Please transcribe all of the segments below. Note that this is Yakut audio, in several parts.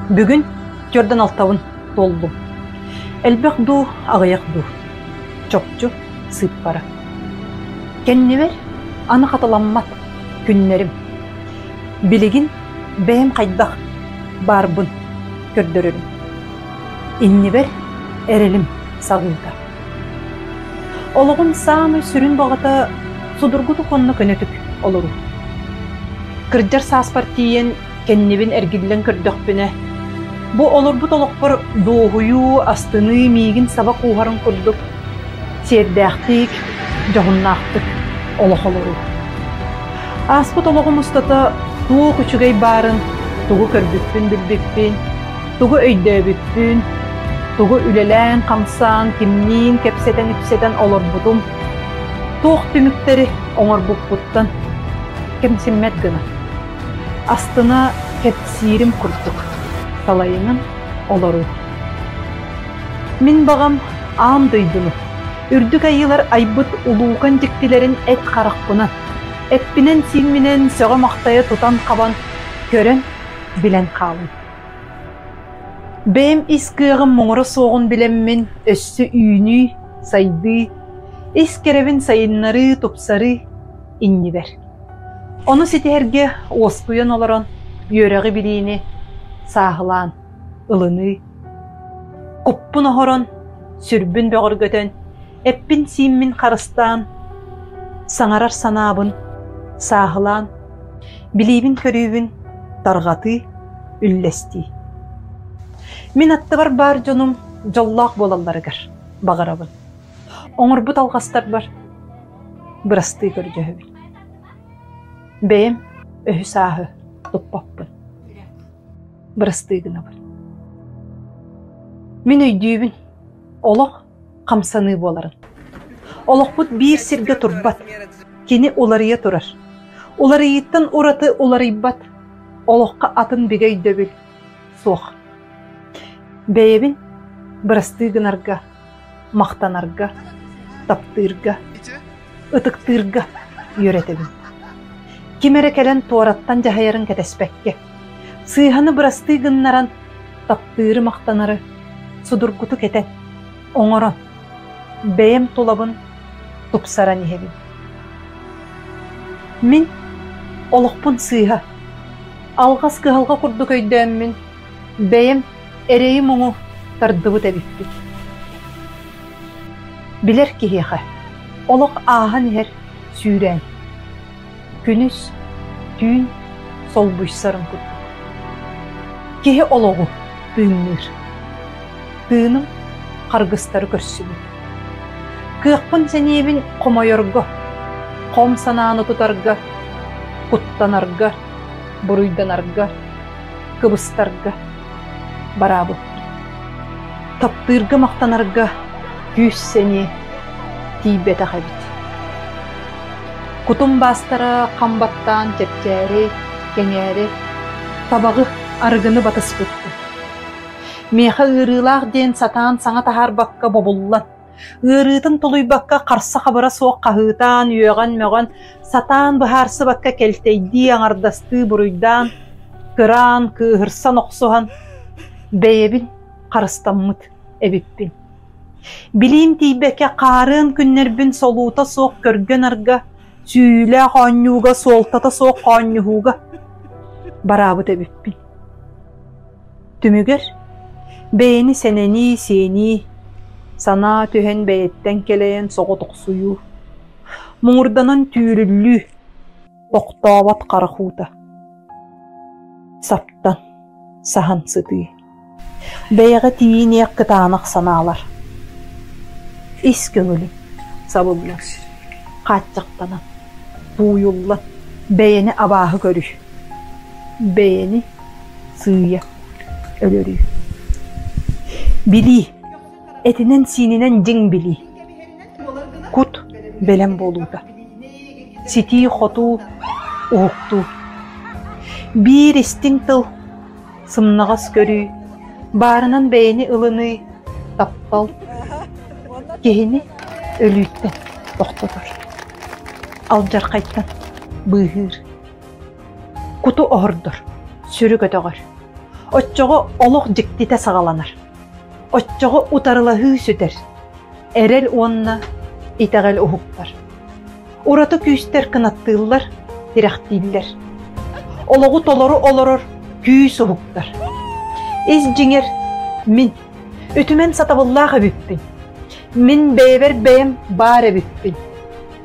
Бүгүн түөрдэн алтабын туоллум. Элбэх дуу, аҕыйах дуу? Чопчу сыыппара. Кэннибэр аны хатыламмат күннэрим. Билигин бэйэм хайдах баарбын көрдөрөрүм. Иннибэр эрэлим саҕыыта. Олоҕум саамай сүрүн баҕата судургутук уонна көнөтүк олоруу. Кырдьар сааспар тиийэн кэннибин эргиллэн көрдөхпүнэ, бу олорбут олохпор дуоһуйуу, астыныы миигин саба кууһарын курдук сиэрдээхтик, дьоһуннаахтык олох олоруу. Ааспыт олоҕум устата туох үчүгэй баарын, тугу көрбүппүн-билбиппин, тугу өйдөөбүппүн, тугу үлэлээн-хамсаан, кимниин кэпсэтэн-ипсэтэн олорбутум, туох түмүктэри оҥорбуппуттан кэмсиммэт гына астына кэпсиирим курдук салайынан олоруу. Мин баҕам аан дойдуну, үрдүк айыылар айбыт улуукан дьиктилэрин эт харахпынан, эппинэн-сиимминэн сөҕө-махтайа тутан-хабан, көрөн, билэн хаалым. Бэйэм ис кыаҕым муҥура суоҕун билэммин өссө үүнүү, сайдыы, ис кэрэбин сайыннарыы, тупсарыы иннибэр. Ону ситиһэргэ уоскуйан олорон үөрэҕи-билиини сааһылаан ылыныы, куппун оһорон, сүрбүн бөҕөргөтөн, эппин-сииммин харыстаан, саҥарар санаабын сааһылаан, билиибин-көрүүбүн тарҕатыы, үллэстии. Мин аттыбар баар дьонум дьоллоох буолалларыгар баҕарабын. Оҥорбут алҕастарбар бырастыы көрдөһөбүн. Бэйэм өһү-сааһы туппаппын. Бырастыы гынабын. Мин өйдүүбүн, олох хамсаныы буоларын. Олохпут биир сиргэ турбат, кини уларыйа турар. Уларыйыыттан ураты уларыйбат, олоххо атын бигэ өйдөбүл суох. Бэйэбин бырастыы гынарга махтанарга, таптыырга, ытыктыырга үөрэтэбин. Ким эрэ кэлэн туораттан дьаһайарын кэтэспэккэ, сыыһаны бырастыы гыннаран, таптыыры-махтанары судургутук этэн, оҥорон, бэйэм тулабын тупсаран иһэбин. Мин олохпун сыыһа, алҕас кыһалҕа курдук өйдөөммүн, бэйэм эрэйи-муҥу тардыбыт эбиппит. Билэр киһиэхэ олох ааһан иһэр сүүрээн, күнүс, түүн солбуйсарын курдук. Киһи олоҕу тыынныыр. Тыыным харгыстары көрсүбүт. Кыахпын-сэниэбин хомойорго, хом санааны тутарга, куттанарга, буруйданарга, кыбыстарга бараабыппын. Таптыырга махтанарга күүс-сэниэ тиийбэтэх эбит. Кутум баастара хам баттаан чэпчээри, кэҥээри, табаҕы, арыгыны батыспыппын. Миэхэ ыарыылаах диэн сатаан саҥа таһаарбакка бобуллан, Ыарыытын тулуйбакка харса-хабыра суох хаһыытаан, үөҕэн-мөҕөн, сатаан быһаарсыбакка кэлтэйдии, аҥардастыы буруйдаан, кыраан, кыыһырсан охсуһан, бэйэбин харыстаммыт эбиппин. Билиим тиийбэккэ хаарыан күннэрбин солуута суох көргө-нарга, сүүйүүлээх оонньууга, суолтата суох хоонньуһууга бараабыт эбиппин. Түмүгэр бэйэни сэнэнии, сиэнии, санаа түһэн бэйэттэн кэлэйэн соҕотохсуйуу, муҥурданан түүрүллүү, тохтообот харах уута, саптан, саһан сытыы, бэйэҕэ тиийиниэх кытаанах санаалар, ис көҥүлүҥ сабыллан, хааччахтанан, тууйуллан бэйэни абааһы көрүү, бэйэни сыыйа өлөрүү. Билии, этинэн-сиининэн дьиҥ билии. Кут бэлэм буолуута. Ситии-хотуу, уһуктуу. Биир истиҥ тыл, сымнаҕас көрүү, баарынан бэйэни ылыныы, таптал киһини өлүүттэн тохтотор, алдьархайтан быыһыыр. Куту оһордор, сүрү көтөҕөр. Оччоҕо олох дьиктитэ саҕаланар. Оччоҕо утарылаһыы сүтэр. Эрэл уонна итэҕэл уһуктар. Ураты күүстэр кынаттыыллар, тирэхтииллэр. Олоҕу толору олорор күүс уһуктар. Ис дьиҥэр мин үтүмэн сатабыллаах эбиппин. Мин бэйэбэр бэйэм баар эбиппин.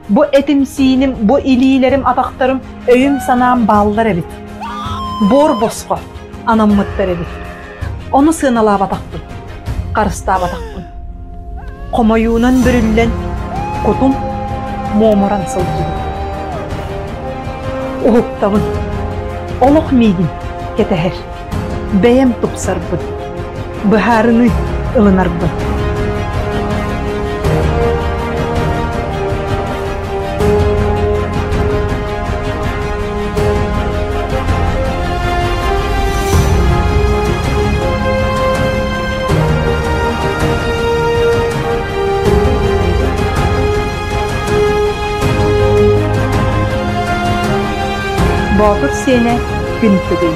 Бу этим-сииним, бу илиилэрим, атахтарым, өйүм-санаам бааллар эбит. Буор босхо анаммыттар эбит. Ону сыаналаабатахпын, харыстаабатахпын. Хомойуунан бүрүллэн, кутум муомуран сылдьыбыт. Уһуктабын. Олох миигин кэтэһэр. Бэйэм тупсарбын, быһаарыныы ылынарбын. Боотур сиэнэ күн тыгый.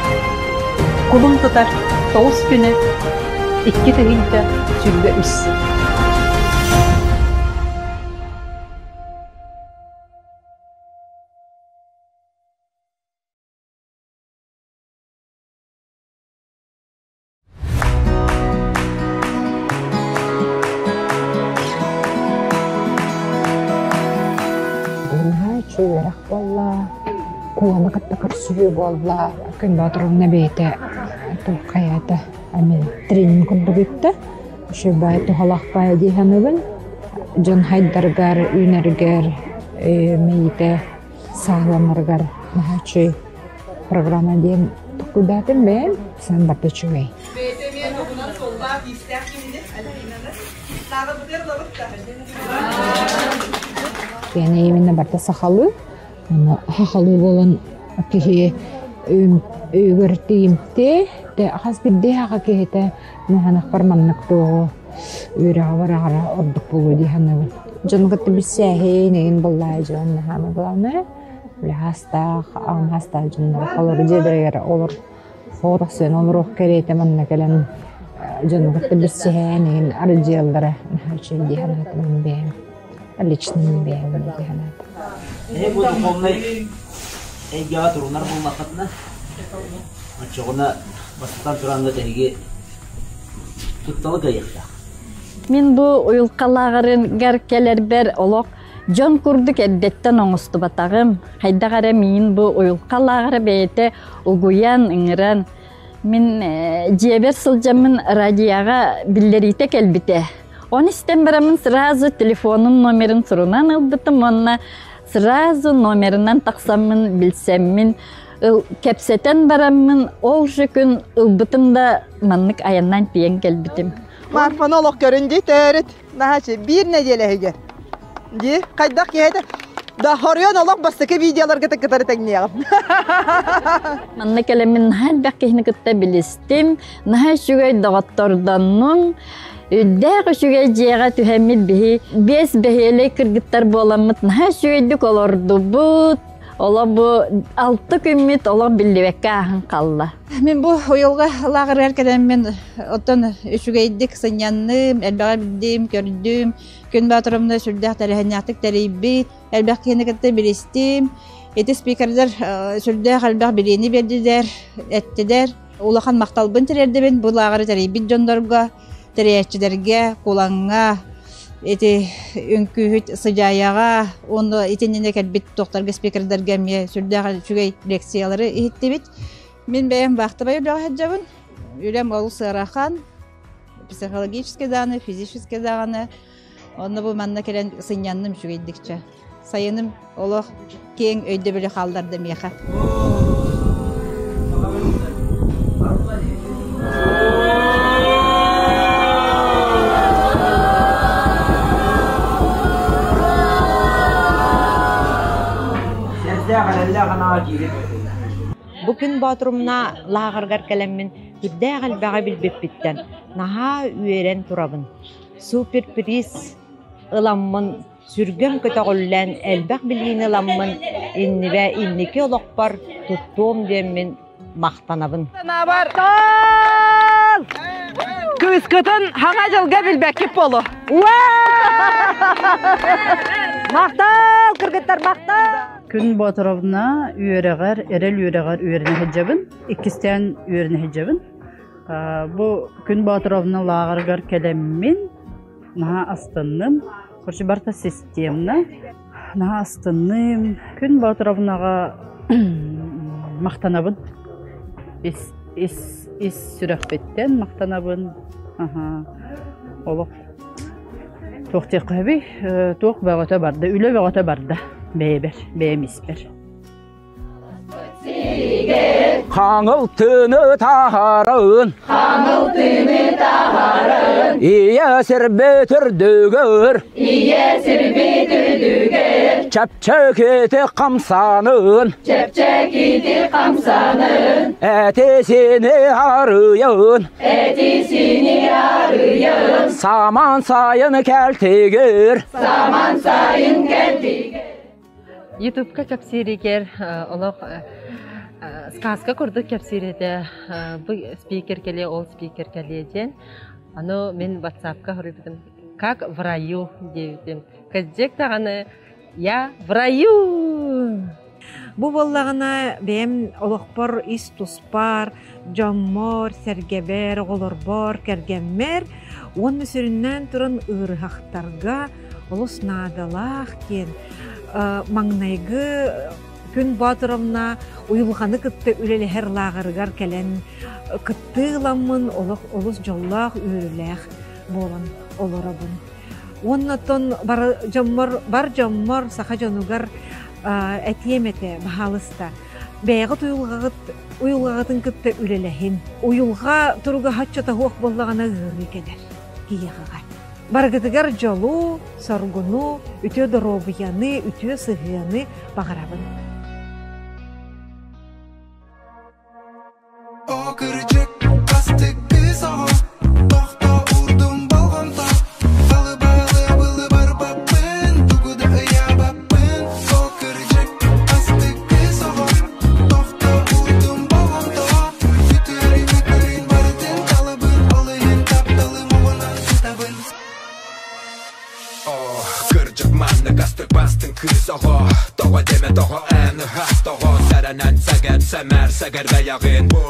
Кулун тутар тоҕус күнэ 2023. Наһаа үчүгэй үөрэх буолла, куоланы кытта көрсүһүү буолла. Күн Боотуровна бэйэтэ туох хайаата эмиэ тренинг курдук ыытта. Үчүгэй баай туһалаах баайа дии саныыбын. Дьон хайдарыгар, үүнэригэр, мэйиитэ сааһыланарыгар наһаа үчүгэй программа диэн толкуйдаатым бэйэм сан барда үчүгэй. Бэйэтэ эмиэ туһунан суоллаах-иистээх киһини Альбинаны Сааҕырбытыгар ылабыт да. Киэнэ именно барда сахалыы, аны сахалыы буолан киһи өйүгэр тиийимтиэ, хас биирдии саха киһитэ маханахпар маннык туоҕу үөрэҕэ бараҕара ордук буолуо дии саныыбын. Дьону кытта билсээһин, эҥин буоллаҕа дьон наһаа главное Үлэһаастаах, аҕамһаастаах дьоннор олору дьиэлэригэр олор соҕотохсуйан олоруох кэриэтэ манна кэлэн дьону кытта билсиһэн иһин арылдьыйаллара наһаа үчүгэй дии санаатым мин бэйэм. Лично мин бэйэм дии санаатым. Эһи бу духовнай эйгэҕэ турунар буоллаххытына, оччоҕуна бастатан тураҥҥыт эһиги тутталы кыайыахтаах. Мин бу уйулҕалааҕарыгар кэлэрбэр олох Дьон курдук эрдэттэн оҥостубатаҕым, хайдах эрэ миин бу уйулҕа лааҕыра бэйэтэ угуйан, ыҥыран, мин дьиэбэр сылдьаммын радиоҕа биллэриитэ кэлбитэ. Оны истэн бараммын сразу телефонун номерын сурунан ылбытым уонна сразу номерынан тахсаммын билсэммин кэпсэтэн бараммын ол же күн ылбытым да маннык айаннаан тиийэн кэлбитим. Марфаны олох көрүн дии төрүт. Наһаачы биир нэдиэлэ иһигэр. Дии, хайдах киһи да хоруйан олох бастакы видеоларга кытары тэҥниэҕим. Манна кэлэммин наһаа элбэх киһини кытта билистим, наһаа үчүгэй доҕоттордоннум. Үрдээх үчүгэй дьиэҕэ түһэммит биһи биэс бэһиэлэй кыргыттар буоламмыт наһаа үчүгэйдик олордубут. Олох бу алты күммүт олох биллибэккэ ааһан хаалла. Мин бу уйулҕа лааҕырыгар кэлэммин оттон үчүгэйдик сынньанным, элбэҕи билдим, көрдүм. Күн Боотуровна сүрдээх тэрээһиннээхтик тэрийбит, элбэх киһини кытта билистим. Ити спикердэр сүрдээх элбэх билиини биэрдилэр, эттилэр. Улахан махталбын тириэрдэбин бу лааҕыры тэрийбит дьоннорго, тэрийээччилэргэ, Кулаҥҥа, ити үҥкүүһүт Сыдьаайаҕа уонна итиннинэ кэлбит туохтарга спикердэргэ эмиэ сүрдээх үчүгэй лекциялары иһиттибит. Мин бэйэм вахтовай үлэҕэ сылдьабын. Үлэм олус ыарахан, психологически даҕаны, физически даҕаны. Онно бу манна кэлэн сынньанным үчүгэйдикчэ. Сайыным олох киэҥ өйдөбүлү хаалларда миэхэ. Сэрдээх эрэллээх анаҕа киирин. Бу күн Боотурумна лааҕырыгар кэлэммин сүрдээх элбэҕи билбиппиттэн наһаа үөрэн турабын. Суперприз ыламмын, сүргэм көтөҕүллэн, элбэх билиини ыламмын, иннибэ инники олохпор туттуом диэммин махтанабын. Санаабар кыыскытын хаҥа дьылга билбэккит болу. Махтал, кыргыттар, махтал! Күн Боотуровна үөрэҕэр, эрэл үөрэҕэр үөрэнэ сылдьабын. Иккистээн үөрэнэ сылдьабын. Бу Күн Боотуровна лааҕырыгар кэлэммин наһаа астынным. Короче, барыта системно. Наһаа астынным. Күн Боотуровнаҕа махтанабын. Ис, ис, ис сүрэхпиттэн махтанабын. Аха. Олох туох диэххэ сөбүй? Туох бөҕөтө барда, үлэ бөҕөтө барда бэйэбэр, бэйэм испэр. Хаҥыл тыыны таһарын Хаҥыл тыыны таһарын Ийэ сирбит үрдүгэр Ийэ сирбит үрдүгэр Чэпчэкити хамсанын Чэпчэкити хамсанын Эти-сини арыйын Эти-сини арыйын Саман сайын кэлтигир Саман сайын кэлтигир Ютубка кэпсииригэр олох сказка курдук кэпсиир этэ. Бу спикер кэлиэ, ол спикер кэлиэ диэн. Аны мин ватсапка хоруйбутум как в раю диэбитим. Кырдьык даҕаны я в раю! Бу буоллаҕына бэйэм олохпор ис туспар, дьоммор, сэргэбэр, оҕолорбор, кэргэммэр уонна сүрүннээн туран ыарыһахтарга олус наадалаах диэн маҥнайгы Күн Боотуровна уйулҕаны кытта үлэлэһэр лааҕырыгар кэлэн кыттыы ыламмын олох олус дьоллоох үөрүүлээх буолан олоробун. Уонна оттон бар дьоммор, бар дьоммор саха дьонугар этиэм этэ, баһаалыста. Бэйэҕит уйулҕаҕыт уйулҕаҕытын кытта үлэлэһин. Уйулҕа туруга соччото суох буоллаҕына ыарыы кэлэр киһиэхэҕэ. Барыгытыгар дьолу, соргуну, үтүө доруобуйаны, үтүө сыһыаны баҕарабын. О кырдьык, астык кыыс оҕо, тохто уурдум болҕомто, Балы-балы былы барбаппын, тугу да ыйаабаппын. О кырдьык, астык кыыс оҕо, тохто уурдум болҕомто, Үтүөрү көрүн барытын талабын, ол иһин тапталым оҕунан сытабын. Кырдьык маннык астык бастыҥ кыыс оҕо Тоҕо диэмэ тоҕо эн ыһах тоҕо Сэрэнэн сэгэр сэмээр сэгэр бэйэҕин Бу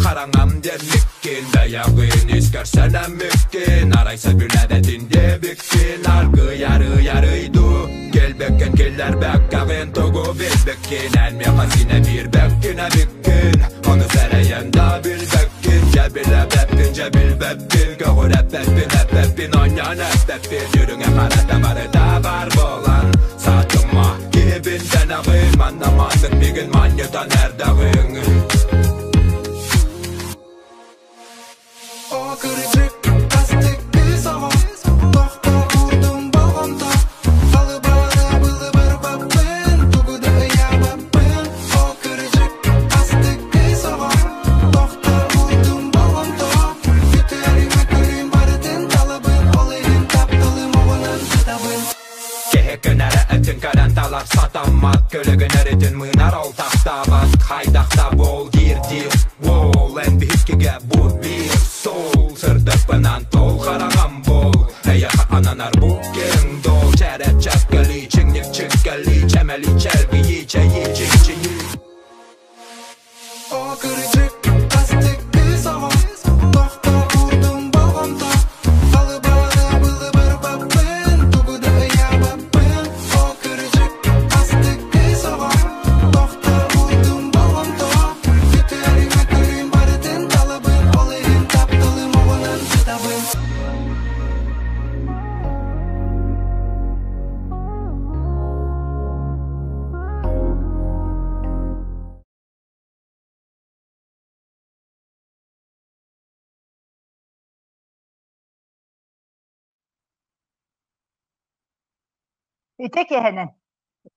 хараҥам диэн миккин бэйэҕин Искэр сэнэммиккин Арай сөбүлээбэтин диэбиккин Аргыый арый арый дуу Кэлбэккин киллэрбэккэҕин Тугу билбиккин Эн миэхэ синэ биирбэккин эбиккин Ону сэрэйэн да билбэккин Дьэ билэбэппин дьэ билбэппин Көҕүрэппэппин эппэппин оонньоон эппэппин Үрүҥэ харата барыта баар буолан Саатыма киһибин дэнэҕин Манна маннык миигин манньытан эрдэҕиҥ О кырдьык, астык кыыс оҕо, тохто уурдум болҕомто, Балы-балы былы барбаппын, тугу да ыйаабаппын. О кырдьык, астык кыыс оҕо, тохто уурдум болҕомто, Үтүөрүмэ көрүүм барытын талабын, ол иһин тапталым оҕунан сытабын. Киһи күнэрэ этин көрөн талар сатаммат Көлөгүн өрүтүн мыынар ол тахтаабат Хайдах да буол диир диир Уол эн биһиккигэ бу биир суол Сырдыкпынан тол хараҥам буол Эйэхэ ананар бу киэҥ дуол Чэрэ чэккэлии чиҥник чиккэлии Чэмэлии чэлгийии чэйии чиҥчийии О кырдьык, астык кыыс оҕо, тохто уурдум болҕомто, Балы-балы былы барбаппын, тугу да ыйаабаппын. О кырдьык, астык кыыс оҕо, тохто уурдум болҕомто, Үтүөрүмэ көрүүм барытын талабын, ол иһин тапталым оҕунан сытабын. Үтүө киэһэнэн!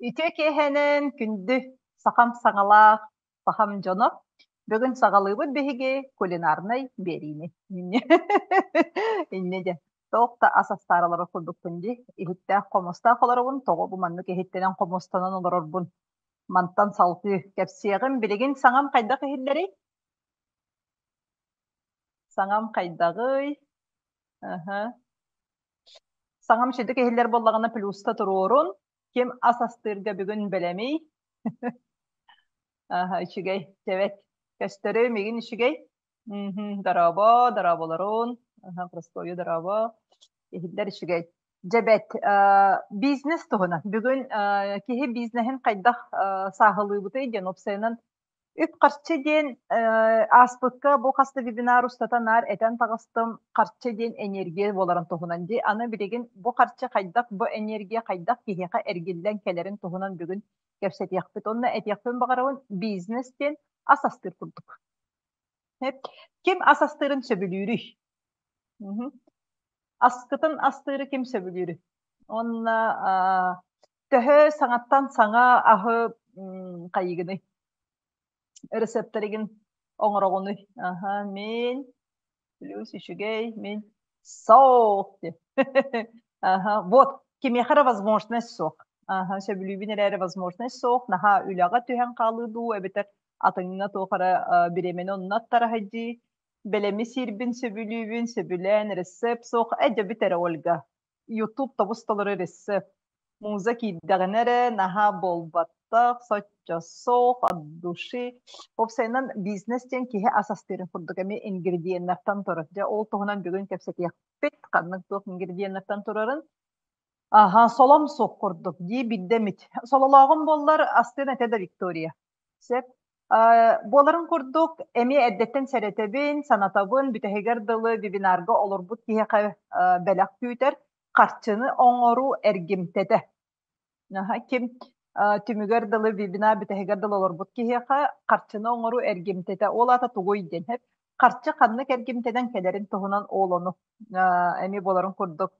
Үтүө киэһэнэн күндү сахам саҥалаах сахам дьоно! Бүгүн саҕалыыбыт биһиги кулинарнай биэриини. Инньэ диэн. Туох да ас астаары олорор курдукпун дии. Иһиттээх хомустаах олоробун. Тоҕо бу маннык иһиттэнэн хомустанан олорорбун. Мантан салгыы кэпсиэҕим. Билигин саҥам хайдах иһиллэрий? Саҥам хайдаҕый? Аһа. Саҥам сүдү иһиллэр буоллаҕына плюста туруорун. Ким ас астыырга бүгүн бэлэмий? Аһа, үчүгэй. Тэбэт. Көстөрү мигин үчүгэй. Дорообо, дорооболорун. Аһа, Прасковья дорообо. Иһиллэр үчүгэй. Дьэбэт, бизнес туһунан. Бүгүн киһи бизнеһин хайдах сааһылыыбытый диэн уопсайынан үп-харчы диэн ааспыкка бу хас да вебинар устата наар этэн таҕыстым харчы диэн энергия буоларын туһунан дии. Аны билигин бу харчы хайдах, бу энергия хайдах киһиэхэ эргиллэн кэлэрин туһунан бүгүн кэпсэтиэхпит. Онно этиэхпин баҕарабын, бизнес диэн ас астыыр курдук. Ким ас астыырын сөбүлүүрүй? Аскытын астыыры ким сөбүлүүрүй? Уонна төһө саҥаттан саҥа аһы хайыгыный? Рецептэригин оҥороҕунуй? Аха, мин плюс үчүгэй, мин соох диэн. Аха, вот, кимиэхэ эрэ возможность суох. Аха, сөбүлүүбүн эрээри возможность суох, наһаа үлэҕэ түһэн хаалыы дуу, эбэтэр атыҥҥа туох эрэ бириэмэни онно аттараһыйдыы. Бэлэми сиирбин сөбүлүүбүн, сөбүлээн рецепт суох. Э, дьэ бүт эрэ, Ольга. YouTube тобус толору рецепт. Муза киирдэҕинэ эрэ наһаа буолбаттах, соччо суох, от души. Уопсайынан бизнес диэн киһи ас астыырын курдук эмиэ ингредиеннэртэн турар. Дьэ ол туһунан бүгүн кэпсэтиэхпит, ханнык туох ингредиеннэртэн турарын. Аха, солом суох курдук дии биирдэ эмит. Сололооҕум буоллар астыан этэ да Виктория. Сөп. Буоларын курдук, эмиэ эрдэттэн сэрэтэбин, санатабын, бүтэһигэр дылы вебинарга олорбут киһиэхэ бэлэх күүтэр, харчыны оҥоруу эргимтэтэ. Ким түмүгэр дылы вебинар бүтэһигэр дылы олорбут киһиэхэ харчыны оҥоруу эргимтэтэ. Ол аата тугуй диэн харчы ханнык эргимтэнэн кэлэрин туһунан ол ону эмиэ буоларын курдук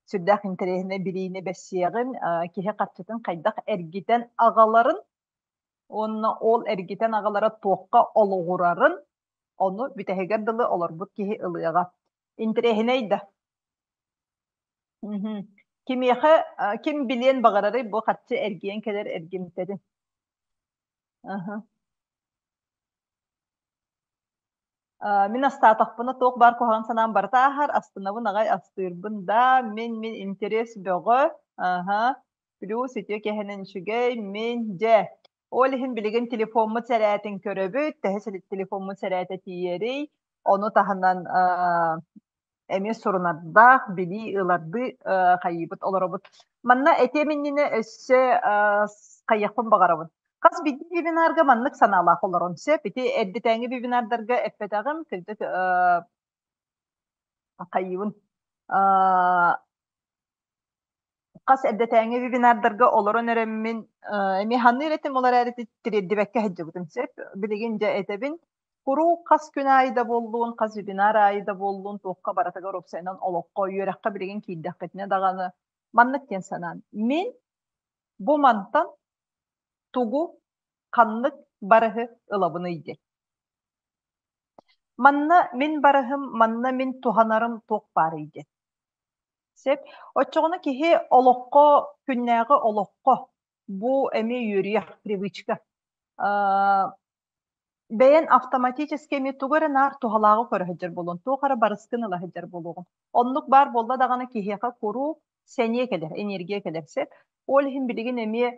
сүрдээх интэриэһинэй билиини бэссиэҕин, киһи харчытын хайдах эргитэн аҕаларын уонна ол эргитэн аҕалара туохха олоҕурарын, ону бүтэһигэр дылы олорбут киһи ылыаҕа. Интэриэһинэй да. Кимиэхэ ким билиэн баҕарарый бу харчы эргийэн кэлэр эргимтэтин? Аха. Мин астаатахпына туох баар куһаҕан санаам барыта ааһар, астынабын аҕай астыырбын да, мин интерес бөҕө, аһа, плюс үтүө кэһэнэн үчүгэй, мин дьэ. Ол иһин билигин телефоммут сэрээтин көрөбүт, төһө телефоммут сэрээтэ тиийэрий, ону таһынан эмиэ сурунардаах, билии ылардыы хайыыбыт олоробут. Манна этиэм иннинэ өссө хайыахпын баҕарабын. Хас биирдии вебинарга маннык санаалаах олорон сөп. Ити эрдэтээҥи вебинардарга эппэтэҕим, кырдьык хайыыбын. Хас эрдэтээҥи вебинардарга олорон эрэммин эмиэ ханыыр этим, ол эрээри тириэрдибэккэ сылдьыбытым сөп. Билигин дьэ этэбин, куруук хас күн аайы да буоллун, хас вебинар аайы да буоллун, туохха барытыгар уопсайынан олоххо, үөрэххэ билигин киирдэххитинэ даҕаны маннык диэн санаан. Мин бу мантан тугу, ханнык барыһы ылабыный диэн. Манна мин барыһым, манна мин туһанарым туох баарый диэн. Сөп. Оччоҕуна киһи олоххо, күннээҕи олоххо бу эмиэ үөрүйэх, привычка. Бэйэн автоматически эмиэ тугу эрэ наар туһалааҕы көрө сылдьар буолуон, туох эрэ барыскын ыла сылдьар буолуоҕун. Оннук баар буолла даҕаны киһиэхэ куруук сэниэ кэлэр, энергия кэлэр сөп. Ол иһин билигин эмиэ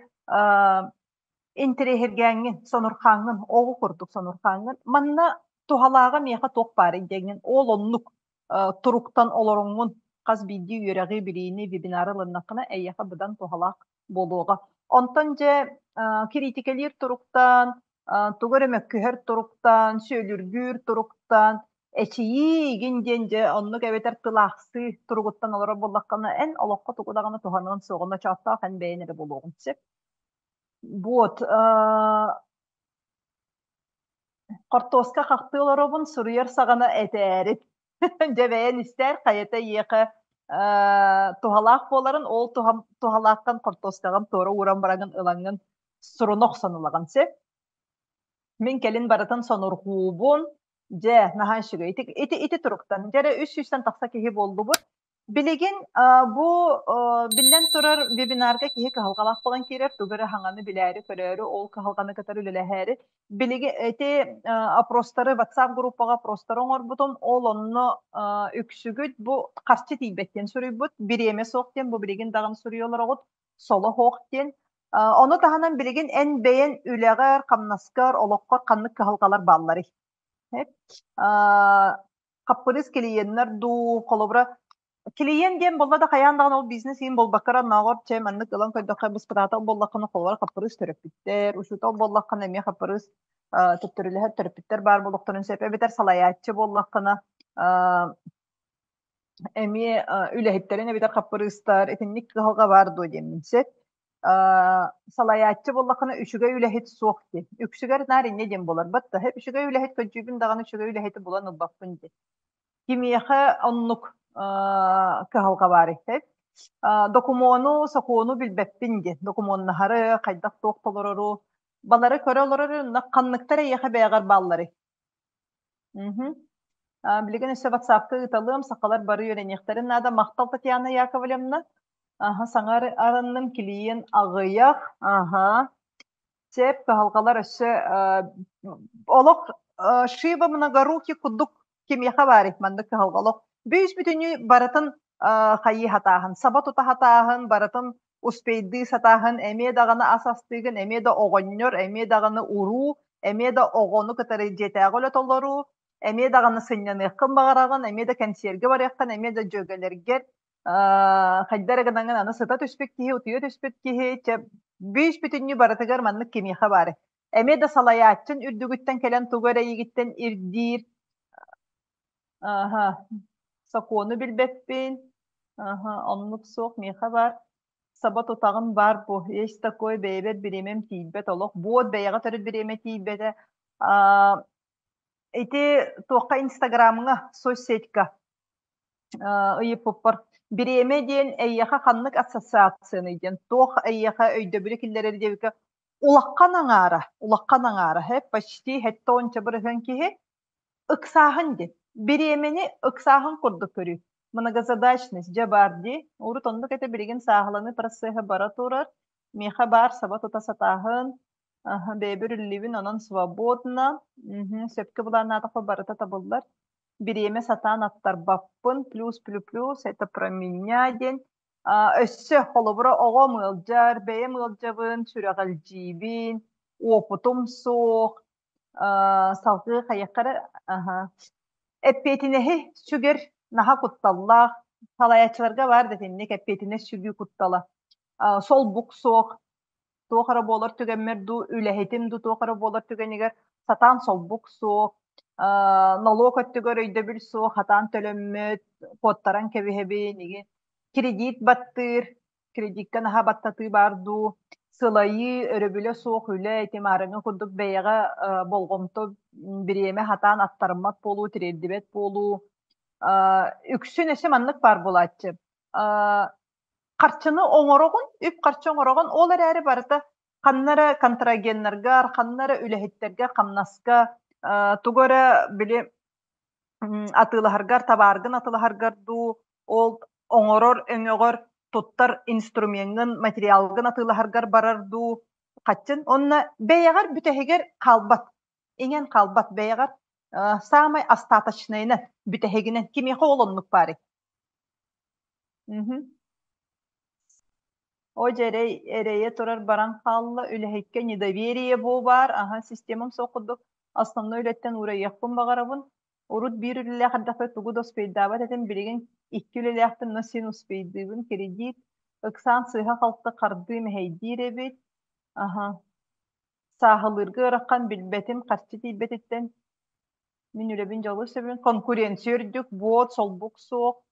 интэриэһиргээҥҥин, сонурхааҥҥын, оҕо курдук сонурхааҥҥын, манна туһалааҕа миэхэ туох баарый диэҥҥин ол оннук туруктан олороҥҥун хас биирдии үөрэҕи, билиини, вебинары ылыннаххына эйиэхэ быдан туһалаах буолуоҕа. Онтон дьэ кириитикэлиир туруктан, тугу эрэ мөккүһэр туруктан, сүөлүргүүр туруктан, эчийии игин диэн дьэ оннук эбэтэр тылаахсыы туругуттан олорор буоллаххына, эн олоххо тугу даҕаны туһаныан суоҕун, ночооттоох эн бэйэн эрэ буолуоҕун сөп. Вот, хортуоска хахтыы олоробун суруйар саҕана этээри. Дьэ бэйэн истээр хайата эйиэхэ туһалаах буоларын, ол туһалаахтан хортуоскаҕын туора ууран бараҥын ылаҥҥын суруна охсон ылаҕын сөп. Мин кэлин барытын сонурҕуубун. Дьэ, наһаа үчүгэй. Ити, ити, ити туруктан. Дьэ эрэ үс сүүстэн тахса киһи буоллубут. Билигин бу биллэн турар вебинарга киһи кыһалҕалаах буолан киирэр, тугу эрэ хаҥаны билээри-көрөөрү, ол кыһалҕаны кытары үлэлэһээри. Билигин ити опростары WhatsApp группаҕа опростары оҥорбутум, ол онно үксүгүт бу харчы тиийбэт диэн суруйбут, бириэмэ суох диэн бу билигин даҕаны суруйа олороҕут, соло суох диэн. Ону таһынан билигин эн бэйэн үлэҕэр, хамнаскар, олоххор ханнык кыһалҕалар баалларый? Хаппырыыс клиеннэр дуу, холобура, клиент диэн буолла да хайаан даҕаны ол бизнес иин буолбакка оннооҕор чэ маннык ылан көрдөххө быспытаатал буоллаххына холобура хаппырыыс төрөппүттэр, учуутал буоллаххына эмиэ хаппырыыс төттөрүлэһэр төрөппүттэр баар буолуохтарын сөп эбэтэр салайааччы буоллаххына эмиэ үлэһиттэрин эбэтэр хаппырыыстар итинник кыһалҕа баар дуо диэммин сөп. Салайааччы буоллаххына үчүгэй үлэһит суох диэн. Үксүгэр наар инньэ диэн буолар. Батта үчүгэй үлэһит көрдүүбүн даҕаны үчүгэй үлэһити булан ылбаппын диэн. Кимиэхэ оннук кыһалҕа баар ити. Докумуону, сокуону билбэппин диэн. Докумуоннаһары, хайдах туох толорору балары көрө олорор ханныктар эйиэхэ бэйэҕэр баалларый? Мгм. Билигин өссө WhatsApp-ка ыыталыам, сахалар бары үөрэниэхтэрин наада. Махтал Татьяна Яковлевна. Аха, саҥа арынным, килийиэн аҕыйах. Аха. Сеп, кыһалҕалар өссө олох Шива многорукий курдук кимиэхэ баар маннык кыһалҕа олох бүүс бүтүннүү барытын хайыы хатааһын, саба тута хатааһын, барытын успейдыы сатааһын, эмиэ даҕаны ас астыыгын, эмиэ да оҕонньор, эмиэ даҕаны уруу, эмиэ да оҕону кытары дьиэтээҕи үлэ толоруу, эмиэ даҕаны сынньаныаххын баҕараҕын, эмиэ да кэнсиэргэ барыаххын, эмиэ да дьүөгэлэргэр хайда эрэ гынаҥын аны сыта түспүт киһи, утуйа түспүт киһи, чэ, бүүс бүтүннүү барытыгар маннык кимиэхэ баары. Эмиэ да салайааччын үрдүгүттэн кэлэн тугу эрэ эйигиттэн ирдиир, Аха, сокуону билбэппин. Аха, оннук суох миэхэ баар. Саба тутаҕын баар бу. Есть такое бэйэбэр бириэмэм тиийбэт олох. Буот бэйэҕэ төрүт бириэмэ тиийбэтэ. Аа, ити туохха Инстаграмҥа, соцсетька ыйыппыппар бириэмэ диэн эйиэхэ ханнык ассоциацияный диэн туох эйиэхэ өйдөбүлү киллэрэр диэбиккэ улахан аҥаара, улахан аҥаара, почти 70% киһи Ыксааһын диэн. Бириэмэни ыксааһын курдук көрүү. Многозадачность дьэ баар дии. Урут оннук этэ билигин сааһыланыы процеһа бара турар. Миэхэ баар саба тута сатааһын. Аһа, бэйэбэр үллүүбүн, онон свободно. Мгм, сөпкө былааннаатахпа барыта табыллар. Бириэмэ сатаан аттарбаппын. Плюс, плюс, плюс, это про меня диэн. А, өссө холобура оҕом ыалдьар, бэйэм ыалдьабын, сүрэҕэлдьиибин, уопутум суох, салгыы хайыахха эрэ эппиэтинэһи сүгэр наһаа кутталлаах салайааччыларга баар да итинник эппиэтинэс сүгүү куттала солбук суох туох эрэ буолар түгэммэр дуу үлэһитим дуу туох эрэ буолар түгэнигэр сатаан солбук суох нолуок өттүгэр өйдөбүл суох хатаан төлөммөт куоттаран кэбиһэбин игин кредит баттыыр кредиккэ наһаа баттатыы баар дуу, сылайыы, өрөбүлэ суох үлэ, ити маарыҥҥа курдук бэйэҕэ болҕомто бириэмэ хатаан аттарыммат буолуу, тириэрдибэт буолуу. Үксүн өссө маннык баар буолааччы. Харчыны оҥороҕун, үп-харчы оҥороҕун, ол эрээри барыта ханна эрэ контрагеннаргар, ханна эрэ үлэһиттэргэ хамнаска тугу эрэ били атыылаһаргар, табааргын атыылаһаргар дуу, ол оҥорор өҥөҕөр туттар инструмеҥҥын, материалгын атыылаһаргар барар дуу, хаччын. Онно бэйэҕэр бүтэһигэр хаалбат, иҥэн хаалбат бэйэҕэр саамай остаточнайынан, бүтэһигинэн кимиэхэ ол оннук баарый? Мгм. О дьэ эрэй, эрэйэ турар баран хаалла, үлэһиккэ недоверие бу баар, аһа системам суох курдук основной үлэттэн уурайыахпын баҕарабын. Урут биир үлэлээх эрдэхпинэ тугу да успейдаабат этим, билигин икки үлэлээхпин, но син успейдыыбын. Кредит, ыксаан сыыһа-халты хардыы мэһэйдиир эбит. Аһа. Сааһылыырга ыарахан, билбэтим, харчы тиийбэтиттэн мин үлэбин дьолу сөбүн. Конкуренция үрдүк, буот, солбук суох.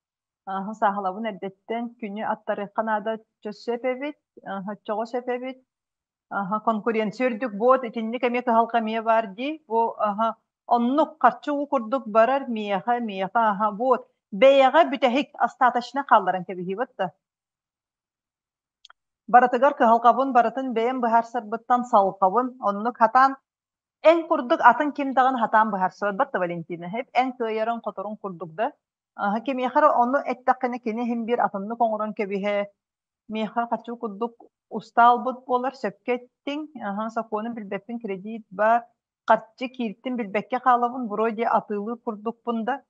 Сааһылабын эрдэттэн күнү аттарыахха наада сөп эбит, оччоҕо сөп эбит. Конкуренция үрдүк буот, итинник эмиэ кыһалҕа эмиэ баар дии. Бу оннук харчы уу курдук барар миэхэ, миэхэ, аха, буот. Бэйэҕэ бүтэһик остаточно хаалларан кэбиһиибит да. Барытыгар кыһалҕабын барытын бэйэм быһаарсарбыттан салҕабын. Оннук хатаан эн курдук атын ким даҕаны хатаан быһаарсыбат да Валентина. Эн кыайарыҥ-хоторуҥ курдук да. Кимиэхэ эрэ ону эттэххинэ кини иһин биир атыннык оҥорон кэбиһэ, миэхэ харчы курдук устаалбыт буолар, сөпкө эттиҥ, сокуону билбэппин, кредит баар, харчы кииртин билбэккэ хаалабын, вроде атыылыыр курдукпун да,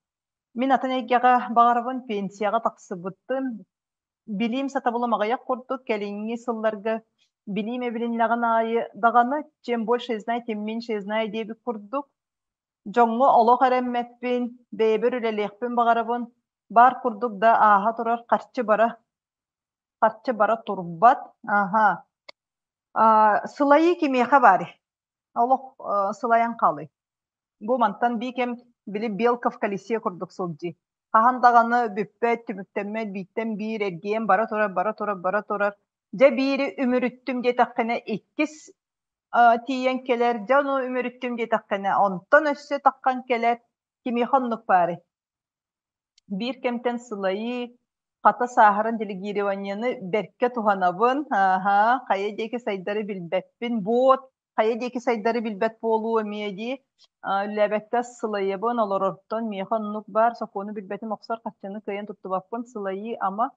мин атын эйгэҕэ баҕарабын, пенсияҕа тахсыбытым, билиим сатабылым аҕыйах курдук, кэлиҥҥи сылларга билиим эбилиннэҕин аайы даҕаны чем больше я знаю, тем меньше я знаю диэбит курдук, дьоҥҥо олох эрэммэппин, бэйэбэр үлэлиэхпин баҕарабын, баар курдук да ааһа турар харчы бара харчы бара турбат. Аха. Сылайыы кимиэхэ баарый? Олох сылайан хаалый. Бу мантан бии кэм били белка в колесе курдук сылдьыы. Хаһан даҕаны бүппэт, түмүктэммэт, бииртэн биир эргийэн бара турар, бара турар, бара турар. Дьэ биири үмүрүттүм диэтэххинэ иккис тиийэн кэлэр, дьэ ону үмүрүттүм диэтэххинэ онтон өссө таххан кэлэр. Кимиэхэ оннук баарый? Биир кэмтэн сылайыы, хата сааһыран делегированиены бэркэ туһанабын, ааһа, хайа диэки сайдары билбэппин, буот, хайа диэки сайдары билбэт буолуу эмиэ дии, үлэлээбэккэ сылайабын, олорортон миэхэ оннук баар, сокуону билбэтим охсор харчыны кыайан туттубаппын, сылайыы ама,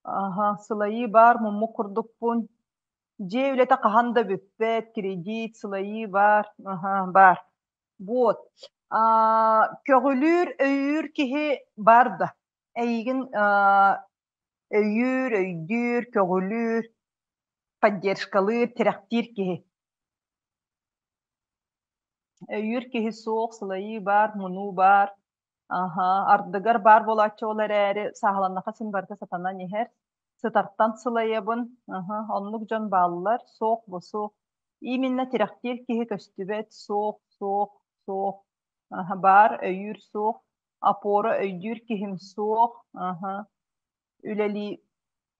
аха, сылайыы баар, муммук курдукпун, дьиэ үлэтэ хаһан да бүппэт, кредит, сылайыы баар, аха, баар. Вот. Көҕүлүүр, өйүүр киһи бар да. Эйигин өйүүр, өйдүүр, көҕүлүүр, поддержкалыыр, тирэхтиир киһи. Өйүүр киһи суох, сылайыы баар, мунуу баар. Аһа, ардыгар баар буолааччы ол эрээри сааһыланнахха син барыта сатанан иһэр. Сытартан сылайабын. Аһа, оннук дьон бааллар. Суох бу суох. Именно тирэхтиир киһи көстүбэт. Суох, суох, суох. Аһа, баар, өйүүр суох. Опора өйдүүр киһим суох. Аһа. Үлэлии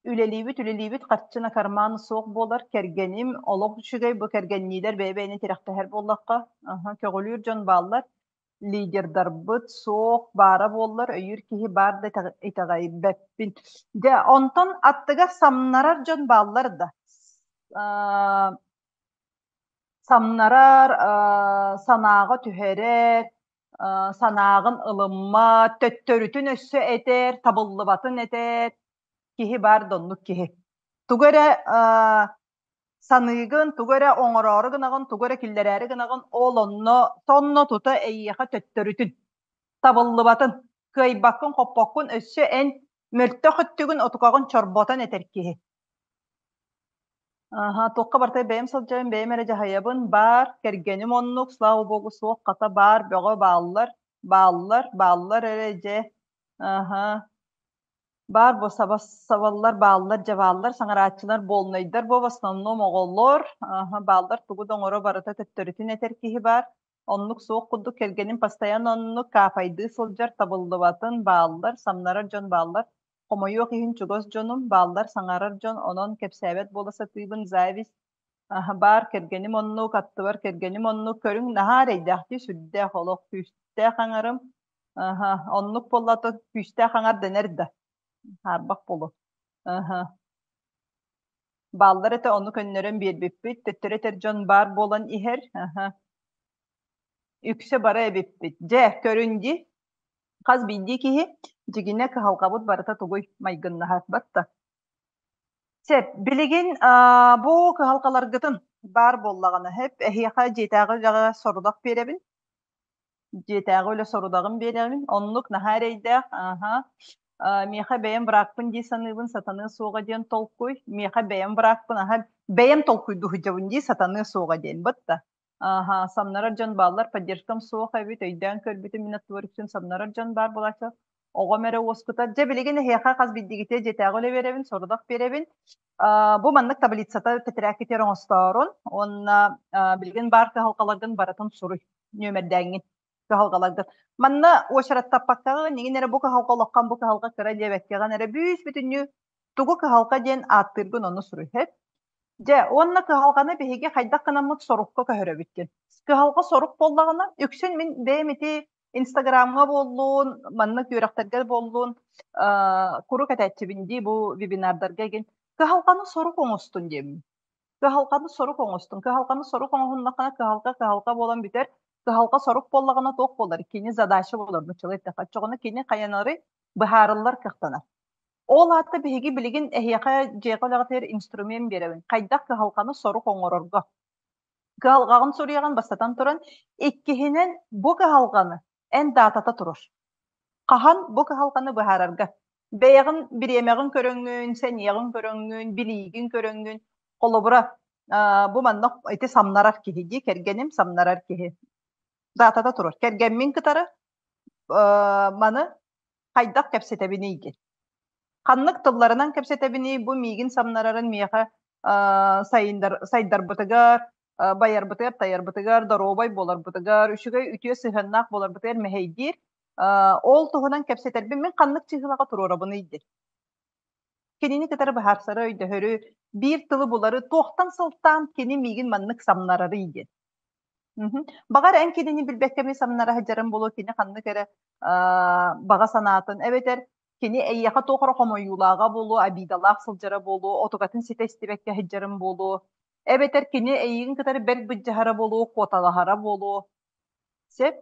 үлэлиибит, үлэлиибит, харчы на карман суох буолар. Кэргэним олох үчүгэй, бу кэргэнниилэр бэйэ-бэйэни тирэхтэһэр буоллахха, аһа, көҕүлүүр дьон бааллар. Лидердарбыт суох, баара буоллар өйүүр киһи баар да итэҕэйбэппин. Дьэ, онтон аттыгар самнарар дьон бааллар да. Самнарар, санааҕа түһэрэр, санааҕын ылыммат, төттөрүтүн өссө этэр, табыллыбатын этэр киһи баар да оннук киһи. Тугу эрэ саныыгын, тугу эрэ оҥороору гынаҕын, тугу эрэ киллэрээри гынаҕын, ол онно сонно тута эйиэхэ төттөрүтүн табыллыбатын, кыайбаккын, хоппоккун, өссө эн мөлтөх өттүгүн отукаҕын чорботон этэр киһи. Аха, туохха барыта бэйэм сылдьабын, бэйэм эрэ дьаһайабын, баар, кэргэним оннук, слава богу, суох, хата баар, бөҕө бааллар, бааллар, бааллар эрэ дьэ, аха, Баар бу саба сабаллар бааллар дьэ бааллар саҥарааччылар буолнайдар бу в основном оҕолор бааллар тугу да оҥоро барыта төттөрүтүн этэр киһи баар оннук суох курдук кэргэним постоянно оннук каапайдыы сылдьар табыллыбатын бааллар самнарар дьон бааллар хомойуох иһин чугас дьонум бааллар саҥарар дьон онон кэпсээбэт буола сатыыбын зависть баар кэргэним оннук аттыбар кэргэним оннук көрүҥ наһаа эрэйдээхтии сүрдээх олох күүстээх аҥарым Аһа, оннук буолла күүстээх аҥар дэнэр да. Хаарбах буолуо. Аһа. Бааллар этэ ону көннөрөн биэрбиппит. Төттөрү этэр дьон баар буолан иһэр. Аһа. Үксэ бары эбиппит. Дьэ, көрүн дии. Хас биирдии киһи дьигинэ кыһалҕабыт барыта тугуй майгыннаһар батта. Сөп, билигин бу кыһалҕаларгытын баар буоллаҕына, сөп, эһиэхэ дьиэтээҕи үлэҕэ сорудах биэрэбин. Дьиэтээҕи үлэ сорудаҕын биэрэбин. Оннук наһаа эрэйдээх. Аһа. Миэхэ бэйэм бырааппын дии саныыбын, сатаныа суоҕа диэн толкуй. Миэхэ бэйэм бырааппын, аһа, бэйэм толкуйдуу сылдьабын дии сатаныа суоҕа диэн. Бытта. Аһа, самнарар дьон бааллар, поддержкам суох эбит, өйдөөн көрбүтүм мин аттыбар үксүн самнарар дьон баар буолааччы. Оҕом эрэ уоскутар. Дьэ, билигин эһиэхэ хас биирдиигитэ дьиэтээҕи үлэ биэрэбин, сорудах биэрэбин. Бу маннык таблицата тэтэрээккитигэр оҥостоорун уонна билигин баар кыһалҕаларгын барытын суруй. Нүөмэрдээҥҥин кыһалҕаларгын. Манна уочараттаппаккаҕын, нигин эрэ бу кыһалҕа олоххон бу кыһалҕа кыра диэбэккэҕин эрэ бүүс бүтүннүү тугу кыһалҕа диэн ааттыыргын ону суруй. Дьэ, уонна кыһалҕаны биһиги хайдах гынаммыт сорукка көһөрөбүт диэн. Кыһалҕа сорук буоллаҕына, үксүн мин бэйэм ити Инстаграмҥа буоллун, маннык үөрэхтэргэ буоллун, куруук этээччибин дии бу вебинардарга игин. Кыһалҕаны сорук оҥостун диэммин. Кыһалҕаны сорук оҥостун. Кыһалҕаны сорук оҥоһуннаххына, кыһалҕа кыһалҕа буолан бүтэр. Кыһалҕа сорук буоллаҕына туох буолар? Кини задача буолар нуччалыы эттэххэ. Оччоҕуна кини хайанары быһаарыллар кыахтанар. Ол аата биһиги билигин эһиэхэ дьиэҕэ үлэҕитигэр инструмент биэрэбин. Хайдах кыһалҕаны сорук оҥорорго. Кыһалҕаҕын суруйаҕын бастатан туран, иккиһинэн бу кыһалҕаны эн даатата турар. Хаһан бу кыһалҕаны быһаарарга. Бэйэҕин бириэмэҕин көрөҥҥүн, сэниэҕин көрөҥҥүн, билиигин көрөҥҥүн, холобура, бу манна ити самнарар киһи дии, кэргэним самнарар киһи. Даатата турар. Кэргэммин кытары маны хайдах кэпсэтэбиний диэн. Ханнык тылларынан кэпсэтэбиний, бу миигин самнарарын миэхэ сайдарбытыгар, байарбытыгар, тайарбытыгар, доруобай буоларбытыгар, үчүгэй үтүө сыһыаннаах буоларбытыгар мэһэйдиир. Ол туһунан кэпсэтэрбин мин ханнык чыһылаҕа туруорабыный диэн. Кинини кытары быһаарсары, өйдөһөрү, биир тылы булары, туохтан сылтаан кини миигин маннык самнарарый диэн. Баҕар эн кинини билбэккэ эмиэ самнара сылдьарым буолуо, кини ханнык эрэ баҕа санаатын эбэтэр кини эйиэхэ туох эрэ хомойуулааҕа буолуо, обидалаах сылдьара буолуо, отугатын ситэ истибэккэ сылдьарым буолуо, эбэтэр кини эйигин кытары бэрт быдьаһара буолуо, куоталаһара буолуо. Сөп.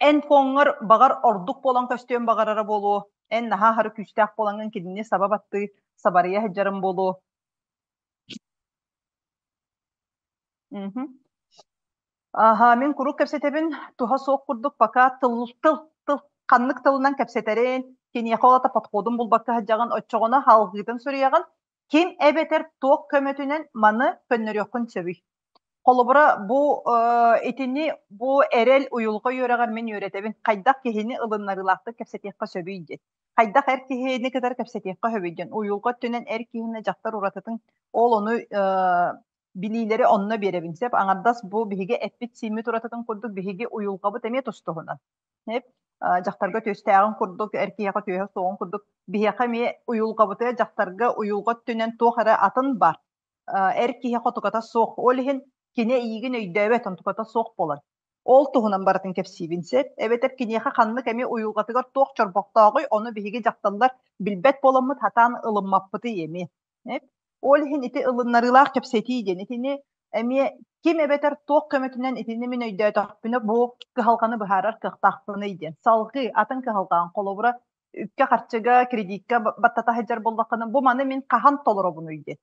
Эн фоҥҥар баҕар ордук буолан көстүөн баҕарара буолуо, эн наһаа аһары күүстээх буолаҥҥын кинини саба баттыы, сабарыйа сылдьарым буолуо. Мгм. Аһа, мин куруук кэпсэтэбин, туһа суох курдук пока тыл тыл тыл ханнык тылынан кэпсэтэрин, киниэхэ ол аата подходун булбакка сылдьаҕын, оччоҕуна салҕыытын суруйаҕын, ким эбэтэр туох көмөтүнэн маны көннөрүөххүн сөбүй? Холобура, бу итини бу эрэл уйулҕа үөрэҕэр мин үөрэтэбин, хайдах киһини ылыннарыылаахтык кэпсэтиэххэ сөбүй диэн. Хайдах эр киһини кытары кэпсэтиэххэ сөбүй диэн. Уйулҕа өттүнэн эр киһини дьахтар уратытын ол ону билиилэри онно биэрэбин сөп. Аҥардас бу биһиги эппит-сииммит уратытын курдук биһиги уйулҕабыт эмиэ тус-туһунан. Сөп. Дьахтарга түөстээҕин курдук, эр киһиэхэ түөһэ суоҕун курдук биһиэхэ эмиэ уйулҕабытыгар дьахтарга уйулҕа өттүнэн туох эрэ атын бар. Эр киһи хотуката суох. Ол иһин кини эйиигин өйдөөбөт, онтуката суох буолар. Ол туһунан барытын кэпсиибин сөп. Эбэтэр киниэхэ ханнык эмиэ уйулҕатыгар туох чорбохтооҕуй, ону биһиги дьахталлар билбэт буоламмыт сатаан ылыммаппытый эмиэ. Ол иһин ити ылыннарыылаах кэпсэтии диэн итини эмиэ ким эбэтэр туох көмөтүнэн итини мин өйдөөтөхпүнэ бу кыһалҕаны быһаарар кыахтаахпыный диэн. Салгыы атын кыһалҕаҕын холобура үпкэ-харчыга, кредиккэ баттата сылдьар буоллаххына бу маны мин хаһан толоробунуй диэн.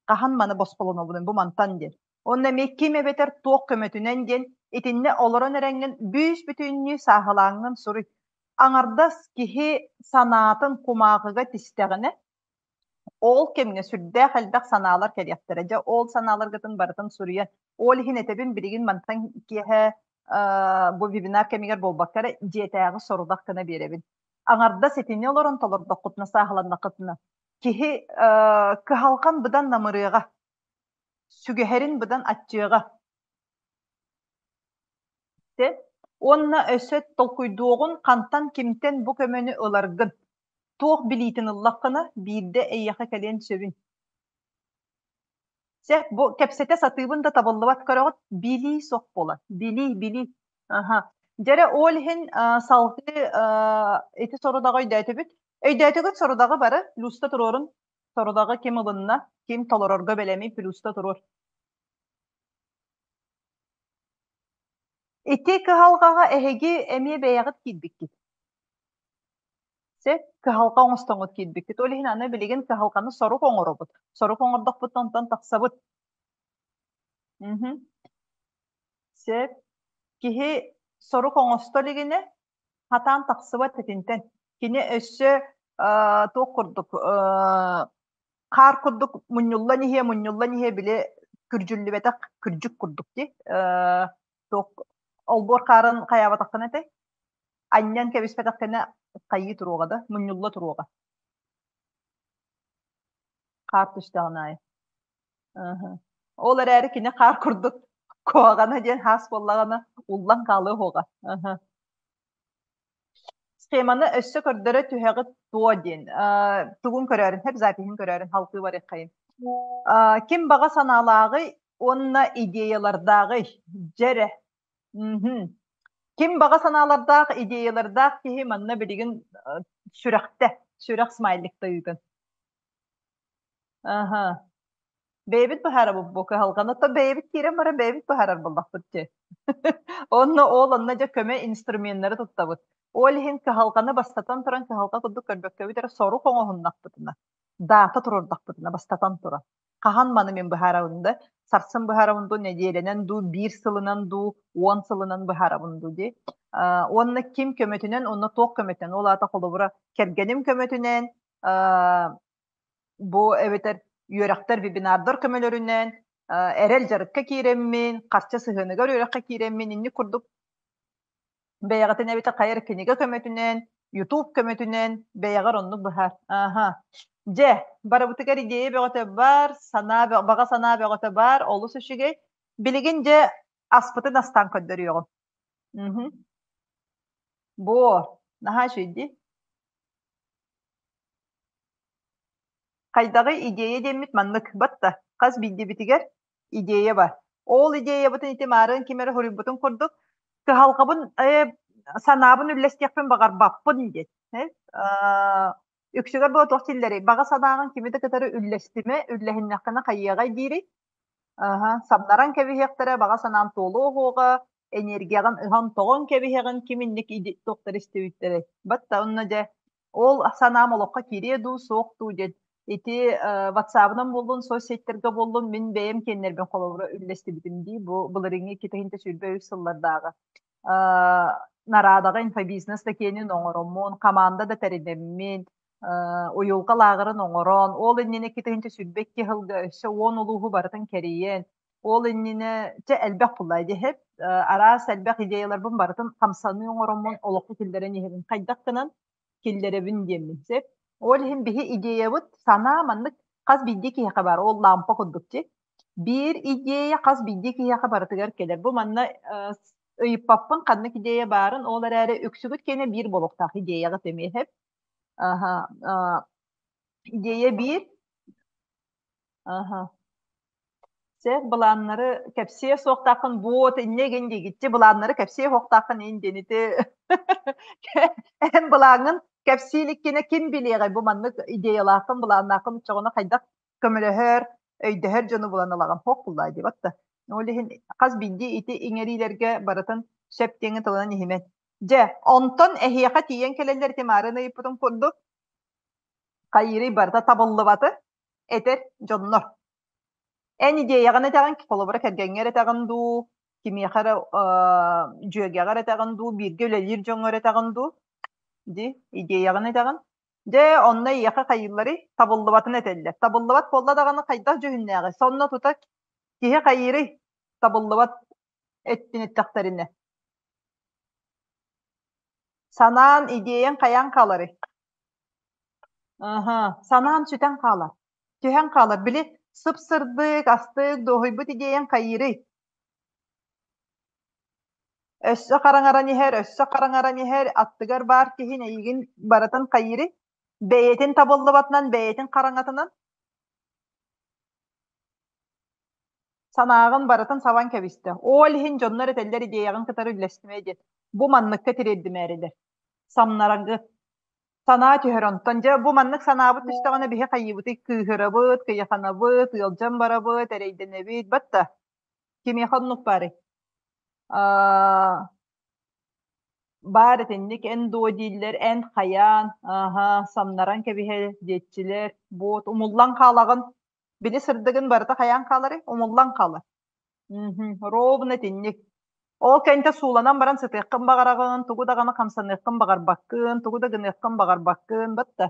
Хаһан маны босхолонобунуй бу мантан диэн. Уонна эмиэ ким эбэтэр туох көмөтүнэн диэн итиннэ олорон эрэҥҥин бүүс-бүтүннүү сааһылааҥҥын суруй. Аҥардас киһи санаатын кумааҕыга тистэҕинэ Ол кэмҥэ сүрдээх элбэх санаалар кэлиэхтэрэ. Дьэ, ол санааларгытын барытын суруйан, ол иһин этэбин билигин мантан киэһэ бу вебинар кэмигэр буолбакка эрэ дьиэтээҕи сорудах гына биэрэбин. Аҥардас итини олорон толордоххутуна, сааһыланнаххытына, киһи кыһалҕан быдан намырыаҕа, сүгэһэрин быдан аччыаҕа. Уонна өссө толкуйдуоҕун хантан кимтэн бу көмөнү ыларгын. Туох билиитин ыллаххына, биирдэ эйиэхэ кэлиэн сөбүн. Чэ, бу кэпсэтэ сатыыбын да табыллыбат көрөҕүт, билии суох буолар. Билии, билии. Аха. Дьэрэ ол иһин салгыы ити сорудаҕы өйдөөтүбүт. Өйдөөтүгүт сорудаҕы бары плюста туруорун. Сорудаҕы ким ылынна, ким толорорго бэлэмий плюста туруор. Ити кыһалҕаҕа эһиги эмиэ бэйэҕит киирбиккит. Сөп, кыһалҕа оҥостоҥҥут киирбиккит. Ол иһин аны билигин кыһалҕаны сорук оҥоробут. Сорук оҥордохпутуна онтон тахсабыт. Мгм. Сөп. Киһи сорук оҥосто илигинэ хатаан тахсыбат итинтэн. Кини өссө туох курдук хаар курдук мунньуллан иһиэ, мунньуллан иһиэ били күрдьүллүбэтэх күрдьүк курдук дии. Туох олбуор хаарын хайаабатаххына этэй? Анньан кэбиспэтэххинэ хайыы туруоҕа да, мунньулла туруоҕа. Хаар түстэҕин аайы. Ол эрээри кини хаар курдук куһаҕана диэн хаас буоллаҕына уллан хаалыа уһуоҕа. Схеманы өссө көрдөрө түһэҕит дуо диэн тугун көрөөрүн, хэп запиһын көрөөрүн халкыы барыаххайын. Ким баҕа санаалааҕый уонна идеялардааҕый? Дьэрэ. Ким баҕа санаалардаах, идеялардаах киһи манна билигин сүрэхтэ, сүрэх смайликта ыытын. Аха. Бэйэбит быһаарабыт бу кыһалҕаны, то бэйэбит киирэн баран бэйэбит быһаарар буоллахпыт дии. Онно ол онно дьэ көмө инструменнары туттабыт. Ол иһин кыһалҕаны бастатан туран кыһалҕа курдук көрбөккөбүт эрэ сорук оҥоһуннахпытына, даата туруордахпытына бастатан туран. Хаһан маны мин быһаарабын да, сарсын быһаарабын дуу, нэдиэлэнэн дуу, биир сылынан дуу, 10 сылынан быһаарабын дуу дии. Уонна ким көмөтүнэн, онно туох көмөтүнэн, ол аата холобура кэргэним көмөтүнэн, бу эбэтэр үөрэхтэр, вебинардар көмөлөрүнэн, эрэл дьарыкка киирэммин, харчы сыһыаныгар үөрэххэ киирэммин, инник курдук бэйэҕитин эбэтэр хайа эрэ кинигэ көмөтүнэн, YouTube көмөтүнэн бэйэҕэр оннук быһаар. Аха. Дьэ, барыбытыгар идея бөҕөтө бар, санаа баҕа санаа бөҕөтө бар, олус үчүгэй. Билигин дьэ аспытын астаан көрдөрүөҕүм. Мгм. Бу, наһаа үчүгэй дии. Хайдаҕый идея диэммит маннык батта хас биирдибитигэр идея бар. Ол идеябытын ити маарыын ким эрэ суруйбутун курдук кыһалҕабын санаабын үллэстиэхпин баҕарбаппын диэн. Үксүгэр буола туох дииллэрий? Баҕа санааҕын кими да кытары үллэстимэ, үллэһиннэххинэ хайыаҕай диирий? Аһа, самнаран кэбиһиэхтэрэ, баҕа санаам туолуо уһуоҕа, энергияҕын ыһан-тоҕон кэбиһэҕин, ким инник туохтар истибиттэрэй? Батта онно дьэ ол санаам олоххо киириэ дуу, суох дуу диэн ити ватсабынан буоллун, соцсетьтэргэ буоллун, мин бэйэм киэннэрбин холобура үллэстибитим дии, бу былырыыҥҥы 2023 сыллардааҕы Нарадаҕа инфобизнес да киэнин оҥороммун, хамаанда да тэринэммин, уйулҕа лааҕырын оҥорон, ол иннинэ 2022 сылга өссө 10 улууһу барытын кэрийэн, ол иннинэ чэ элбэх булла диэһэп араас элбэх идеяларбын барытын хамсаныы оҥороммун олоххо киллэрэн иһэбин. Хайдах гынан киллэрэбин диэммин сөп. Ол иһин биһи идеябыт санаа маннык хас биирдии киһиэхэ баар ол лампа курдук дии. Биир идея хас биирдии киһиэхэ барытыгар кэлэр. Бу манна ыйыппаппын ханнык идея баарын, ол эрээри үксүгүт киэнэ биир буолуохтаах идеяҕыт эмиэ сөп. Аха, идея биир. Аха. Сэх былааннары кэпсиэ суохтааххын буот инньэ гин диигитчи былааннары кэпсиэ суохтааххын иин диэн ити эн былааҥҥын кэпсии иликкинэ ким билиэҕэй бу маннык идеялааххын былааннааххын оччоҕуна хайдах көмөлөһөр өйдөһөр дьону булан ылаҕын суох буллаа диэбэт да ол иһин хас биирдии ити иҥэриилэргэ барытын сөп диэҥҥэ тылынан иһимэн дьэ онтон эһиэхэ тиийэн кэлэллэр ити маарын ыйыппытым курдук хайыырый барыта табыллыбаты этэр дьоннор Эн идиэйэҕин этэҕин, холобура кэргэҥҥэр этэҕин дуу, кимиэхэ эрэ дьүөгэҕэр этэҕин дуу, бииргэ үлэлиир дьоҥҥор этэҕин дуу, дии, идиэйэҕин этэҕин. Дьэ, онно эйиэхэ хайыылларый? Табыллыбатын этэллэр. Табыллыбат буолла даҕаны хайдах дьүһүннээҕий? Сонно тута киһи хайыырый? Табыллыбат эттин эттэхтэринэ. Санаан, идиэйэҥ хайаан хааларый? Аһа, санаан сүтэн хаалар. Түһэн хаалар. Били сып-сырдык, астык, дуоһуйбут идиэйэҥ хайыырый? Өссө хараҥаран иһэр, өссө хараҥаран иһэр, аттыгар баар киһин эйигин барытын хайыырый? Бэйэтин табыллыбатынан, бэйэтин хараҥатынан санааҕын барытын сабан кэбистэ. Ол иһин дьоннор этэллэр идиэйэҕин кытары үллэстимэ диэн. Бу манныкка тириэрдимээрилэр. Самнараргыт. Санаа түһэр онтон дьэ бу маннык санаабыт түстэҕинэ биһи хайыыбытый кыыһырабыт, кыйаханабыт, ыалдьан барабыт, эрэйдэнэбит батта. Кимиэхэ оннук баарый? Аа, баар итинник эн дуо дииллэр, эн хайаан, ааһа, самнаран кэбиһэ диэччилэр, буот умуллан хаалаҕын, били сырдыгын барыта хайаан хааларый? Умуллан хаалар. Мгм, ровно итинник. Ол кэнтэ сууланан баран сытыаххын баҕараҕын, тугу даҕаны хамсаныаххын баҕарбаккын, тугу да гыныаххын баҕарбаккын, батта.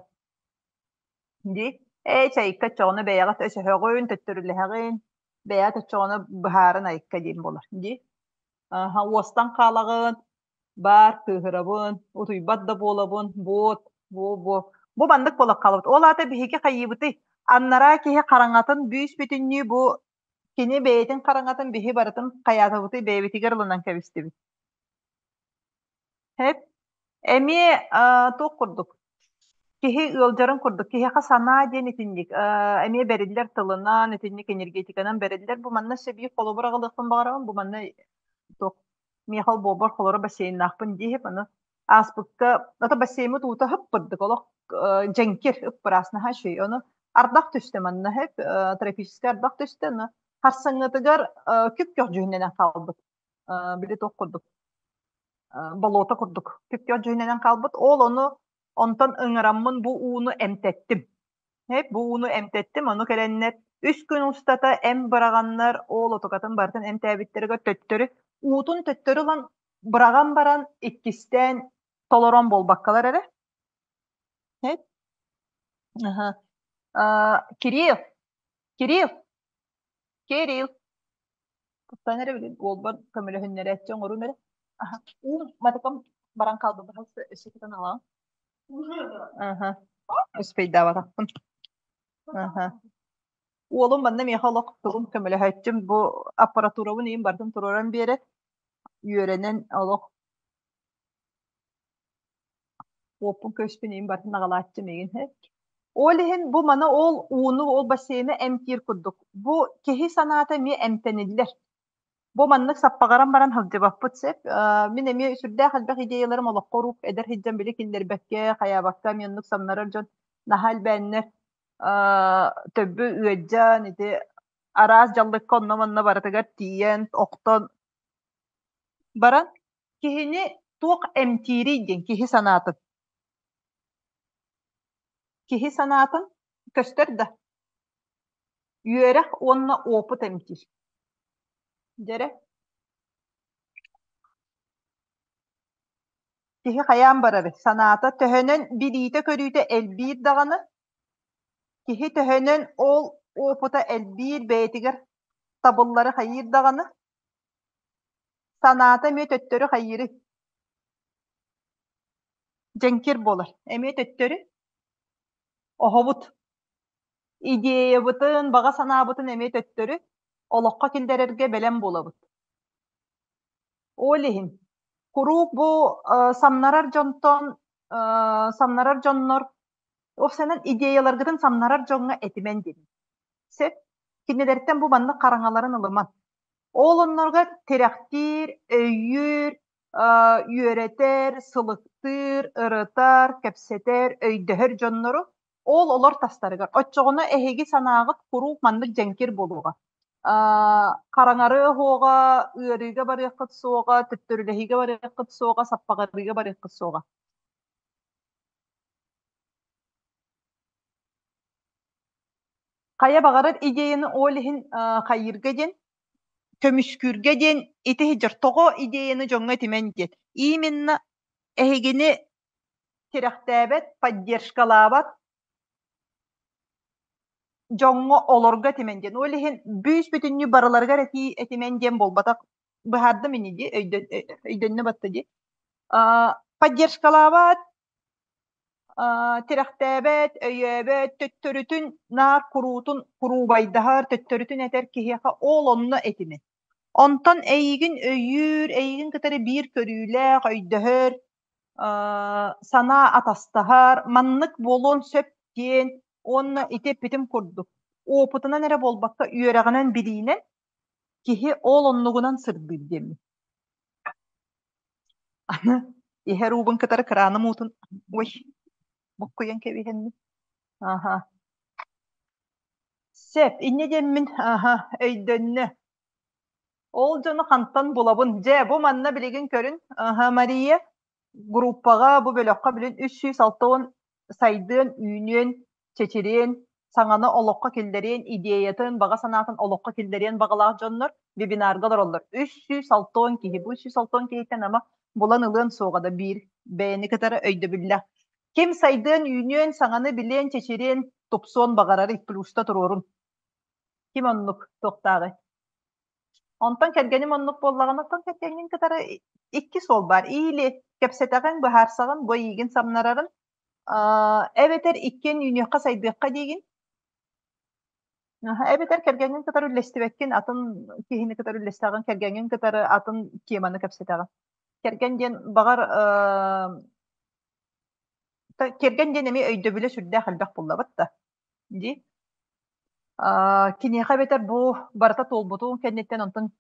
Дии. Ээ, чайка оччоҕуна бэйэҕит өсөһөҕүн, төттөрүлэһэҕин, бэйэҕит оччоҕуна быһаарын айыкка диэн буолар. Дии. Аха, уостан хаалаҕын, баар кыыһырабын, утуйбат да буолабын, буот, буо-буо. Бу маннык буолан хаалабыт. Ол аата биһиги хайыыбытый? Аннараа киһи хараҥатын бүүс-бүтүннүү бу кини бэйэтин хараҥатын биһи барытын хайаатабытый бэйэбитигэр ылынан кэбистибит. Хэп. Эмиэ туох курдук киһи ыалдьарын курдук киһиэхэ санаа диэн итинник эмиэ бэриллэр тылынан итинник энергетиканан бэриллэр бу манна сөбүй холобур аҕалыахпын баҕарабын бу манна туох миэхэ ол буолбар холоро бассейннаахпын диэһип аны ааспыкка ата бассейммыт уута ыппырдык олох дьэҥкир ыппыраас наһаа үчүгэй ону Ардах түстэ манна сөп, тропическай ардах түстэ, но харсыҥҥытыгар күп-күөх дьүһүннэнэн хаалбыт. Били туох курдук, болуота курдук күп-күөх дьүһүннэнэн хаалбыт. Ол ону онтон ыҥыраммын бу ууну эмтэттим. Бу ууну эмтэттим, ону кэлэннэр үс күн устата эм быраҕаннар, ол отукатын барытын эмтээбиттэригэр төттөрү уутун төттөрү ылан быраҕан баран иккистээн толорон буолбаккалар эрэ. Аха. Кирилл, Кирилл, Кирилл. Туттан эрэ билин уолбар көмөлөһүннэрээччи оҥорун эрэ. Аха. Уум матыкам баран хаалбыт баһылса өссө кытан алаҕын. Аха. Успейдаабатахпын. Аха. Уолум манна миэхэ олох тугум көмөлөһөөччүм бу аппаратурабын иин бардым туруоран биэрэр. Үөрэнэн олох уоппун көспүн иин бартын аҕалааччы миигин Ол иһин бу маны ол ууну ол бассейны эмтиир курдук. Бу киһи санаата эмиэ эмтэниллэр. Бу маннык саппаҕыран баран сылдьыбаппыт сөп. Мин эмиэ сүрдээх элбэх идеяларым олоххо урук эдэр сылдьан били киллэрбэккэ, хайаабакка эмиэ оннук самнарар дьон наһаа элбээннэр төббү ыалдьан ити араас дьаллыкка онно-манна барытыгар тиийэн, охтон баран киһини туох эмтиирий диэн киһи санаатын. Киһи санаатын көстөр да үөрэх уонна опыт эмтиир. Дьэрэ. Киһи хайаан барарый? Санаата төһөнөн билиитэ-көрүүтэ элбиир даҕаны, киһи төһөнөн ол опыта элбиир бэйэтигэр табыллары хайыыр даҕаны, санаата эмиэ төттөрү хайыырый? Дьэҥкир буолар. Эмиэ төттөрү оһобут. Идеябытын, баҕа санаабытын эмиэ төттөрү олоххо киллэрэргэ бэлэм буолабыт. Ол иһин куруук бу самнарар дьонтон самнарар дьоннор уопсайынан идеяларгытын самнарар дьоҥҥо этимэн диэн. Сөп. Кинилэртэн бу маннык хараҥаларын ылыман. Ол оннорго тирэхтиир, өйүүр, үөрэтэр, сылыктыыр, ырытар, кэпсэтэр, өйдөһөр дьоннору ол олор тастарыгар. Оччоҕуна эһиги санааҕыт куруук маннык дьэҥкир буолуоҕа. Хараҥарыа уһуоҕа, ыарыыга барыаххыт суоҕа, төттөрүлэһиигэ барыаххыт суоҕа, саппаҕырыыга барыаххыт суоҕа. Хайа баҕарар идеяны ол иһин хайыырга диэн, көмүскүүргэ диэн ити сылдьар тоҕо идеяны дьоҥҥо этимэн диэн. Именно эһигини тирэхтээбэт, поддержкалаабат дьоҥҥо олорго этимэн диэн. Ол иһин бүүс-бүтүннүү барыларыгар этии этимэн диэн буолбатах. Быһаардым ини дии, өйдөннө батта дии. Поддержкалаабат, тирэхтээбэт, өйөөбөт, төттөрүтүн наар куруутун куруубайдаһар, төттөрүтүн этэр киһиэхэ ол онно этимэн. Онтон эйигин өйүүр, эйигин кытары биир көрүүлээх, өйдөһөр, санаа атастаһар, маннык буолуон сөп диэн уонна ити эппитим курдук, уопутунан эрэ буолбакка, үөрэҕинэн, билиинэн киһи ол оннугунан сырдыыр диэммин. Аны иһэр уубун кытары кырааным уутун ой буккуйан кэбиһэммин. Аха. Сөп, инньэ диэммин аха өйдөннө. Ол дьону хантан булабын? Дьэ, бу манна билигин көрүн, аха, Мария, группаҕа бу бөлөххө билин 360 сайдыан, үүнүөн, чэчириэн, саҥаны олоххо киллэриэн, идеятын, баҕа санаатын олоххо киллэриэн баҕалаах дьоннор вебинарга олороллор. 360 киһи. Бу 360 киһиттэн ама булан ылыан суоҕа да биир бэйэни кытары өйдөбүллээх. Ким сайдыан, үүнүөн, саҥаны билиэн, чэчириэн, тупсуон баҕарарый, плюста туруорун. Ким оннук туохтааҕый? Онтон кэргэним оннук буоллаҕына, оттон кэргэҥҥин кытары икки суол баар. Или кэпсэтэҕин, быһаарсаҕын, бу эйиигин самнарарын, эбэтэр иккиэн үүнүөххэ-сайдыахха диигин. Эбэтэр кэргэҥҥин кытары үллэстибэккин, атын киһини кытары үллэстэҕин, кэргэҥҥин кытары атын теманы кэпсэтэҕин. Кэргэн диэн баҕар кэргэн диэн эмиэ өйдөбүлэ сүрдээх элбэх буоллабыт да. Дии. Киниэхэ эбэтэр бу барыта туолбутун кэнниттэн онтон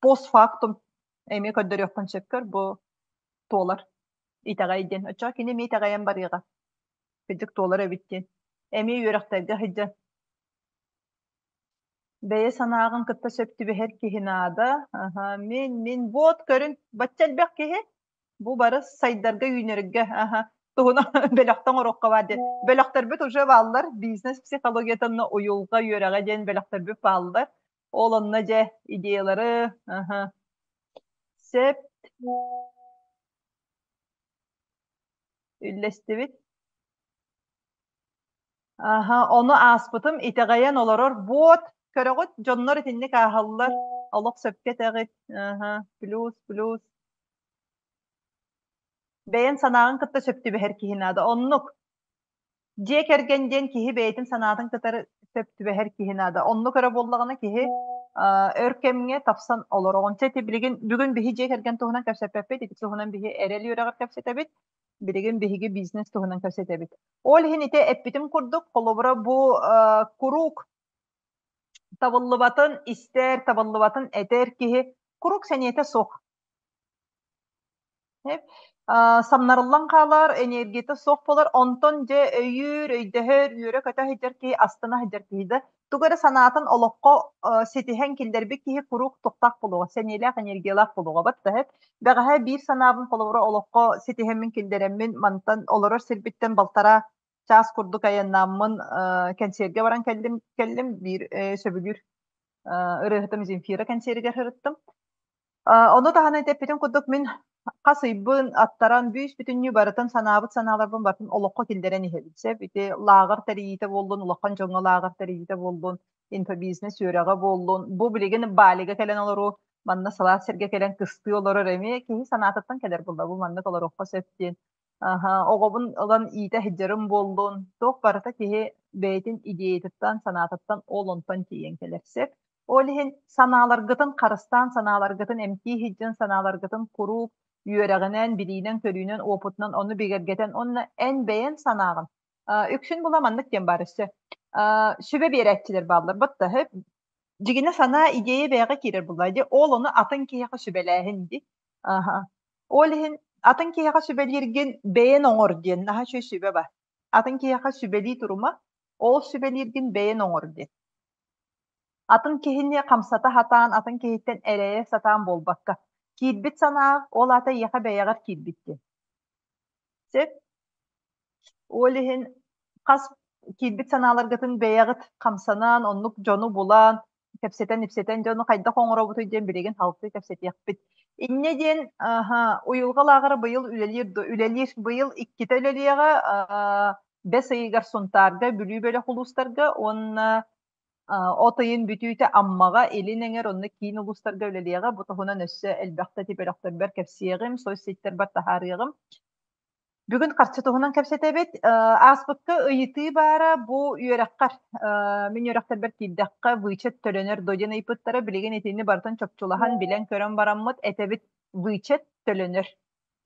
постфактум эмиэ көрдөрүөххүн сөпкөр бу туолар итэҕэй диэн. Оччоҕо кини эмиэ итэҕэйэн барыаҕа. Кырдьык туолар эбит диэн. Эмиэ үөрэхтэргэ сылдьан Бэйэ санааҕын кытта сөп түбэһэр киһи наада. Аһа, мин, мин, вот көрүн, бачча элбэх киһи бу бары сайдарга, үүнэргэ, аһа, туһунан бөлөхтөн оҥоруохха баар диэн. Бөлөхтөрбүт уже бааллар, бизнес психологиятын уйулҕа үөрэҕэ диэн бөлөхтөрбүт бааллар. Ол онно дьэ идеялары, аһа, сөп үллэстибит. Аһа, ону ааспытым итэҕэйэн олорор буот көрөҕүт дьоннор итинник ааһаллар олох сөпкө этэҕит аһа плюс плюс бэйэн санааҕын кытта сөп түбэһэр киһи наада оннук дьиэ кэргэн диэн киһи бэйэтин санаатын кытары сөп түбэһэр киһи наада оннук эрэ буоллаҕына киһи өр кэмҥэ тапсан олороҕун чэ ити билигин бүгүн биһи дьиэ кэргэн туһунан кэпсэппэппит ити туһунан биһи эрэл үөрэҕэр кэпсэтэбит билигин биһиги бизнес туһунан кэпсэтэбит. Ол иһин ити эппитим курдук, холобура бу куруук табыллыбатын истэр, табыллыбатын этэр киһи куруук сэниэтэ суох. Самнарыллан хаалар, энергията суох буолар, онтон дьэ өйүүр, өйдөһөр, үөрэ-көтө сылдьар киһи, астына сылдьар киһи да тугу эрэ санаатын олоххо ситиһэн киллэрбит киһи куруук туохтаах буолуоҕа, сэниэлээх, энергиялаах буолуоҕа батта Бэҕэһээ биир санаабын холобура олоххо ситиһэммин киллэрэммин мантан олорор сирбиттэн балтараа чаас курдук айаннааммын кэнсиэргэ баран кэллим кэллим биир сөбүлүүр ырыаһытым Земфира кэнсиэригэр сырыттым. Ону таһынан эппитим курдук мин хас ыйбын аттаран бүүс-бүтүннүү барытын санаабыт санааларбын барытын олоххо киллэрэн иһэбин. Сөп ити лааҕыр тэрийиитэ буоллун, улахан дьоҥҥо лааҕыр тэрийиитэ буоллун, инфобизнес үөрэҕэ буоллун. Бу билигин Балига кэлэн олоруу, манна сылаас сиргэ кэлэн кыстыы олорор эмиэ киһи санаатыттан кэлэр буолла. Бу маннык олоруохха сөп диэн. Аһа, оҕобун ылан иитэ сылдьарым буоллун. Туох барыта киһи бэйэтин идеятыттан, санаатыттан ол онтон тиийэн кэлэр сөп. Ол иһин санааларгытын харыстаан, санааларгытын эмтии сылдьан, санааларгытын куруук үөрэҕинэн, билиинэн-көрүүнэн, уопутунан ону бигэргэтэн уонна эн бэйэн санааҕын үксүн була маннык диэн баар өссө сүбэ биэрээччилэр бааллар батта дьигинэ санаа идея бэйэҕэ киирэр булла ди ол ону атын киһиэхэ сүбэлээһин ди аха ол иһин атын киһиэхэ сүбэлииргин бэйэн оҥор диэн наһаа үчүгэй сүбэ бар атын киһиэхэ сүбэлии турума ол сүбэлииргин бэйэн оҥор диэн Атын киһини хамсата сатаан, атын киһиттэн эрэйэ сатаан буолбакка, киирбит санаа ол аата эйиэхэ бэйэҕэр киирбит диэн. Сөп? Ол иһин хас киирбит санааларгытын бэйэҕит хамсанан, оннук дьону булан, кэпсэтэн-ипсэтэн дьону хайдах оҥоробутуй диэн билигин салгыы кэпсэтиэхпит. Инньэ диэн уйулҕа лааҕыра быйыл үлэлиир үлэлиир быйыл иккитэ үлэлиэҕэ бэс ыйыгар Сунтаарга, Бүлүү бөлөх улуустарга уонна от ыйын бүтүүтэ Аммаҕа, Илин Эҥэр уонна киин улуустарга үлэлиэҕэ. Бу туһунан өссө элбэхтэ ити бөлөхтөрбөр кэпсиэҕим, соцсетьтэрбэр таһаарыаҕым. Бүгүн харчы туһунан кэпсэтэбит. Ааспыкка ыйытыы баара бу үөрэххэр, мин үөрэхтэрбэр киирдэххэ вычет төлөнөр дуо диэн ыйыппыттара. Билигин итини барытын чопчулаһан, билэн-көрөн бараммыт этэбит вычет төлөнөр.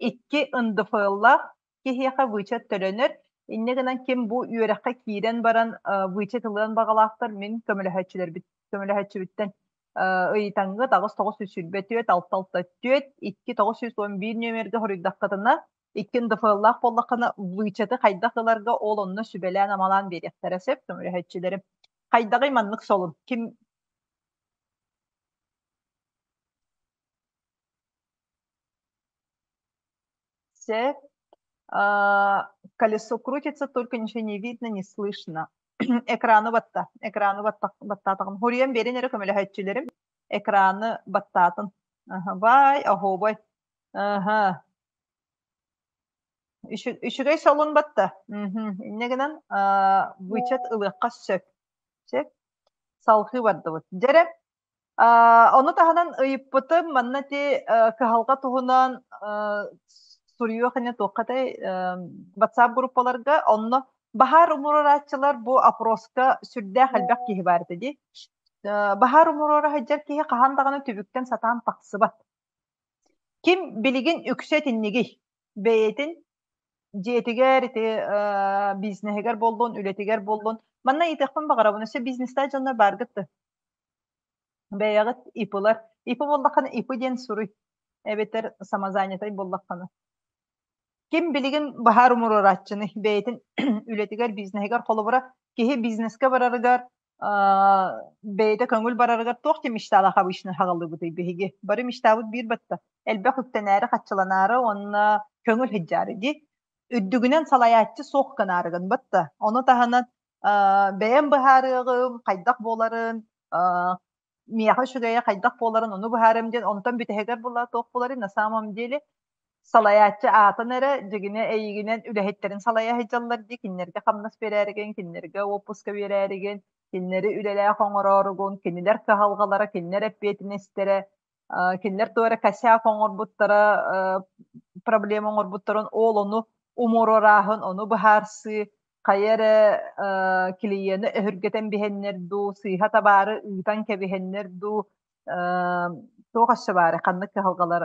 Икки НДФЛ-лаах киһиэхэ вычет төлөнөр. Инньэ гынан ким бу үөрэххэ киирэн баран вычет ылыан баҕалаахтар мин көмөлөһөөччүлэрбит көмөлөһөөччүбүттэн ыйытаҥҥыт 8 924 6 6 4 2 911 нүөмэргэ хоруйдаххытына икки НДФЛ-лаах буоллаххына вычеты хайдах ыларга ол онно сүбэлээн-амалаан биэриэхтэрэ сөп көмөлөһөөччүлэрим. Хайдаҕый маннык солун? Ким Сөп. Колесо крутится, только ничего не видно, не слышно. Экраны батта. Экраны баттаатаҕым. Хуруйан биэрин эрэ көмөлөһөөччүлэрим. Экраны баттаатын. Бай, оһуобай. Аха. Үчүгэй солун батта. Инньэ гынан вычет ылыахха сөп. Сөп. Салхыы бардыбыт. Дьэрэ, Ону таһынан ыйыппытым, манна ити кыһалҕа туһунан суруйуох иннинэ туоххатай WhatsApp группаларга онно баһаар умуруорааччылар бу опроска сүрдээх элбэх киһи баар этэ дии. Баһаар умуруора сылдьар киһи хаһан даҕаны түбүктэн сатаан тахсыбат. Ким билигин үксэ итиннигий? Бэйэтин дьиэтигэр, ити бизнеһигэр буоллун, үлэтигэр буоллун. Манна ыйытыахпын баҕарабын, өссө бизнестээх дьоннор бааргыт да? Бэйэҕит ИП-лар. ИП буоллаххына ИП диэн суруй. Эбэтэр самозанятай буоллаххына. Ким билигин баһаар умуруорааччыны бэйэтин үлэтигэр, бизнеһигэр холобура киһи бизнескэ барарыгар бэйэтэ көҥүл барарыгар туох да мечталаах обычно хаҕыллыбытый биһиги. Бары мечтабыт биир батта. Элбэх үктэнээри, хаччыланаары уонна көҥүл сылдьаары дии. Үрдүгүнэн салайааччы суох гынаарыгын батта. Ону таһынан бэйэм быһаарыаҕым, хайдах буоларын, миэхэ үчүгэйэ хайдах буоларын ону быһаарыам диэн онтон бүтэһигэр була туох буоларын на самом деле салайааччы аатын эрэ дьигинэ эйигинэн үлэһиттэрин салайа сылдьаллар дии кинилэргэ хамнас биэрээригин кинилэргэ уоппуска биэрээригин кинилэри үлэлээх оҥорооругун кинилэр кыһалҕалара кинилэр эппиэтинэстэрэ кинилэр туох эрэ косяк оҥорбуттара проблема оҥорбуттарын ол ону умуруорааһын ону быһаарсыы хайа эрэ клиены өһүргэтэн биһэннэр дуу сыыһа табаары ыытан кэбиһэннэр дуу туох өссө баары ханнык кыһалҕалар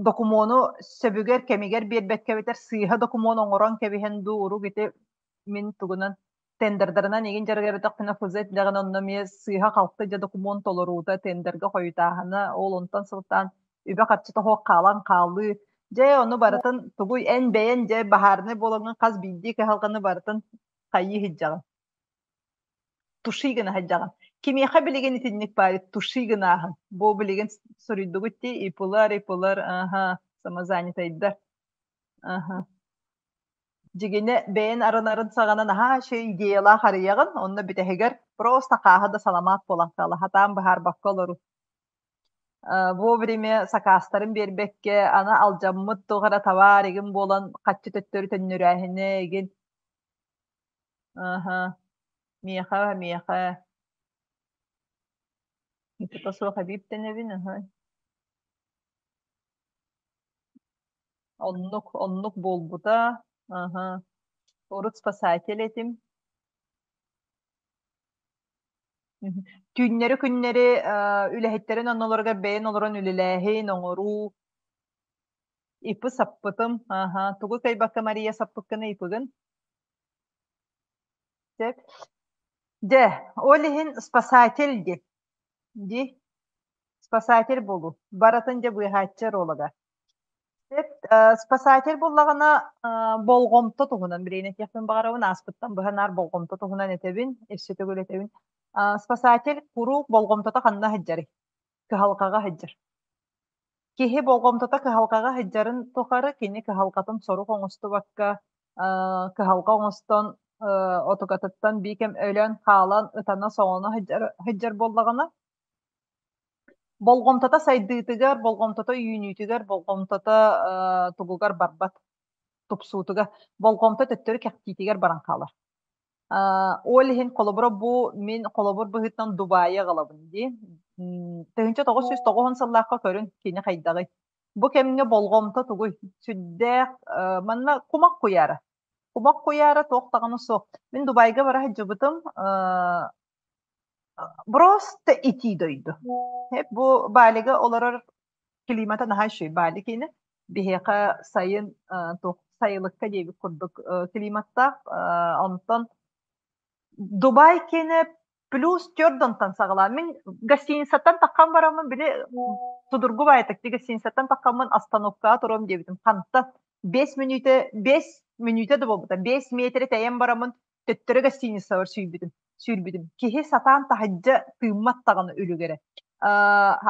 докумуону сөбүгэр кэмигэр биэрбэккэ эбэтэр сыыһа докумуон оҥорон кэбиһэн дуу урук ити мин тугунан тендердарынан игин дьарыгырдахпына ФЗ дэҕин онно эмиэ сыыһа-халты дьэ докумуон толоруута тендергэ хойутааһына ол онтон сылтаан үбэ-харчыта суох хаалан хаалыы дьэ ону барытын тугуй эн бэйэн дьэ баһаарынай буолаҥҥын хас биирдии кыһалҕаны барытын хайыы сылдьаҕын туши гына сылдьаҕын кимиэхэ билигин итинник баары туши гынааһын бу билигин суруйдугут дии ипулар ипулар аха самозанятайдар аха Дьигинэ бэйэн арынарын саҕана наһаа үчүгэй идеялаах арыйаҕын, онно бүтэһигэр просто хааһы да саламаат буолан хаалар, хатаан быһаарбакка олоруу. Вовремя сакаастарын биэрбэккэ, аны алдьаммыт туох эрэ табаар игин буолан хаччы төттөрү төннөрөөһүнэ игин. Аһа, миэхэ, миэхэ. Итито суох эбииптэнэбин, аһа. Оннук, оннук буолбута. Аһа. Урут спасатель этим. Мгм. Түүннэри-күннэри үлэһиттэрин оннуларыгар бэйэн олорон үлэлээһин, оҥоруу. Ипы саппытым. Аһа. Тугу кыайбакка Мария саппыккын ыйыпыгын? Сөп. Дьэ, ол иһин спасатель диэн. Дии. Спасатель буолуу. Барытын дьэ быыһааччы ролога. Спасатель буоллаҕына болҕомто туһунан билигин этиэхпин баҕарабын, ааспыттан быһа наар болҕомто туһунан этэбин, өссө төгүл этэбин. Спасатель куруук болҕомтото ханна сылдьарый? Кыһалҕаҕа сылдьар. Киһи болҕомтото кыһалҕаҕа сылдьарын тухары кини кыһалҕатын сорук оҥостубакка, кыһалҕа оҥостон отукатыттан биикэм өлөн хаалан ытана-соҥоно сылдьар, сылдьар буоллаҕына, Болҕомтото сайдыытыгар, болҕомтото үүнүүтүгэр, болҕомтото тугугар барбат, тупсуутугар, болҕомто төттөрү кэхтиитигэр баран хаалар. Ол иһин холобура бу мин холобур быһыытынан Дубайы аҕалабын дии. 1990 сыллаахха көрүн кини хайдаҕый? Бу кэмҥэ болҕомто тугуй? Сүрдээх манна кумах куйаара. Кумах куйаара туох даҕаны суох. Мин Дубайга бара сылдьыбытым Просто итии дойду. Бу Балига олорор климата наһаа үчүгэй. Бали киинэ биһиэхэ сайын туох сайылыкка диэбит курдук климаттаах. Онтон Дубай киэнэ плюс төрдонтон саҕалаан. Мин гостиницаттан таххан бараммын били судургу баайытык гостиницаттан таххаммын остановкаҕа туруом диэбитим. Хантан 5 мүнүүтэ 5 мүнүүтэ да буолбута 5 метрэ тэйэн бараммын төттөрү гостиницабар сүүрбүтүм сүүрбүтүм киһи сатаан таһырдьа тыыммат даҕаны үлүгэрэ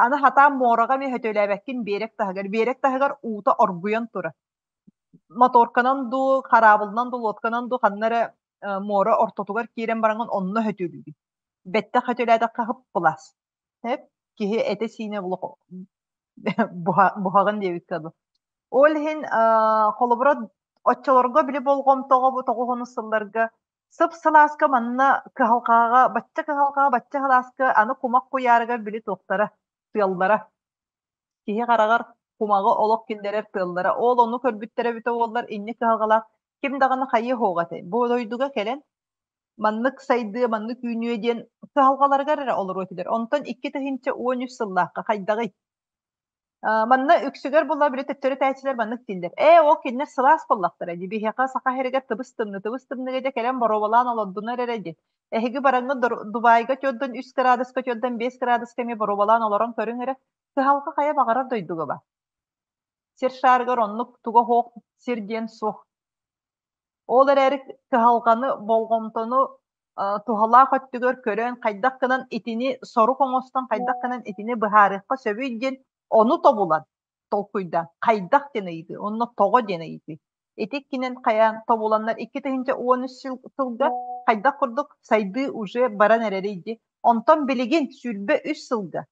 аны хатаан муораҕа эмиэ хөтөлөөбөккүн биэрэк таһыгар биэрэк таһыгар уута оргуйан турар моторканан дуу хараабылынан дуу лодканан дуу ханна эрэ муора ортотугар киирэн бараҥҥын онно хөтүөлүүгүн бэттэх хөтөлөөтөххө хыппылас киһи этэ-сиинэ буһаҕын диэбиккэ дылы. Ол иһин холобура оччолорго били болҕомтоҕо бу тоҕус сылларга сып-сылааска манна кыһалҕаҕа бачча кыһалҕаҕа бачча сылааска аны кумах куйаарыгар били туохтара тыаллара киһи хараҕар кумаҕы олох киллэрэр тыаллара ол ону көрбүттэрэ эбитэ буоллар инник кыһалҕалаах ким даҕаны хайыа суоҕа этэй бу дойдуга кэлэн маннык сайдыа, маннык үүнүө диэн кыһалҕаларыгар эрэ олоруо этилэр. Онтон 2013 сыллаахха хайдаҕый? Манна үксүгэр була били төттөрү этээччилэр маннык дииллэр. Ээ, ол кинилэр сылаас буоллахтара дии. Биһиэхэ Саха сиригэр тыбыс-тымныы, тыбыс-тымныыга дьэ кэлэн боруобалаан олордунар эрэ дии. Эһиги бараҥҥыт Дубайга төрдөн 3 кыраадыска, төрдөн 5 кыраадыска эмиэ боруобалаан олорон көрүҥ эрэ. Кыһалҕа хайа баҕарар дойдуга бар. Сир шаарыгар оннук туга суох сир диэн суох. Ол эрээри кыһалҕаны, болҕомтону туһалаах өттүгэр көрөн, хайдах гынан итини сорук оҥостон, хайдах гынан итини быһаарыахха сөбүй диэн ону тобулан, толкуйдаан, хайдах диэн ыйытыы, онно тоҕо диэн ыйытыы. Ити иккинэн хайаан тобуланнар 2013 сылга хайдах курдук сайдыы уже баран эрэрий дии. Онтон билигин 23 сылга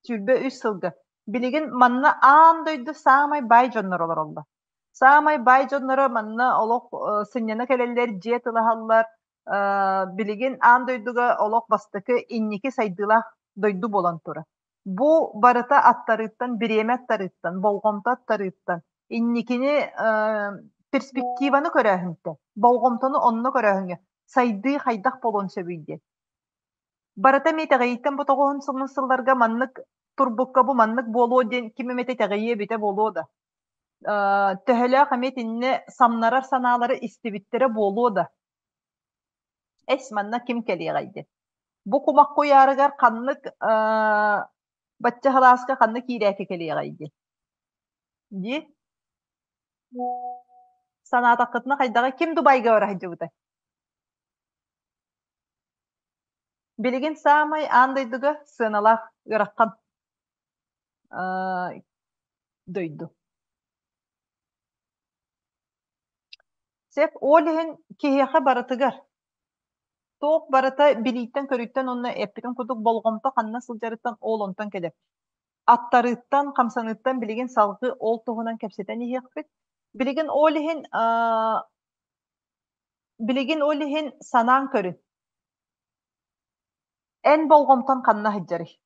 23 сылга билигин манна аан дойду саамай баай дьонноро олороллор. Саамай баай дьонноро манна олох сынньана кэлэллэр, дьиэ тылаһаллар. Билигин аан дойдуга олох бастакы инники сайдыылаах дойду буолан турар. Бу барыта аттарыыттан, бириэмэ аттарыыттан, болҕомто аттарыыттан, инникини перспективаны көрөөһүнтэн, болҕомтону онно көрөөһүҥҥэ сайдыы хайдах буолуон сөбүй диэн. Барыта эмиэ итэҕэйииттэн бу тоҕуһун сылын сылларга маннык турбукка бу маннык буолуо диэн ким эмэтэ итэҕэйиэ эбитэ буолуо да. Төһөлөөх эмиэ итиннэ самнарар санаалары истибиттэрэ буолуо да. Эс манна ким кэлиэҕэй диэн. Бу кумах куйаарыгар ханнык бачча халааска ханнык киирээки кэлиэҕэй диэн. Дии? Санаатаххытына хайдаҕый ким Дубайга бара сылдьыбытай? Билигин саамай аан дойдуга сыаналаах ыарахан дойду. Сөп, ол иһин киһиэхэ барытыгар туох барыта билииттэн-көрүүттэн уонна эппитин курдук болҕомто ханна сылдьарыттан ол онтон кэлэр. Аттарыыттан, хамсаныыттан билигин салгыы ол туһунан кэпсэтэн иһиэхпит. Билигин ол иһин Билигин ол иһин санаан көрүн. Эн болҕомтон ханна сылдьарый?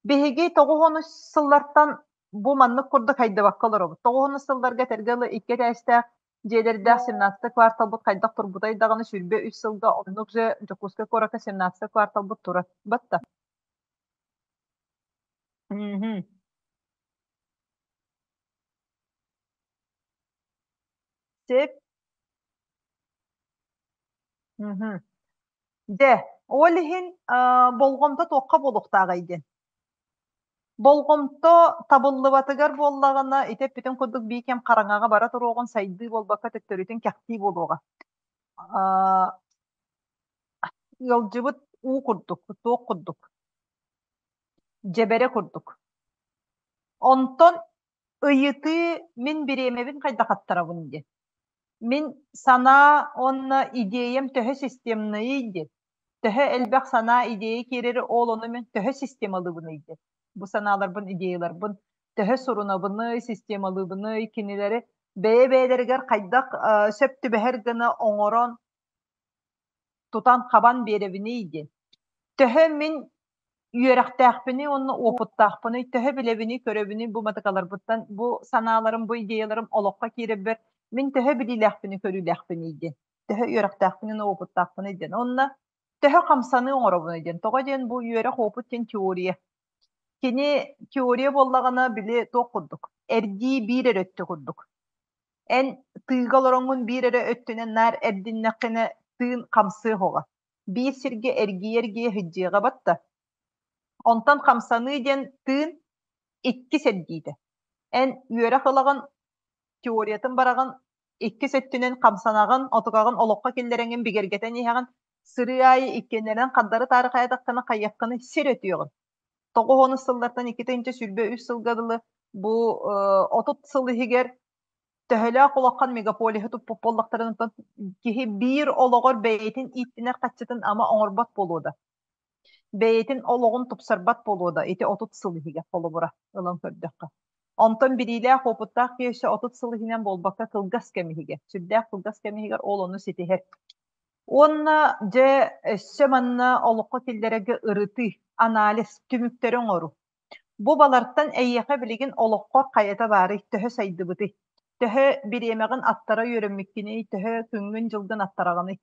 Биһиги тоҕус сыллартан бу маннык курдук хайдыбакка олоробут. Тоҕус сылларга этэргэ дылы икки этээстээх дьиэлэрдээх 17 кварталбыт хайдах турбутай даҕаны 23 сылга оннук же Дьокуускай куоракка 17 кварталбыт турар. Батта. Мгм. Сөп. Мгм. Дьэ, ол иһин болҕомто туохха буолуохтааҕый диэн. Болҕомто табыллыбатыгар буоллаҕына, ити эппитим курдук биир кэм хараҥаҕа бара туруоҕун сайдыы буолбакка төттөрүтүн кэхтии буолуоҕа. Ыалдьыбыт уу курдук, туох курдук, дьэбэрэ курдук. Онтон Ыйытыы мин бириэмэбин хайдах аттарабын диэн. Мин санаа уонна идеям төһө системнайый диэн. Төһө элбэх санаа идея киирэри ол ону мин төһө системалыыбыный диэн. Бу санааларбын, идеяларбын төһө сурунабыный, системалыыбыный, кинилэри бэйэ-бэйэлэригэр хайдах сөп түбэһэр гына оҥорон тутан-хабан биэрэбиний диэн. Төһө мин үөрэхтээхпиний уонна уопуттаахпыный, төһө билэбиний, көрөбүнүй бу матыкаларбыттан, бу санааларым, бу идеяларым олоххо киирэрбэр мин төһө билиилээхпиний, көрүүлээхпиний диэн, төһө үөрэхтээхпиний уонна уопуттаахпыный диэн. Уонна төһө хамсаныы оҥоробунуй диэн. Тоҕо диэн бу үөрэх, уопут диэн теория. Кини теория буоллаҕына били туох курдук, эрдии биир эрэ өттө курдук. Эн тыыга олороҥҥун биир эрэ өттүнэн наар эрдиннэххинэ тыын хамсыа суоҕа. Биир сиргэ эргийэ-эргийэ сылдьыаҕа батта. Онтон хамсаныы диэн тыын иккис эргиитэ. Эн үөрэх ылаҕын, теориятын бараҕын, иккис өттүнэн хамсанаҕын, отугаҕын олоххо киллэрэҥҥин бигэргэтэн иһэҕин, сырыы аайы иккиэннэринэн хардары-таары хайатаххына хайыаххыный сир өтүөҕүн. Тоҕус сыллартан 2023 сылга дылы бу 30 сыл иһигэр төһөлөөх улахан мегаполиһы туппут буоллахтарын киһи биир олоҕор бэйэтин ииттинэр хаччытын ама оҥорбот буолуо да. Бэйэтин олоҕун тупсарбат буолуо да ити 30 сыл иһигэр холобура ылан көрдөххө. Онтон билиилээх, уопуттаах киһи өссө 30 сыл иһинэн буолбакка кылгас кэм иһигэр, сүрдээх кылгас кэм иһигэр ол ону ситиһэр. Уонна дьэ өссө манна олоххо киллэрэргэ ырытыы, анализ, түмүктэри оҥоруу. Бу балартан эйиэхэ билигин олоххор хайата баарый, төһө сайдыбытый? Төһө бириэмэҕин аттара үөрэммиккиний, төһө күҥҥүн-дьылгын аттараҕыный?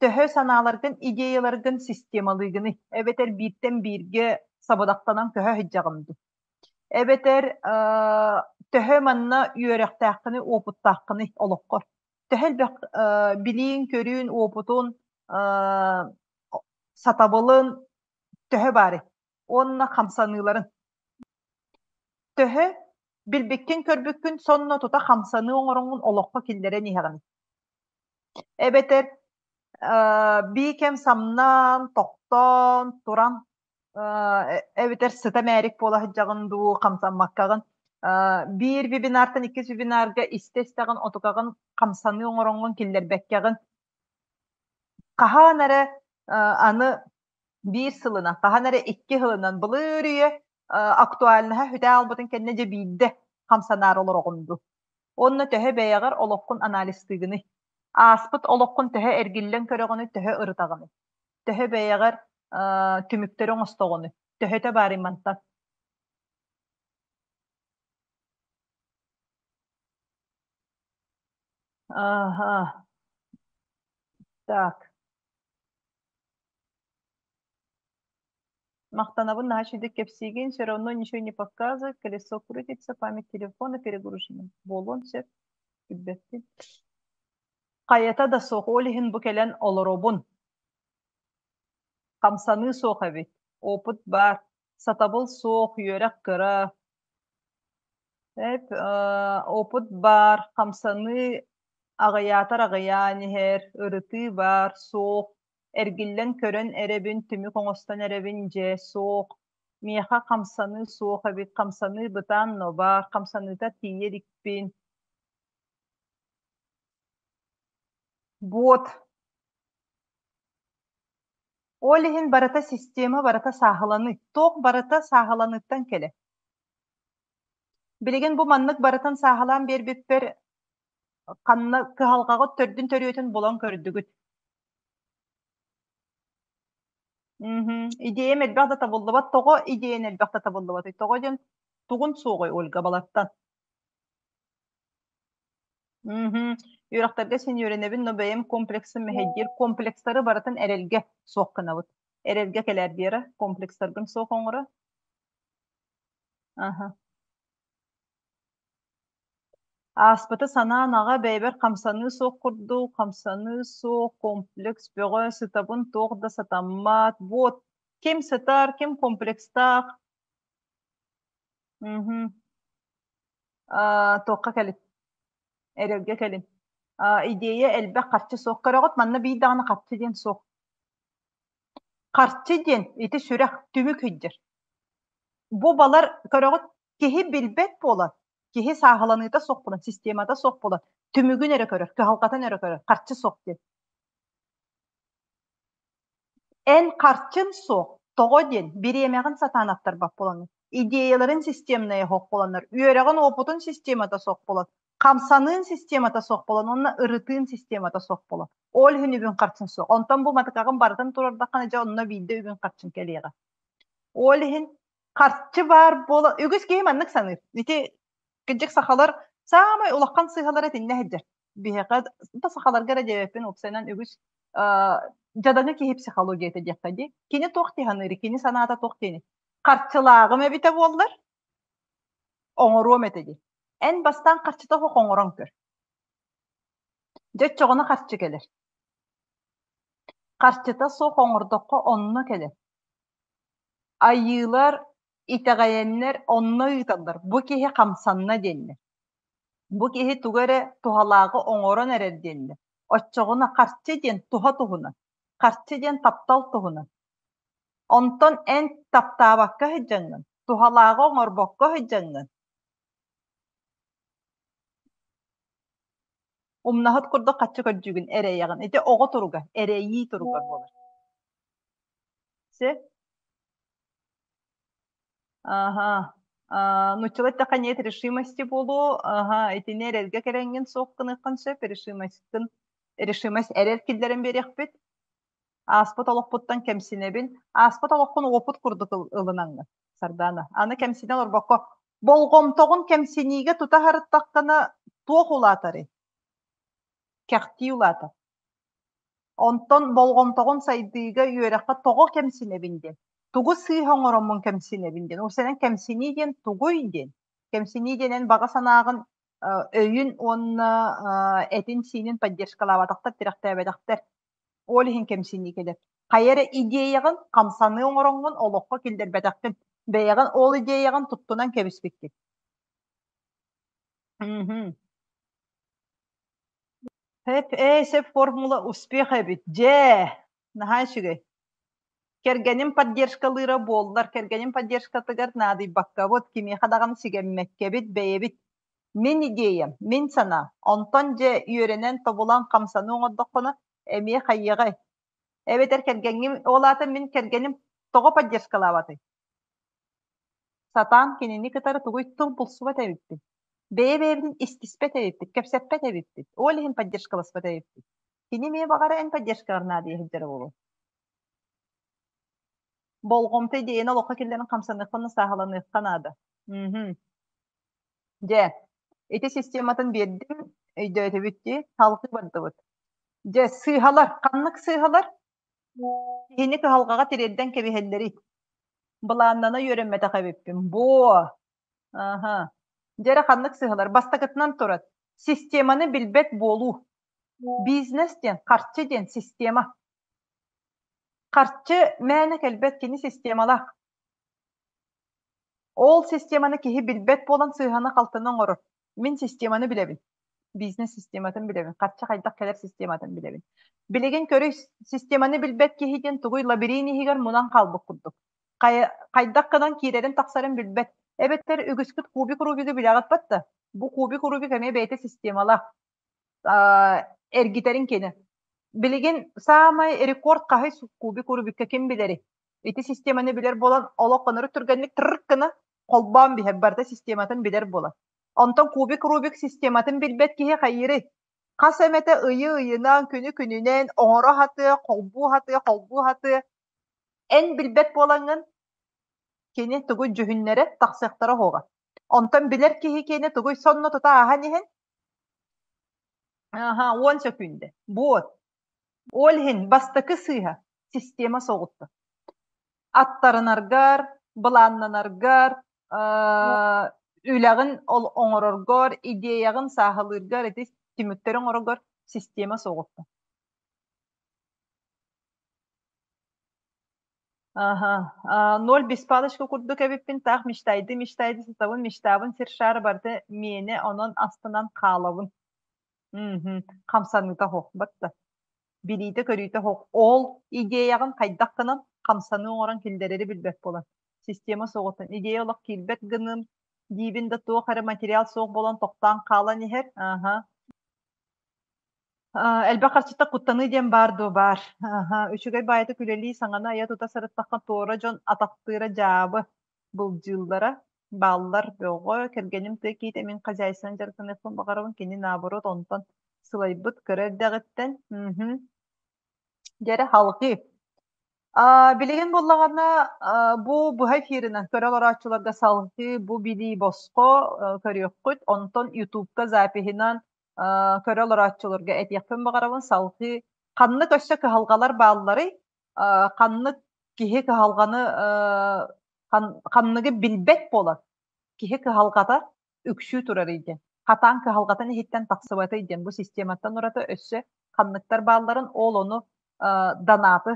Төһө санааларгын, идеяларгын системалыыгыный? Эбэтэр бииртэн бииргэ сабыдахтанан көһө сылдьаҕын дуу? Эбэтэр төһө манна үөрэхтээххиний, уопуттааххыный олоххор? Төһө элбэх билииҥ-көрүүн, уопутун, сатабылын төһө баарый? Уонна хамсаныыларын. Төһө Билбиккин көрбүккүн сонно тута хамсаныы оҥороҥҥун олоххо киллэрэн иһэҕин. Эбэтэр бии кэм самнаан, тохтоон, туран эбэтэр сыта мээрик буола сылдьаҕын дуу, хамсаммаккаҕын биир вебинартан иккис вебинарга истэ-истэҕин отукаҕын хамсаныы оҥороҥҥун киллэрбэккэҕин хаһан эрэ аны биир сылынан, хаһан эрэ икки сылынан былыр үйэ актуальнаһа сүтэ аалбытын кэннэ дьэ биирдэ хамсанаары олороҕун дуу. Уонна төһө бэйэҕэр олоххун анализтыыгыный? Ааспыт олоххун төһө эргиллэн көрөҕүнүй, төһө ырытаҕыный? Төһө бэйэҕэр түмүктэри оҥостоҕунуй? Төһөтө баарый мантан? Ага. Так. Махтанабын наһаа үчүгэйдик кэпсиигин, все равно ничего не показывает, колесо крутится, память телефона перегружена. Буолуон сөп, билбэппин. Хайата да суох, ол иһин бу кэлэн олоробун. Хамсаныы суох эбит, опыт баар, сатабыл суох, үөрэх кыра. Эп, опыт баар, хамсаныы аҕыйаатар аҕыйаан иһэр, ырытыы баар, суох, эргиллэн көрөн эрэбин, түмүк оҥостон эрэбин, дьэ, суох, миэхэ хамсаныы суох эбит, хамсаныы бытаан но баар, хамсаныыта тиийэ иликпин. Буот. Ол иһин барыта система, барыта сааһыланыы. Туох барыта сааһыланыыттан кэлэр. Билигин бу маннык барытын сааһылаан биэрбиппэр ханна кыһалҕаҕыт төрдүн төрүөтүн булан көрдүгүт. Мгм. Идеям элбэх да табыллыбат. Тоҕо идеян элбэх да табыллыбатый? Тоҕо диэн тугун суоҕуй Ольга балартан? Мгм. Үөрэхтэргэ син үөрэнэбин, но бэйэм комплексым мэһэйдиир. Комплекстары барытын эрэлгэ суох гынабыт. Эрэлгэ кэлээр Вера, комплекстаргын суох оҥоро. Аха. Ааспыты санаан аҕа бэйэбэр хамсаныы суох курдук, хамсаныы суох, комплекс бөҕө, сытабын туох да сатаммат, вот ким сытар, ким комплекстаах. Мгм. Туохха кэлин, эрэлгэ кэлин. Идея элбэх харчы суох. Көрөҕүт, манна биир даҕаны харчы диэн суох. Харчы диэн ити сүрэх, түмүк өйдөр. Бу балар көрөҕүт, киһи билбэт буолан, киһи сааһыланыыта суох буолан, системата суох буолан, түмүгүн эрэ көрөр, кыһалҕатын эрэ көрөр, харчы суох диэн. Эн харчын суох, тоҕо диэн бириэмэҕин сатаан аттарбат буолаҥҥын, идеяларын системнайа суох буоланнар, үөрэҕин уопутун системата суох буолан, хамсаныын системата суох буолан уонна ырытыын системата суох буолан. Ол иһин үбүн харчын суох. Онтон бу матыкаҕын барытын турардаххына дьэ онно биирдэ үбүн харчын кэлиэҕэ. Ол иһин харчы баар буола үгүс киһи маннык саныыр. Ити кырдьык сахалар саамай улахан сыыһалара итиннэ сылдьар. Биһиэхэ да сахаларга эрэ диэбэппин уопсайынан үгүс дьадаҥы киһи психологията диэххэ дии. Кини туох дии саныырый? Кини санаата туох диэний? Харчылааҕым эбитэ буоллар, оҥоруом этэ дии. Эн бастаан харчыта суох оҥорон көр. Дьэ оччоҕуна харчы кэлэр. Харчыта суох оҥордоххо онно кэлэр. Айыылар, итэҕэйэннэр онно ыыталлар, бу киһи хамсанна диэннэр. Бу киһи тугу эрэ туһалааҕы оҥорон эрэр диэннэр. Оччоҕуна харчы диэн туһа туһунан, харчы диэн таптал туһунан. Онтон эн таптаабакка сылдьаҥҥын, туһалааҕы оҥорбокко сылдьаҥҥын, умнаһыт курдук харчы көрдүүгүн эрэйэҕин. Ити оҕо туруга, эрэйии туруга буолар. Все? Ага. Нуччалар эттэххэ нет решимости буолуо. Ага, итини эрэлгэ кэрэҥҥин суох гыныаххын сөп. Решимостьтын решимость эрэл киллэрэн биэриэхпит. Ааспыт олохпуттан кэмсинэбин. Ааспыт олоххун уопут курдук ылынаҥҥын, Сардаана. Аны кэмсинэ олорбокко, болҕомтоҕун кэмсиниигэ тута сырыттаххына туох улаатарый? Кэхтии улаатар. Онтон болҕомтоҕун сайдыыга, үөрэххэ тоҕо кэмсинэбин диэн, тугу сыыһа оҥороммун кэмсинэбин диэн, уопсайынан кэмсинии диэн тугуй диэн. Кэмсинии диэн эн баҕа санааҕын өйүн уонна этин-сиинин поддержкалаабатахтар, тирэхтээбэтэхтэр. Ол иһин кэмсинии кэлэр. Хайа эрэ идеяҕын хамсаныы оҥороҥҥун олоххо киллэрбэтэххин, бэйэҕин ол идеяҕын туттунан кэбиспиккин. Мгм. Хэп ээ сөп формула успех эбит. Дьэ, наһаа үчүгэй. Кэргэним поддержкалыыра буоллар, кэргэним поддержкатыгар наадыйбаккабыт, кимиэхэ даҕаны сигэммэккэбит, бэйэбит. Мин идеям, мин санаам. Онтон дьэ үөрэнэн, тобулан, хамсаныы оҥордоххуна, эмиэ хайыаҕай? Эбэтэр кэргэҥҥин, ол аата мин кэргэним тоҕо поддержкалаабатый? Сатаан кинини кытары тугуй тыл булсубат эбиппин. Бэйэ-бэйэбитин истиспэт эбиппит, кэпсэппэт эбиппит. Ол иһин поддержкаласпат эбиппит. Кини эмиэ баҕара эн поддержкаҕар наадыйа сылдьара буолуо. Болҕомто идеяны олоххо киллэрэн хамсаныахха уонна сааһыланыахха наада. Мгм. Дьэ, ити систематын биэрдим, өйдөөтүбүт дии, салгыы бардыбыт. Дьэ, сыыһалар, ханнык сыыһалар? Киһини кыһалҕаҕа тириэрдэн кэбиһэллэрий? Былааннана үөрэммэтэх эбиппин. Буо! Аһа. Дьэ эрэ ханнык сыыһалар? Бастакытынан турар, системаны билбэт буолуу. Бизнес диэн, харчы диэн система. Харчы мээнэ кэлбэт кини системалаах. Ол системаны киһи билбэт буолан сыыһаны-халтыны оҥорор. Мин системаны билэбин. Бизнес систематын билэбин. Харчы хайдах кэлэр систематын билэбин. Билигин көрүй, системаны билбэт киһи диэн тугуй лабиринт иһигэр мунан хаалбыт курдук. Хайдах гынан киирэрин-тахсарын билбэт. Эбэтэр үгүскүт кубик Рубигы билэҕит батта. Бу кубик Рубик эмиэ бэйэтэ системалаах. Эргитэрин кини. Билигин саамай рекорд хаһый кубик Рубикка ким билэрий? Ити системаны билэр буолан олох онору түргэнник тырк гына холбоон биһэр барыта систематын билэр буолан. Онтон кубик Рубик систематын билбэт киһи хайыырый? Хас эмэтэ ыйы-ыйынан, күнү-күнүнэн оҥоро сатыа, холбуу сатыа, холбуу сатыа. Эн билбэт буолаҥҥын кини тугу дьүһүннэрэ тахсыахтара суоҕа. Онтон билэр киһи киэнэ тугуй сонно тута ааһан иһэн Аха, 10 сөкүүндэ. Вот. Ол иһин бастакы сыыһа система соҕутта. Аттарынаргар, былааннанаргар, үлэҕин оҥороргор, идеяҕын сааһылыыргар ити түмүктэри оҥороргор система соҕутта. Аха, ноль без палочка курдук эбиппин, таах мечтайды мечтайды сытабын, мечтабын сир шаара барыта миэнэ, онон астынан хаалабын. Мгм. Хамсаныыта суох батта. Билиитэ-көрүүтэ суох. Ол идеяҕын хайдах гынан хамсаныы оҥорон киллэрэри билбэт буолан. Система суоҕуттан идея олох киирбэт гыным диибин да туох эрэ материал суох буолан тохтоон хаалан иһэр. Аха. Элбэх харчыта куттаныы диэн баар дуо? Баар. Аһа, үчүгэй баайытык үлэлии, саҥаны айа тута сырыттахха туора дьон атахтыыра дьаабы, былдьыыллара бааллар бөҕө. Кэргэним тыа киһитэ мин хозяйствонан дьарыктаныахпын баҕарабын, кини наоборот онтон сылайбыт кыра эрдэҕиттэн. Мгм. Дьэ эрэ халҕыы. Билигин буоллаҕына бу быһа эфиринэн көрө олорооччуларга салгыы бу билии босхо көрүөххүт. Онтон Ютубка запиһынан көрө олорооччуларга этиэхпин баҕарабын салгыы ханнык өссө кыһалҕалар баалларый ханнык киһи кыһалҕаны ханныгы билбэт буолан киһи кыһалҕата үксүү турарый диэн хатаан кыһалҕатын иһиттэн тахсыбатый диэн бу систематтан ураты өссө ханныктар баалларын ол ону донаты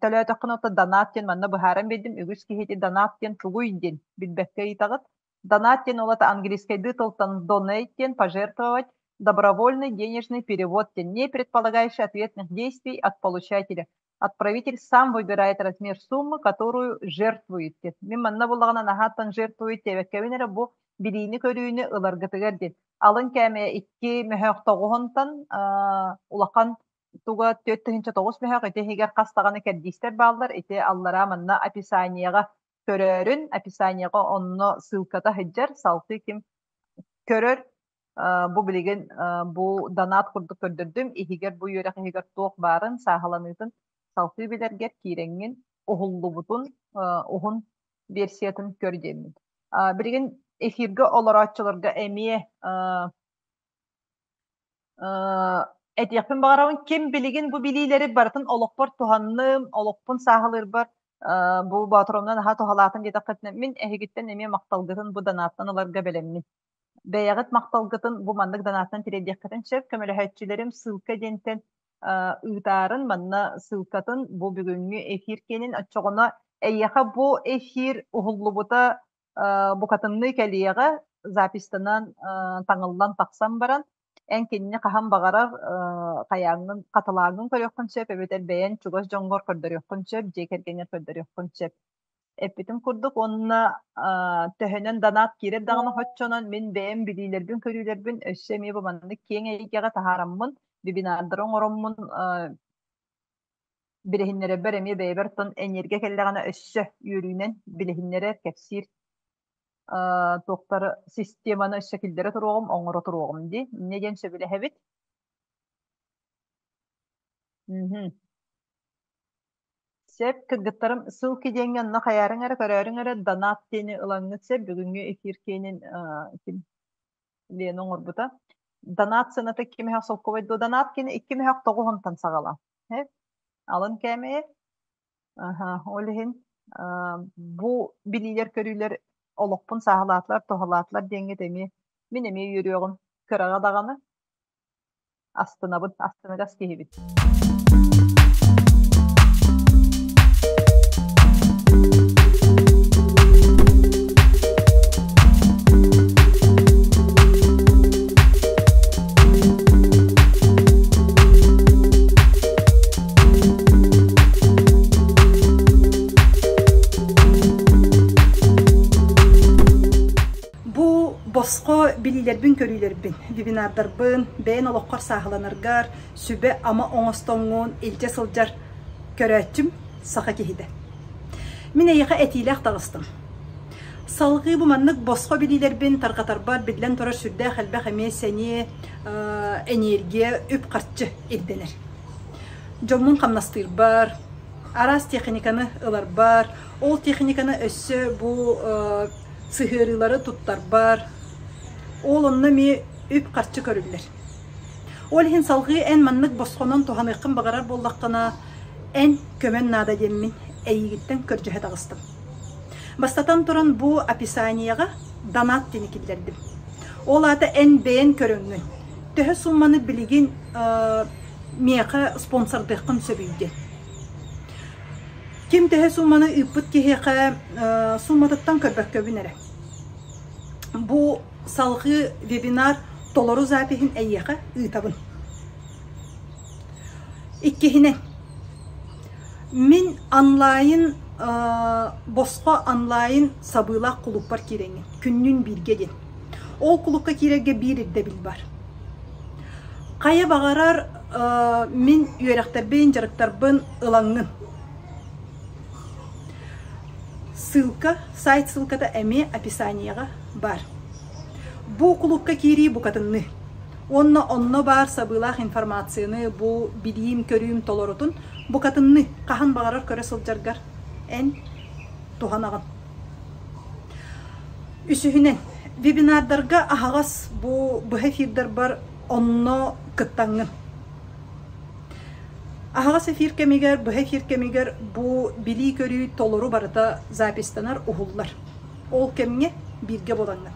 төлөөтөххүнэ ото донат диэн манна быһааран биэрдим үгүс киһи донат диэн тугуй диэн билбэккэ ыйытаҕыт Донат диэн ол аата английскайдыы тылтан donate диэн пожертвовать, добровольный денежный перевод диэн, не предполагающий ответных действий от получателя. Отправитель сам выбирает размер суммы, которую жертвует диэн. Мин манна буллаҕына наһааттан жертвует диэбэккэбин эрэ бу билиини-көрүүнү ыларгытыгар диэн. Алын кээмэйэ икки мөһөөх тоҕуһунтан улахан туга 4 9 мөһөөх ити иһигэр хас даҕаны кэрдиистэр бааллар. Ити аллараа манна описаниеҕа көрөөрүн описаниеҕа онно ссылката сылдьар салгыы ким көрөр бу билигин бу донат курдук көрдөрдүм иһигэр бу үөрэх иһигэр туох баарын сааһыланыытын салгыы билэргэр киирэҥҥин уһуллубутун уһун версиятын көр диэммин билигин эфиргэ олорооччуларга эмиэ Этиэхпин баҕарабын, ким билигин бу билиилэри барытын олохпор туһанным, олохпун сааһылыырбар бу Боотуромна наһаа туһалаатым диэтэххитинэ, мин эһигиттэн эмиэ махталгытын бу донааттан ыларга бэлэммин. Бэйэҕит махталгытын бу маннык донааттан тириэрдиэххитин сөп. Көмөлөһөөччүлэрим ссылка диэнтэн ыытаарын, манна ссылкатын бу бүгүҥҥү эфир киэнин оччоҕуна эйиэхэ бу эфир уһуллубута букатынныы кэлиэҕэ. запистанан таҥыллан тахсан баран, эн кинини хаһан баҕарар хайааҥҥын хатылааҥҥын көрүөххүн сөп эбэтэр бэйэҥ чугас дьоҥҥор көрдөрүөххүн сөп, дьиэ кэргэҥҥэр көрдөрүөххүн сөп. Эппитим курдук уонна төһөнөн донат киирэр даҕаны хоччонон мин бэйэм билиилэрбин-көрүүлэрбин өссө эмиэ бу маннык киэҥ эйгэҕэ таһаараммын, вебинардары оҥороммун билиһиннэрэрбэр эмиэ бэйэбэр тон энергия кэллэҕинэ өссө үөрүүнэн билиһиннэрэр, кэпсиир туохтары системаны өссө киллэрэ туруоҕум, оҥоро туруоҕум дии. Инньэ диэн сөбүлэһэбит. Мгм. Сөп, кыргыттарым ссылки диэҥҥэ онно хайаарыҥ эрэ, көрөөрүҥ эрэ, донат диэни ылаҥҥыт сөп. Бүгүҥҥү эфир киэнин ким Лена оҥорбута. Донат сыаната 2 мөһөх солкуобай дуо? Донат кини 2 мөһөх тоҕуһунтан саҕала. Алын кээмэйэ. Аха, ол иһин бу билиилэр-көрүүлэр олохпун сааһылаатылар, туһалаатылар диэҥҥит эмиэ мин эмиэ үөрүөҕүм. Кыраҕа даҕаны астынабын, астыныгас киһибит. Бу босхо билиилэрбин-көрүүлэрбин, вебинардарбын бэйэн олоххор сааһыланаргар сүбэ-ама оҥостоҥҥун илдьэ сылдьар көрөөччүм саха киһитэ. Мин эйиэхэ этиилээх таҕыстым. Салҕыы бу маннык босхо билиилэрбин тарҕатарбар биллэн турар сүрдээх элбэх эмиэ сэниэ, энергия, үп-харчы ирдэнэр. Дьоммун хамнастыырбар, араас техниканы ыларбар, ол техниканы өссө бу сыһыарыылары туттарбар, ол онно эмиэ үп-харчы көрүллэр. Ол иһин салҕыы эн маннык босхонон туһаныаххын баҕарар буоллаххына, эн көмөн наада диэммин эйигиттэн көрдьөһө таҕыстым. Бастатан туран бу описаниеҕа донат диэни киллэрдим. Ол аата эн бэйэн көрөҥҥүн, төһө суумманы билигин миэхэ спонсордыаххын сөбүй диэн. Ким төһө суумманы ыыппыт киһиэхэ суумматыттан көрбөккөбүн эрэ. Бу салҕыы вебинар толору запиһын эйиэхэ ыытабын. Иккиһинэн, мин онлайн босхо онлайн сабыылаах кулууппар киирэҥҥин, күннүүн бииргэ диэн. Ол кулуупка киирэргэ биир ирдэбил бар. Хайа баҕарар мин үөрэхтэрбин, дьарыктарбын ылаҥҥын. Ссылка, сайт ссылката эмиэ описаниеҕа баар. Бу кулуупка киирии букатынныы. Уонна онно баар сабыылаах информацияны бу билиим-көрүүм толорутун букатынныы хаһан баҕарар көрө сылдьаргар эн туһанаҕын. Үсүһүнэн, вебинардарга аһаҕас бу быһа эфирдарбар онно кыттаҥҥын. Аһаҕас эфир кэмигэр, быһа эфир кэмигэр бу билии-көрүү толору барыта запистанар, уһуллар. Ол кэмҥэ бииргэ буолаҥҥын.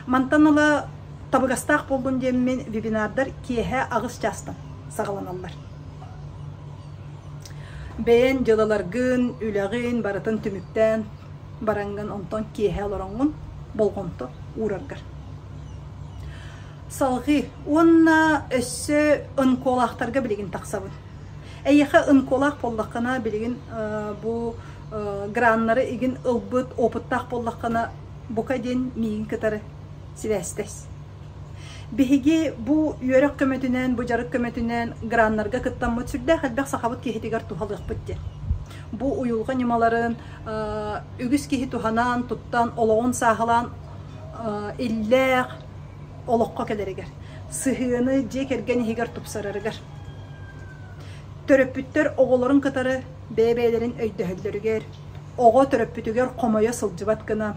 Мантан ыла табыгастаах буоллун диэммин вебинардар киэһэ 8 чаастан саҕаланаллар. Бэйэн дьыалаларгын, үлэҕин барытын түмүктээн бараҥҥын онтон киэһэ олороҥҥун болҕомто уураргар. Салҕыы уонна өссө ынколаахтарга билигин тахсабын. Эйиэхэ ынколаах буоллаххына билигин бу граннары игин ылбыт опыттаах буоллаххына бука диэн миигин кытары сибээстэс. Биһиги бу үөрэх көмөтүнэн, бу дьарык көмөтүнэн граннарга кыттаммыт сүрдээх элбэх сахабыт киһитигэр туһалыахпыт диэн. Бу уйулҕа ньымаларын үгүс киһи туһанан, туттан, олоҕун сааһылаан иллээх олоххо кэлэригэр, сыһыаны дьиэ кэргэн иһигэр тупсарарыгар. Төрөппүттэр оҕолорун кытары бэйэ-бэйэлэрин өйдөһөллөрүгэр, оҕо төрөппүтүгэр хомойо сылдьыбат гына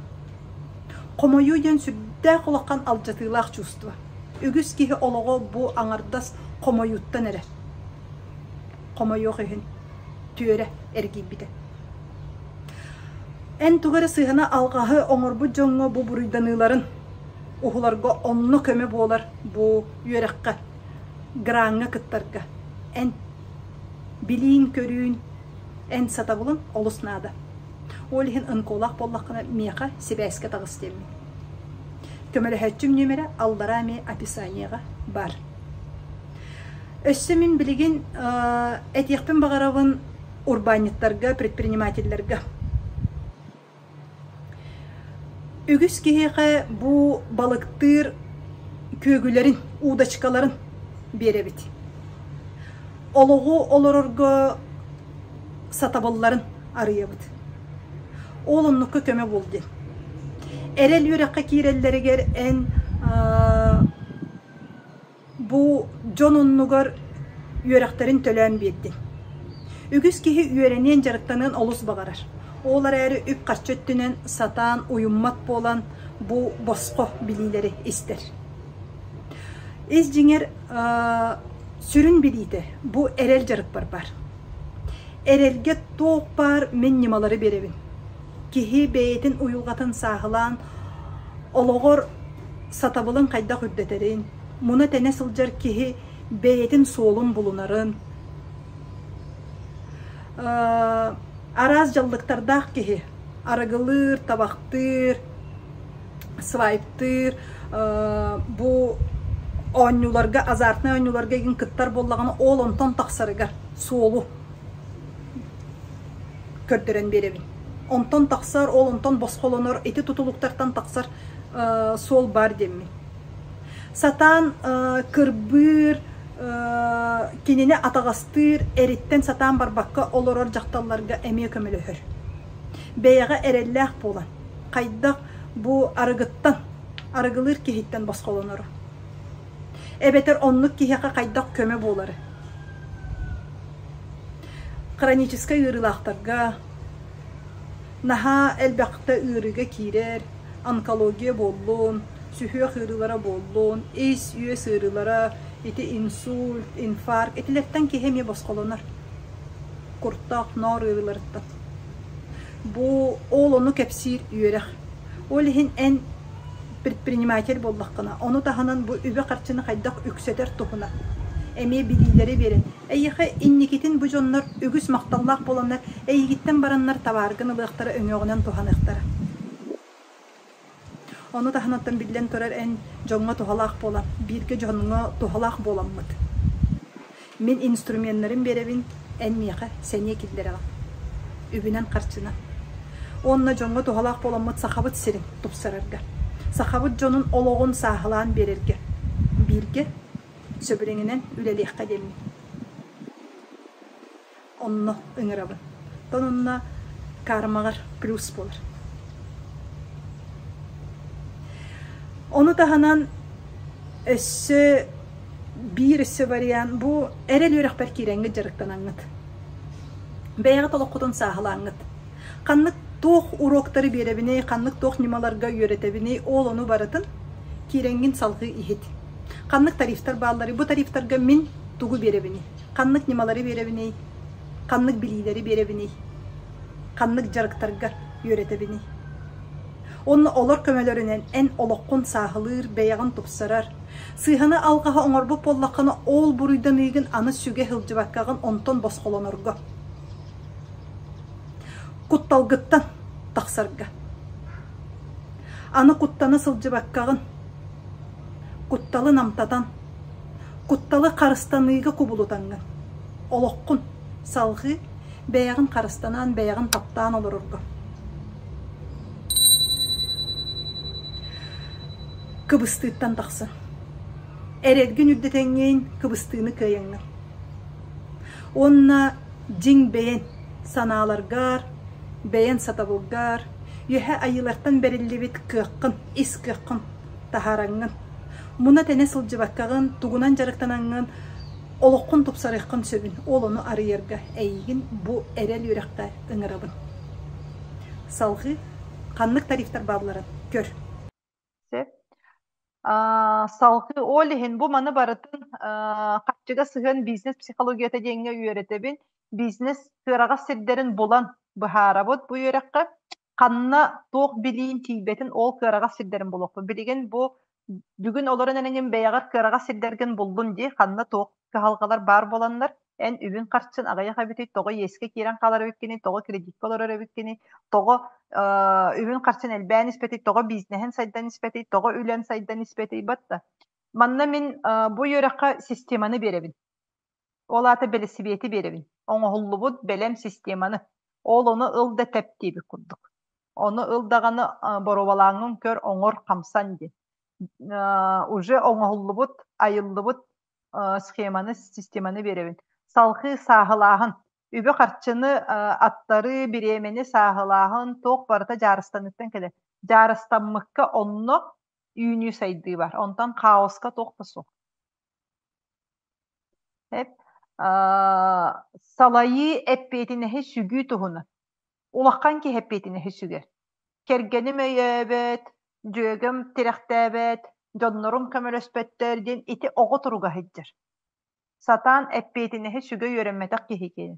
Хомойуу диэн сүрдээх улахан алдьатыылаах чувство. Үгүс киһи олоҕо бу аҥардас хомойууттан эрэ хомойуох иһин түөрэ эргийбитэ. Эн тугу эрэ сыһыана алҕаһы оҥорбут дьоҥҥо бу буруйданыыларын уһуларга онно көмө буолар бу үөрэххэ, граҥҥа кыттарга эн билииҥ-көрүүн, эн сатабылыҥ олус наада. Ол иһин ынколаах буоллаххына миэхэ сибээскэ таҕыс диэммин. Көмөлөһөөччүм нүөмэрэ аллараа эмиэ описаниеҕа баар. Өссө мин билигин этиэхпин баҕарабын урбаанньыттарга, предпринимателлэргэ. Үгүс киһиэхэ бу балыктыыр күөгүлэрин, удочкаларын биэрэбит. Олоҕу олорорго сатабылларын арыйабыт. Ол оннукка көмө буол диэн. Эрэл үөрэххэ киирэллэригэр эн бу дьон оннугар үөрэхтэрин төлөөн биэрдин. Үгүс киһи үөрэниэн, дьарыктаныан олус баҕарар. Ол эрээри үп-харчы өттүнэн сатаан уйуммат буолан бу босхо билиилэри истэр. Ис дьиҥэр сүрүн билиитэ бу эрэл дьарыкпар баар. Эрэлгэ туох баар мин ньымалары биэрэбин. Киһи бэйэтин уйулҕатын сааһылаан олоҕор сатабылын хайдах үрдэтэрин, муна-тэнэ сылдьар киһи бэйэтин суолун булунарын, араас дьаллыктардаах киһи арыгылыыр, табахтыыр, свайптыыр, бу оонньууларга, азартнай оонньууларга игин кыттар буоллаҕына, ол онтон тахсарыгар суолу көрдөрөн биэрэбин. Онтон тахсар, ол онтон босхолонор, ити тутулуктартан тахсар суол баар диэммин. Сатаан кырбыыр, кинини атаҕастыыр, эриттэн сатаан барбакка олорор дьахталларга эмиэ көмөлөһөр. Бэйэҕэ эрэллээх буолан, хайдах бу арыгыттан, арыгылыыр киһиттэн босхолонору. Эбэтэр оннук киһиэхэ хайдах көмө буолары. Хроническай ыарыылаахтарга наһаа элбэхтэ ыарыыга киирэр, онкология буоллун, сүһүөх ыарыылара буоллун, ис-үөс ыарыылара, ити инсульт, инфаркт итилэртэн киһи эмиэ босхолонор. Куртах, ноор ыарыыларыттан. Бу ол ону кэпсиир үөрэх. Ол иһин эн предприниматель буоллаххына, ону таһынан бу үбү-харчыны хайдах үксэтэр туһунан эмиэ билиилэри биэрэн, эйиэхэ инникитин бу дьоннор үгүс махталлаах буоланнар эйигиттэн бараннар табааргын ылыахтара, өҥөҕүнэн туһаныахтара. Ону таһынан биллэн турар эн дьоҥҥо туһалаах буолан, бииргэ дьоҥҥо туһалаах буоламмыт. Мин инструменнарын биэрэбин, эн миэхэ сэниэ киллэрэҕин. Үбүнэн-харчынан. Уонна дьоҥҥо туһалаах буоламмыт Сахабыт сирин тупсарарга, сахабыт дьонун олоҕун сааһылаан биэрэргэ бииргэ сөбүлэҥинэн үлэлиэххэ диэммин. Онно ыҥырабын. Оттон онно кармаҕар плюс буолар. Ону таһынан өссө биир өссө вариант бу эрэл үөрэхпэр киирэҥҥит дьарыктанаҥҥыт. Бэйэҕит олоххутун сааһылааҥҥыт. Ханнык туох уроктары биэрэбиний, ханнык туох ньымаларга үөрэтэбиний, ол ону барытын киирэҥҥин салҕыы иһит. Ханнык тарифтар баалларый, бу тарифтарга мин тугу биэрэбиний? Ханнык ньымалары биэрэбиний? Ханнык билиилэри биэрэбиний? Ханнык дьарыктарга үөрэтэбиний? Уонна олор көмөлөрүнэн эн олоххун сааһылыыр, бэйэҕин тупсарар. Сыыһаны алҕаһы оҥорбут буоллаххына, ол буруйданыыгын аны сүгэ сылдьыбаккаҕын онтон босхолонорго. Кутталгыттан тахсарга. Аны куттана сылдьыбаккаҕын, кутталы намтатан, Кутталы харыстаныыга кубулутаҥҥын, олоххун салҕыы, бэйэҕин харыстанан, бэйэҕин таптаан олорорго. Кыбыстыыттан тахсан. Эрэлгин үрдэтэҥҥин, кыбыстыыны кыайаҥҥын. Уонна дьиҥ бэйэн санааларгар, бэйэн сатабылгар, үөһэ айыылартан бэриллибит кыаххын, ис кыаххын таһаараҥҥын, муна-тэнэ сылдьыбаккаҕын, тугунан дьарыктанаҥҥын олоххун тупсарыаххын сөбүн, ол ону арыйарга эйигин бу эрэл үөрэххэ ыҥырабын. Салҕыы ханнык тарифтар баалларын көр. Сөп. Салгыы ол иһин бу маны барытын харчыга сыһыан бизнес психологията диэҥҥэ үөрэтэбин. Бизнес кыараҕас сирдэрин булан быһаарабыт бу үөрэххэ. Ханна туох билиин тиийбэтин ол кыараҕас сирдэрин булуохпут. Билигин бу бүгүн олорон эрэҥин бэйэҕэр кыараҕас сирдэргин буллун дии, ханна туох кыһалҕалар баар буоланнар. Эн үбүн-харчын аҕыйах эбитий, тоҕо иэскэ киирэн хаалар эбиккиний, тоҕо кредиккэ олорор эбиккиний, тоҕо үбүн-харчын элбээн испэтий, тоҕо бизнеһин сайдан испэтий, тоҕо үлэн сайдан испэтий батта. Манна мин бу үөрэххэ системаны биэрэбин. Ол аата бэлисибиэти биэрэбин. Оҥоһуллубут бэлэм системаны. Ол ону ыл да тэп диэбит курдук. Ону ыл даҕаны боруобалааҥҥын көр, оҥор, хамсан диэн. Уже оҥоһуллубут, айыллыбыт схеманы, системаны биэрэбин. Салҕыы сааһылааһын. Үбү-харчыны аттарыы, бириэмэни сааһылааһын туох барыта дьаарыстаныыттан кэлэр. Дьаарыстаммыкка онно үүнүү сайдыы бар. Онтон хаоска туох да суох. Эп, салайыы эппиэтинэһи сүгүү туһунан. Улахан киһи эппиэтинэһи сүгэр. Кэргэним өйөөбөт, дьүөгэм тирэхтээбэт, дьоннорум көмөлөспөттөр диэн ити оҕо туруга сылдьар. Сатаан эппиэтинэһи сүгэ үөрэммэтэх киһи киэнэ.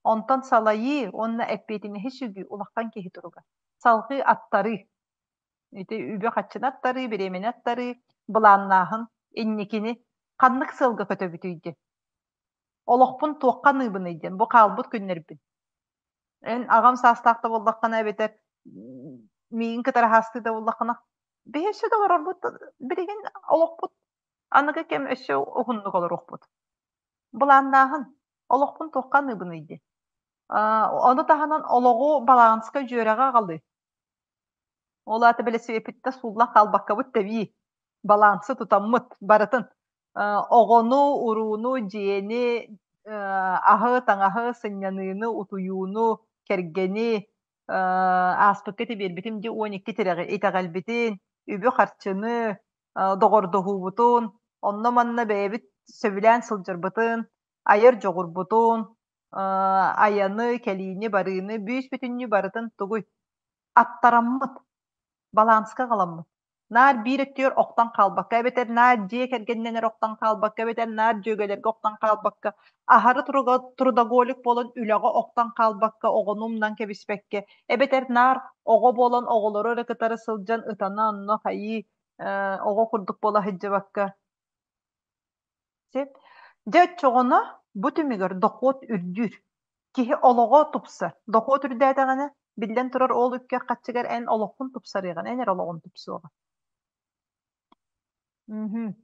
Онтон салайыы уонна эппиэтинэһи сүгүү улахан киһи туруга. Салҕыы аттарыы. Ити үбү-харчыны аттарыы, бириэмэни аттарыы, былааннааһын, инникини ханнык сыалга көтөбүтүй диэн. Олохпун туохха аныыбыный диэн, бу хаалбыт күннэрбин. Эн аҕам саастаах да буоллаххына эбэтэр миигин кытары аһаастыы да буоллаххына, биһи өссө да олорорбут, билигин олохпут аныгы кэм өссө уһуннук олоруохпут. Былааннааһын, олохпун туохха аныыбыный диэн. Ону таһынан олоҕу баланска дьүөрэҕэ аҕалыы. Ол аата бэлэсипиэппиттэн сууллан хаалбаккабыт тэбии, балансы тутаммыт барытын оҕону, урууну, дьиэни, аһы, таҥаһы, сынньаныыны, утуйууну, кэргэни ааспыкка ити биэрбитим дии 12 тирэҕи итэҕэлбитин, үбү-харчыны, доҕордоһуубутун, онно-манна бэйэбит сөбүлээн сылдьарбытын, айар дьоҕурбутун, айаны, кэлиини-барыыны бүүс-бүтүннүү барытын тугуй аттараммыт, баланска аҕаламмыт. Наар биир өттүгэр охтон хаалбакка, эбэтэр наар дьиэ кэргэнинэн эрэ охтон хаалбакка, эбэтэр наар дьүөгэлэргэ охтон хаалбакка, аһары трудоголик буолан үлэҕэ охтон хаалбакка, оҕону умнан кэбиспэккэ, эбэтэр наар оҕо буолан оҕолору эрэ кытары сылдьан ытана онно хайыы оҕо курдук буола сылдьыбакка Сөп. Дьэ оччоҕуна бу түмүгэр дохуот үрдүүр. Киһи олоҕо тупсар. Дохуот үрдээтэҕинэ, биллэн турар, ол үпкэр-харчыгар эн олоххун тупсарыаҕын, эн эрэ олоҕун тупсуоҕа. Мгм.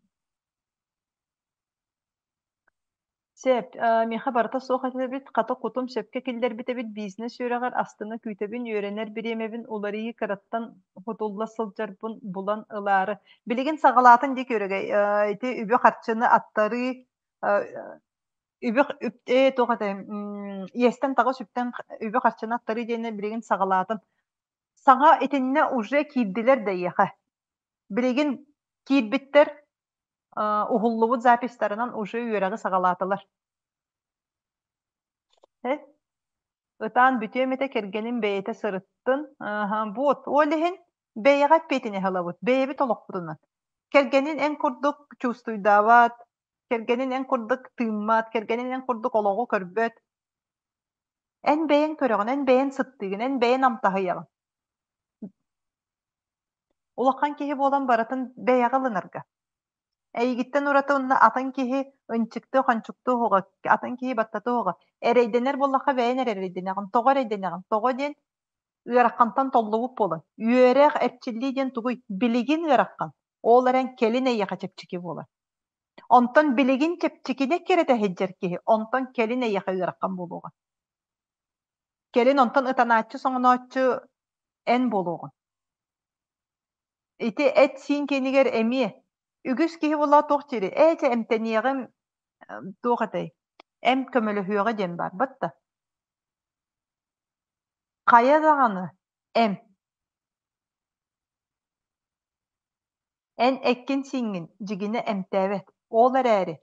Сөп. Миэхэ барыта суох этэбит, хата кутум сөпкө киллэрбит эбит бизнес үөрэҕэр астына күүтэбин, үөрэнэр бириэмэбин уларыйыы кыраттан кутулла сылдьарбын булан ылаары. Билигин саҕалаатын дии күөрэгэй. Ити үбү-харчыны аттарыы үбү үп ээ туох этэй иэстэн таҕыс үптэн үбү-харчыны аттарыы диэни билигин саҕалаатын. Саҥа итиннэ уже киирдилэр да эйиэхэ. Билигин киирбиттэр уһуллубут записьтарынан уже үөрэҕи саҕалаатылар. Ытаан бүтүөм этэ кэргэним бэйэтэ сырыттын. Аһа, вот, ол иһин бэйэҕэ эппиэтинэһи ылабыт, бэйэбит олохпутунан. Кэргэнин эн курдук чувствуйдаабат, кэргэнин эн курдук тыыммат, кэргэнин эн курдук олоҕу көрбөт. Эн бэйэҥ көрөҕүн, эн бэйэҥ сыттыыгын, эн бэйэҥ амтаһыйаҕын. Улахан киһи буолан барытын бэйэҕэ ылынарга. Эйигиттэн ураты уонна атын киһи ынчыктыы-хончуктуу оһоҕо, атын киһи баттатыы оһоҕо. Эрэйдэнэр буоллахха бэйэн эрэ эрэйдэнэҕин. Тоҕо эрэйдэнэҕин? Тоҕо диэн ыарахантан толлубут буолан. Үөрэх, эрчиллии диэн тугуй? Билигин ыарахан. Ол эрэн кэлин эйиэхэ чэпчэки буолар. Онтон билигин чэпчэкини эккирэтэ сылдьар киһи, онтон кэлин эйиэхэ ыарахан буолуоҕа. Кэлин онтон ытанааччы-соҥонооччу эн буолуоҕуҥ. Ити эт-сиин киэнигэр эмиэ үгүс киһи буолла туох диирий ээ чэ эмтэниэҕим туох этэй эмп көмөлөһүөҕэ диэн баар батта хайа даҕаны эмп эн эккин-сииҥҥин дьигинэ эмтээбэт ол эрээри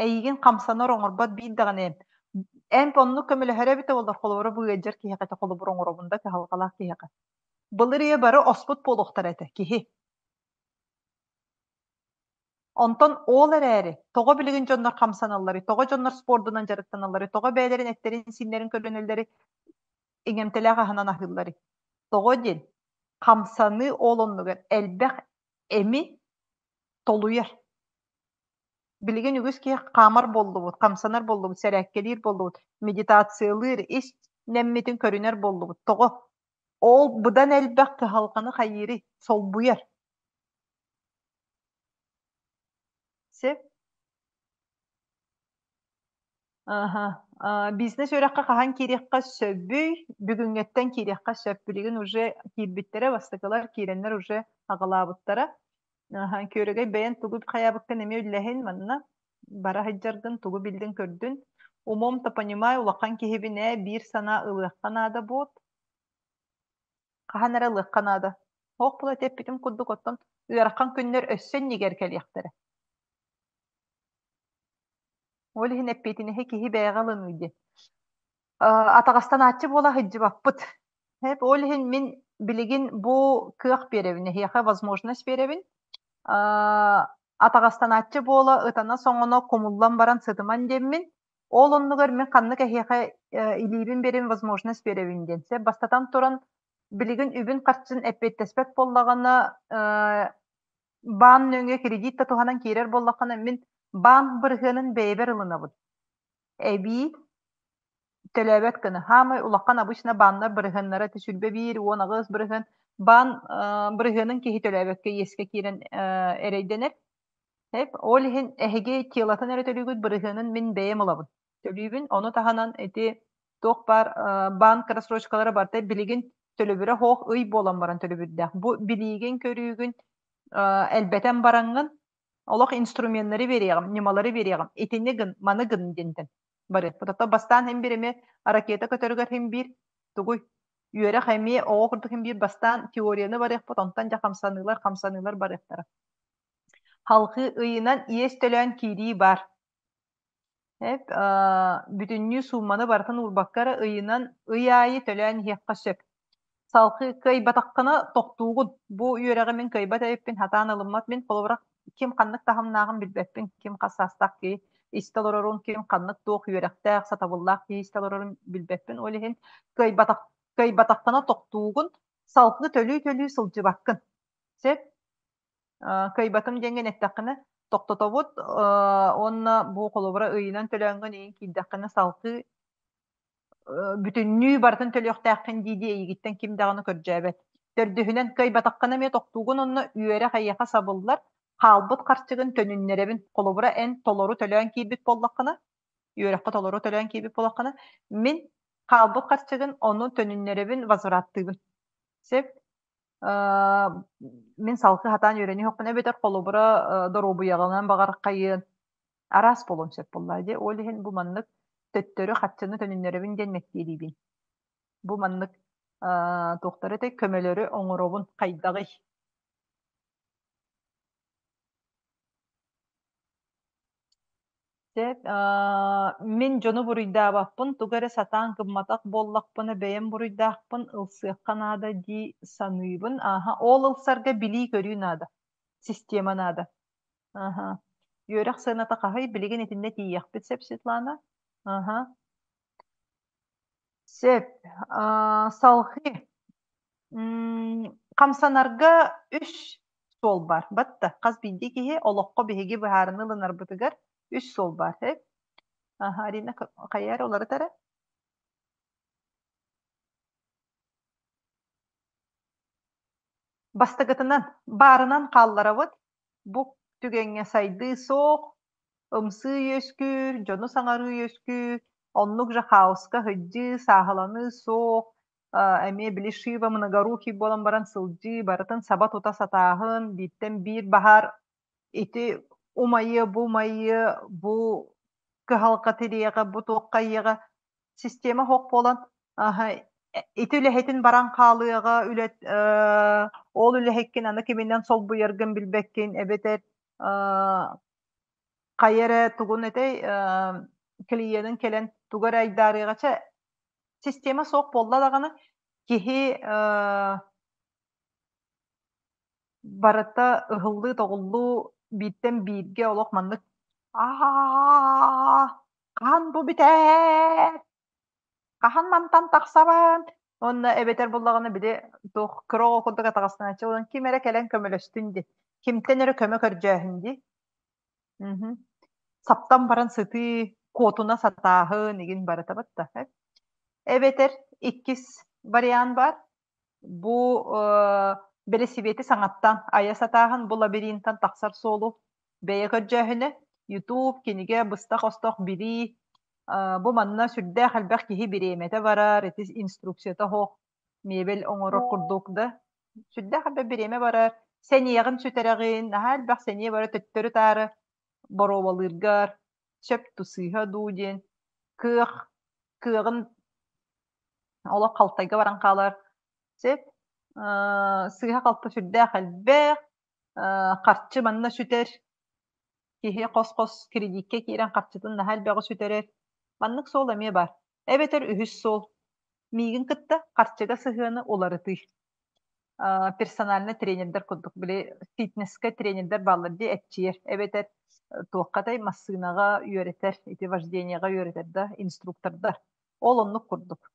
эйигин хамсанар оҥорбот биир даҕаны эмп эмп оннук көмөлөһөрө эбитэ буоллар холобура бу ыалдьар киһиэхэ этэ холобур оҥоробун да кыһалҕалаах киһиэхэ Былыр үйэ бары оспут буолуохтара этэ, киһи. Онтон ол эрээри, тоҕо билигин дьоннор хамсаналларый, тоҕо дьоннор спордунан дьарыктаналларый, тоҕо бэйэлэрин эттэрин-сииннэрин көрүнэллэрий, иҥэмтэлээх аһынан аһыылларый? Тоҕо диэн, хамсаныы ол оннугар элбэх эми толуйар. Билигин үгүс киһи хаамар буоллубут, хамсанар буоллубут, сэрээккэлиир буоллубут, медитациялыыр, ис нэммитин көрүнэр буоллубут. Тоҕо? Ол быдан элбэх кыһалҕаны хайыырый, солбуйар. Сөп? Аһа. Бизнес үөрэххэ хаһан киириэххэ сөбүй? Бүгүҥҥэттэн киириэххэ сөп. Билигин уже киирбиттэрэ, бастакылар киирэннэр уже аҕалаабыттара. Аһа, Күөрэгэй бэйэн тугу хайаабыккын эмиэ үллэһин манна. Бара сылдьаргын тугу биллин көрдүн. Умом-то понимаю, улахан киһибин ээ, биир санаа ылыахха наада буот. Хаһан эрэ ылыахха наада. Ох була эппитим курдук оттон ыарахан күннэр өссө иннигэр кэлиэхтэрэ. Ол иһин эппиэтинэһи киһи бэйэҕэ ылыныы диэн. Атаҕастанааччы буола сылдьыбаппыт. Ол иһин мин билигин бу кыах биэрэбин, эһиэхэ возможность биэрэбин. Атаҕастанааччы буола ытана-соҥоно кумуллан баран сытыман диэммин, ол оннугар мин ханнык эһиэхэ илиибин биэрэбин, возможность биэрэбин диэн. Сөп бастатан туран, билигин үбүн-харчын эппиэттэспэт буоллаҕына, баан нөҥүө кредит да туһанан киирэр буоллаххына, мин баан бырыһыанын бэйэбэр ылынабын. Эбии төлөөбөт гына. Хаамай улахан обычно бааннар бырыһыаннара 121, 18 бырыһыан. Баан бырыһыанын киһи төлөөбөккө иэскэ киирэн эрэйдэнэр. Ол иһин эһиги телотын эрэ төлүүгүт бырыһыанын мин бэйэм ылабын. Төлүүбүн. Ону таһынан ити туох баар банк рассрочкалара барыта билигин төлөбүрэ суох ый буолан баран төлөбүрдээх. Бу билиигин көрүүгүн элбэтэн бараҥҥын олох инструменнары биэриэҕим, ньымалары биэриэҕим. Итини гын, маны гын диэнтэн барыахпыт. Оттон бастаан иһин биир эмиэ ракета көтөрүгэр иһин биир тугуй үөрэх эмиэ оҕо курдук иһин биир бастаан теорияны барыахпыт, онтон дьэ хамсаныылар, хамсаныылар барыахтара. Халҕыы ыйынан иэс төлөөн киирии баар. Эп, бүтүннүү суумманы барытын уурбакка эрэ ыйынан ый аайы төлөөн иһиэххэ сөп. Салгыы кыайбатаххына тохтуугун. Бу үөрэҕи мин кыайбат эбиппин, сатаан ылыммат мин. Холобура, ким ханнык таһымнааҕын билбэппин, ким хас саастаах киһи истэ олорорун, ким ханнык туох үөрэхтээх, сатабыллаах киһи истэ олорорун билбэппин. Ол иһин кыайбатах кыайбатаххына тохтуугун, салгыы төлүү-төлүү сылдьыбаккын. Сөп? Кыайбатым диэҥҥин эттэххинэ, тохтотобут уонна бу холобура ыйынан төлөөҥҥүн ыйын киирдэххинэ салгыы бүтүннүү барытын төлүөхтээххин дии-дии эйигиттэн ким даҕаны көрдьөөбөт. Төрдүһүнэн кыайбатаххына эмиэ тохтуугун онно үөрэх эйиэхэ сабыллар, хаалбыт харчыгын төнүннэрэбин. Холобура эн толору төлөөн киирбит буоллаххына, үөрэххэ толору төлөөн киирбит буоллаххына, мин хаалбыт харчыгын ону төнүннэрэбин, возвраттыыбын. Сөп? Мин салгыы сатаан үөрэниэхпин эбэтэр холобура доруобуйаҕынан баҕар хайыан араас буолуон сөп буоллаҕа дии. Ол иһин бу маннык төттөрү харчыны төнүннэрэбин диэн мэктиэлиибин. Бу маннык туохтары этэй көмөлөрү оҥоробун хайдаҕый? Сөп. Мин дьону буруйдаабаппын, тугу эрэ сатаан гымматах буоллахпына бэйэм буруйдаахпын, ылсыахха наада дии саныыбын. Ааһа, ол ылсарга билии-көрүү наада, система наада. Аһа. Үөрэх сыаната хаһый? Билигин итиннэ тиийиэхпит сөп, Светлана. Аһа. Сөп. Салҕыы. Хамсанарга үс суол баар. Батта хас биирдии киһи олоххо биһиги быһаарыныы ылынарбытыгар үс суол баар. Сөп. Аха, Арина хайа эрэ уларыт эрэ. Бастакытынан, баарынан хаалларабыт. Бу түгэҥҥэ сайдыы суох, ымсыы үөскүүр, дьону саҥарыы үөскүүр, оннук же хаоска сылдьыы, сааһыланыы суох, эмиэ били Шива многорукий буолан баран сылдьыы, барытын саба тута сатааһын, бииртэн биир баһаар ити умайыа, бу умайыа, бу кыһалҕа тириэҕэ, бу туоххайыаҕа система суох буолан ити үлэһитин баран хаалыаҕа, үлэ ол үлэһиккин аны киминэн солбуйаргын билбэккин эбэтэр хайа эрэ тугун этэй клиенин кэлэн тугу эрэ айдаарыаҕа чэ система суох буолла даҕаны киһи барыта ыһыллыы-тоҕуллуу бииртэн бииргэ олох маннык аа хаһан бу бүтэр хаһан мантан тахсабын уонна эбэтэр буллаҕына били туох кыра оҕо курдук атаҕастанааччы буолан ким эрэ кэлэн көмөлөстүн дии кимтэн эрэ көмө көрдьөөһүн дии. Саптан баран сытыы, куотуна сатааһын игин барыта батта. Эбэтэр иккис вариант бар. Бу бэлисипиэти саҥаттан айа сатааһын бу лабиринтан тахсар суолу бэйэ көрдьөөһүнэ, YouTube, кинигэ, быстах-остох билии, бу манна сүрдээх элбэх киһи бириэмэтэ барар, ити инструкцията суох мебель оҥорор курдук да сүрдээх элбэх бириэмэ барар, сэниэҕин сүтэрэҕин, наһаа элбэх сэниэ бара төттөрү-таары боруобалыыргар сөп тусыыһа дуу диэн кыах кыаҕын олох халтайга баран хаалар. Сөп. Сыыһа-халты сүрдээх элбэх, харчы манна сүтэр. Киһи хос-хос кредиккэ киирэн харчытын наһаа элбэҕи сүтэрэр. Маннык суол эмиэ баар. Эбэтэр үһүс суол. Миигин кытта харчыга сыһыаны уларытыы. Персональный тренердэр курдук били фитнескэ тренердэр бааллар дии эччийэр эбэтэр туоххатай массыынаҕа үөрэтэр ити вождениеҕа үөрэтэр да инструктордар ол оннук курдук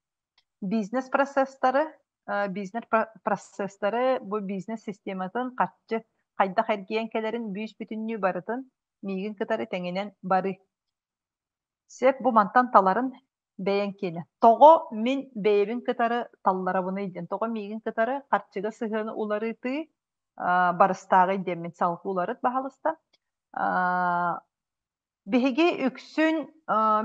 бизнес процесстары бизнес процесстары бу бизнес систематын харчы хайдах эргийэн кэлэрин бүүс бүтүннүү барытын миигин кытары тэҥинэн бары Сөп бу мантан таларын бэйэҥ киэнэ. Тоҕо мин бэйэбин кытары талларабыный диэн, тоҕо миигин кытары харчыга сыһыаны уларытыы барыстааҕый диэммин салгыы уларыт баһалыста. Биһиги үксүн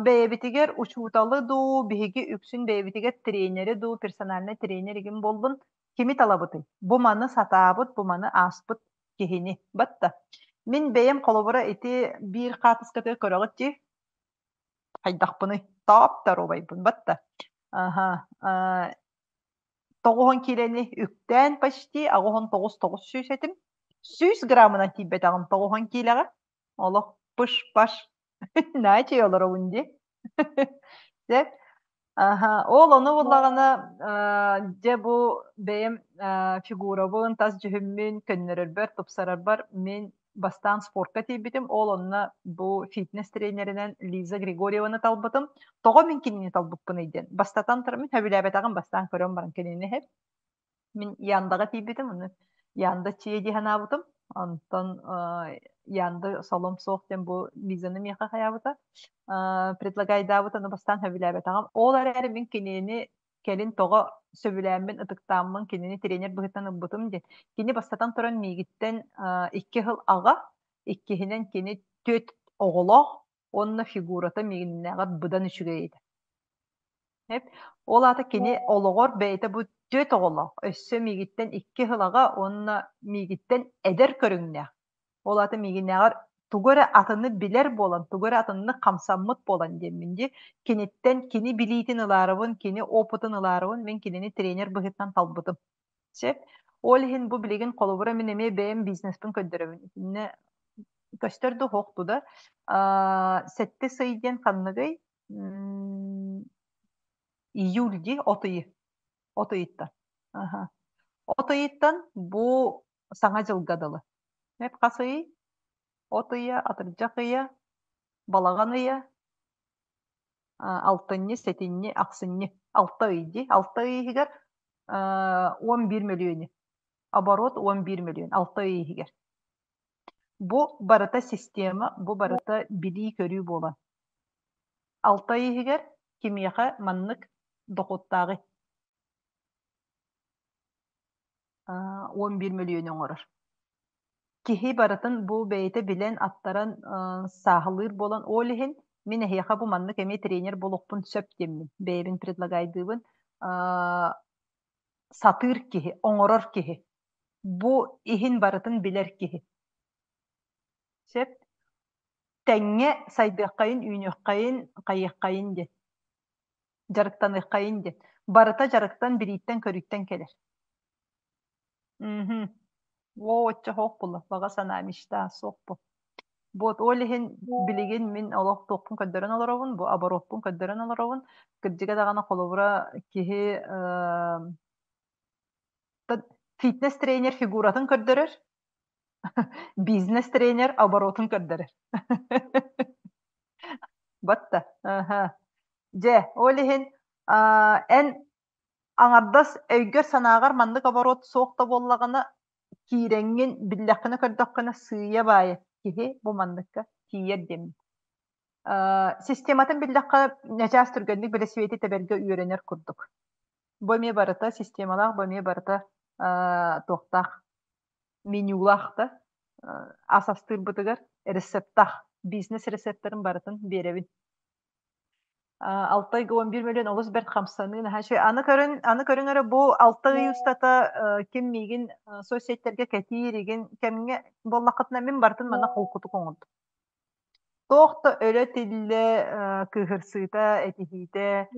бэйэбитигэр учууталы дуу, биһиги үксүн бэйэбитигэр тренери дуу, персональный тренер игин буоллун, кими талабытый? Бу маны сатаабыт, бу маны ааспыт киһини. Батта. Мин бэйэм холобура ити биир хаартыскатыгар көрөҕүт дии. Хайдахпыный? Топ доруобайбын батта. Аха. Тоҕуһун киилэни үктээн почти 89 900 этим. 100 граммынан тиийбэтэҕим тоҕуһун киилэҕэ. Олох пыш-паш. Наачый олоробун дии. Сөп. Аха, ол ону буллаҕына, дьэ бу бэйэм фигурабын, тас дьүһүммүн көннөрөрбөр, тупсарарбар мин бастаан спортка тиийбитим. Ол онно бу фитнес тренеринэн Лиза Григорьеваны талбытым. Тоҕо мин кинини талбыппыный диэн. Бастатан туран мин сөбүлээбэтэҕим бастаан көрөн баран кинини иһэр. Мин Яндаҕа тиийбитим, ону Янда чиэ дии санаабытым. Онтон Янда солом суох диэн бу Лизаны миэхэ хайаабыта. Предлагайдаабыт, ону бастаан сөбүлээбэтэҕим. Ол эрээри мин кинини кэлин тоҕо сөбүлээммин, ытыктааммын кинини тренер быһыытынан ылбытым диэн. Кини бастатан туран миигиттэн 2 сыл аҕа, иккиһинэн кини түөрт оҕолоох уонна фигурата миигиннээҕэр быдан үчүгэй этэ. Ол аата кини олоҕор бэйэтэ бу түөрт оҕолоох, өссө миигиттэн 2 сыл аҕа уонна миигиттэн эдэр көрүҥнээх. Ол аата миигиннээҕэр тугу эрэ атыны билэр буолан, тугу эрэ атыннык хамсаммыт буолан диэммин дии. Киниттэн кини билиитин ылаарыбын, кини опытын ылаарыбын мин кинини тренер быһыытынан талбытым. Сөп. Ол иһин бу билигин холобура мин эмиэ бэйэм бизнеспин көрдөрөбүн. Итиннэ көстөр да суохту да. Сэттис ый диэн ханныгый? Июль дии, от ыйы. От ыйыттан. Аха. От ыйыттан бу Саҥа дьылга дылы. Эп хас ыйый? От ыйа, атырдьах ыйа, балаҕан ыйа, алтынньы, сэтинньи, ахсынньы. 6 ый дии. 6 ый иһигэр 11 мөлүйүөнү. Оборот 11 мөлүйүөн 6 ый иһигэр. Бу барыта система, бу барыта билии-көрүү буолан. 6 ый иһигэр кимиэхэ маннык дохуоттааҕый? 11 мөлүйүөнү оҥорор. Киһи барытын бу бэйэтэ билэн, аттаран сааһылыыр буолан, ол иһин мин эһиэхэ бу маннык эмиэ тренер буолуохпун сөп диэммин бэйэбин предлагайдыыбын. Сатыыр киһи, оҥорор киһи. Бу иһин барытын билэр киһи. Сөп. Тэҥҥэ сайдыаххайын, үүнүөххэйин, хайыаххайын диэн. Дьарыктаныаххайын диэн. Барыта дьарыктан, билииттэн-көрүүттэн кэлэр. Мгм. Оо, оччо суох буолла. Баҕа санаа мечта суох бу. Вот ол иһин билигин мин олох туохпун көрдөрөн олоробун, бу обороппун көрдөрөн олоробун. Кырдьыга даҕаны холобура киһи фитнес-тренер фигуратын көрдөрөр, бизнес-тренер оборотун көрдөрөр. Батта. Аха. Дьэ, ол иһин эн аҥардас өйгөр-санааҕар маннык оборот суох да буоллаҕына, киирэҥҥин, биллэххинэ-көрдөххүнэ сыыйа-баайа киһи бу манныкка тиийэр диэммит. Систематын биллэххэ, ньачаас түргэнник бэлэсипиэти тэбэргэ үөрэнэр курдук. Бу эмиэ барыта системалаах, бу эмиэ барыта туохтаах менюлаах да ас астыырбытыгар рецептаах, бизнес рецептарын барытын биэрэбин. Алта ыйга 11 мөлүйүөн олус бэрт хамсаныы наһаа үчүгэй. Аны көрүн, аны көрүҥ эрэ бу 6 ый устата ким миигин соцсетьтэргэ кэтиир игин кэмҥэ буоллаххытына мин барытын манна холкутук оҥордум. Туох да өлө-тиллэ кыыһырсыыта, этиһиитэ,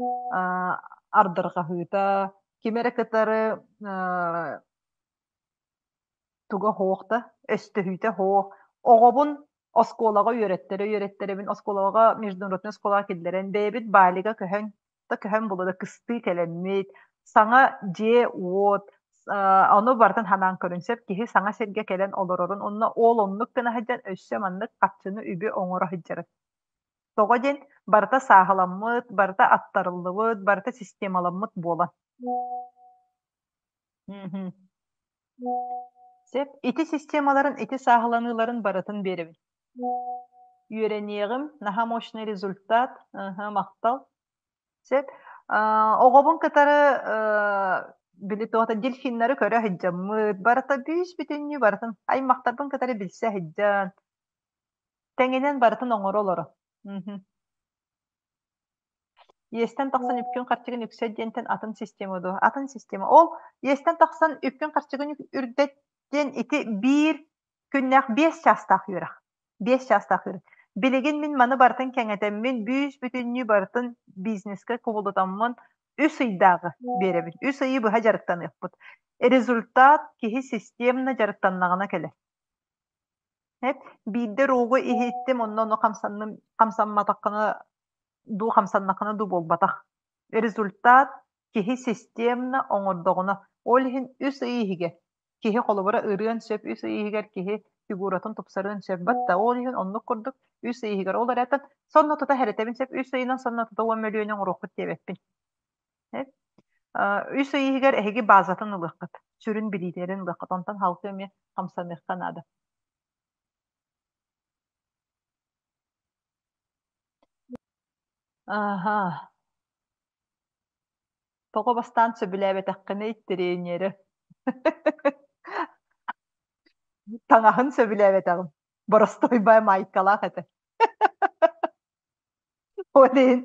ардырҕаһыыта, ким эрэ кытары туга суох да, өстөһүүтэ суох. Оҕобун оскуолаҕа үөрэттэрэ үөрэттэрэбин, оскуолаҕа международнай оскуолаҕа киллэрэн, бэйэбит Балига көһөн да көһөн буолла да кыстыы кэлэммит, саҥа дьиэ-уот, ону барытын санаан көрүн сөп киһи саҥа сиргэ кэлэн олорорун уонна ол оннук гына сылдьан өссө маннык харчыны үбү оҥоро сылдьарын. Тоҕо диэн барыта сааһыламмыт, барыта аттарыллыбыт, барыта системаламмыт буолан. Мгм. Сөп. Ити системаларын, ити сааһыланыыларын барытын биэрэбин. Үөрэниэҕим, наһаа мощный результат, ыһы, махтал. Сөп. Оҕобун кытары били туота дельфиннары көрө сылдьаммыт, барыта бүүс-бүтүннүү барытын аймахтарбын кытары билсэ сылдьан, тэҥинэн барытын оҥоро олоро. Мгм. Иэстэн тахсан үпкүн-харчыгын үксэт диэнтэн атын система дуо? Атын система. Ол иэстэн тахсан үпкүн-харчыгын үрдэт диэн ити биир күннээх 5 чаастаах үөрэх. 5 чаастаах үөрэх. Билигин мин маны барытын кэҥэтэммин, бүүс-бүтүннүү барытын бизнескэ кубулутаммын үс ыйдааҕы биэрэбин. Үс ыйы быһа дьарыктаныахпыт. Результат киһи системно дьарыктаннаҕына кэлэр. Эп, биирдэ рогу иһиттим, онно ону хамсанным, хамсамматаххына дуу, хамсаннаххына дуу буолбатах. Результат киһи системно оҥордоҕуна, ол иһин үс ый иһигэр киһи холобура ырыан сөп, үс ый иһигэр киһи фигуратын тупсарыан сөп. Батта ол иһин оннук курдук үс ый иһигэр ол эрээттэн сонно тута хэрэтэбин сөп, үс ыйынан сонно тута 10 мөлүйүөнү оҥоруоххут диэбэппин. Үс ый иһигэр эһиги базатын ылыаххыт, сүрүн билиилэрин ылыаххыт, онтон халты эмиэ хамсаныахха наада. Аха. Тоҕо бастаан сөбүлээбэтэххиний тренери? Таҥаһын сөбүлээбэтэҕим. Боростуойбай маайкалаах этэ. Ол иһин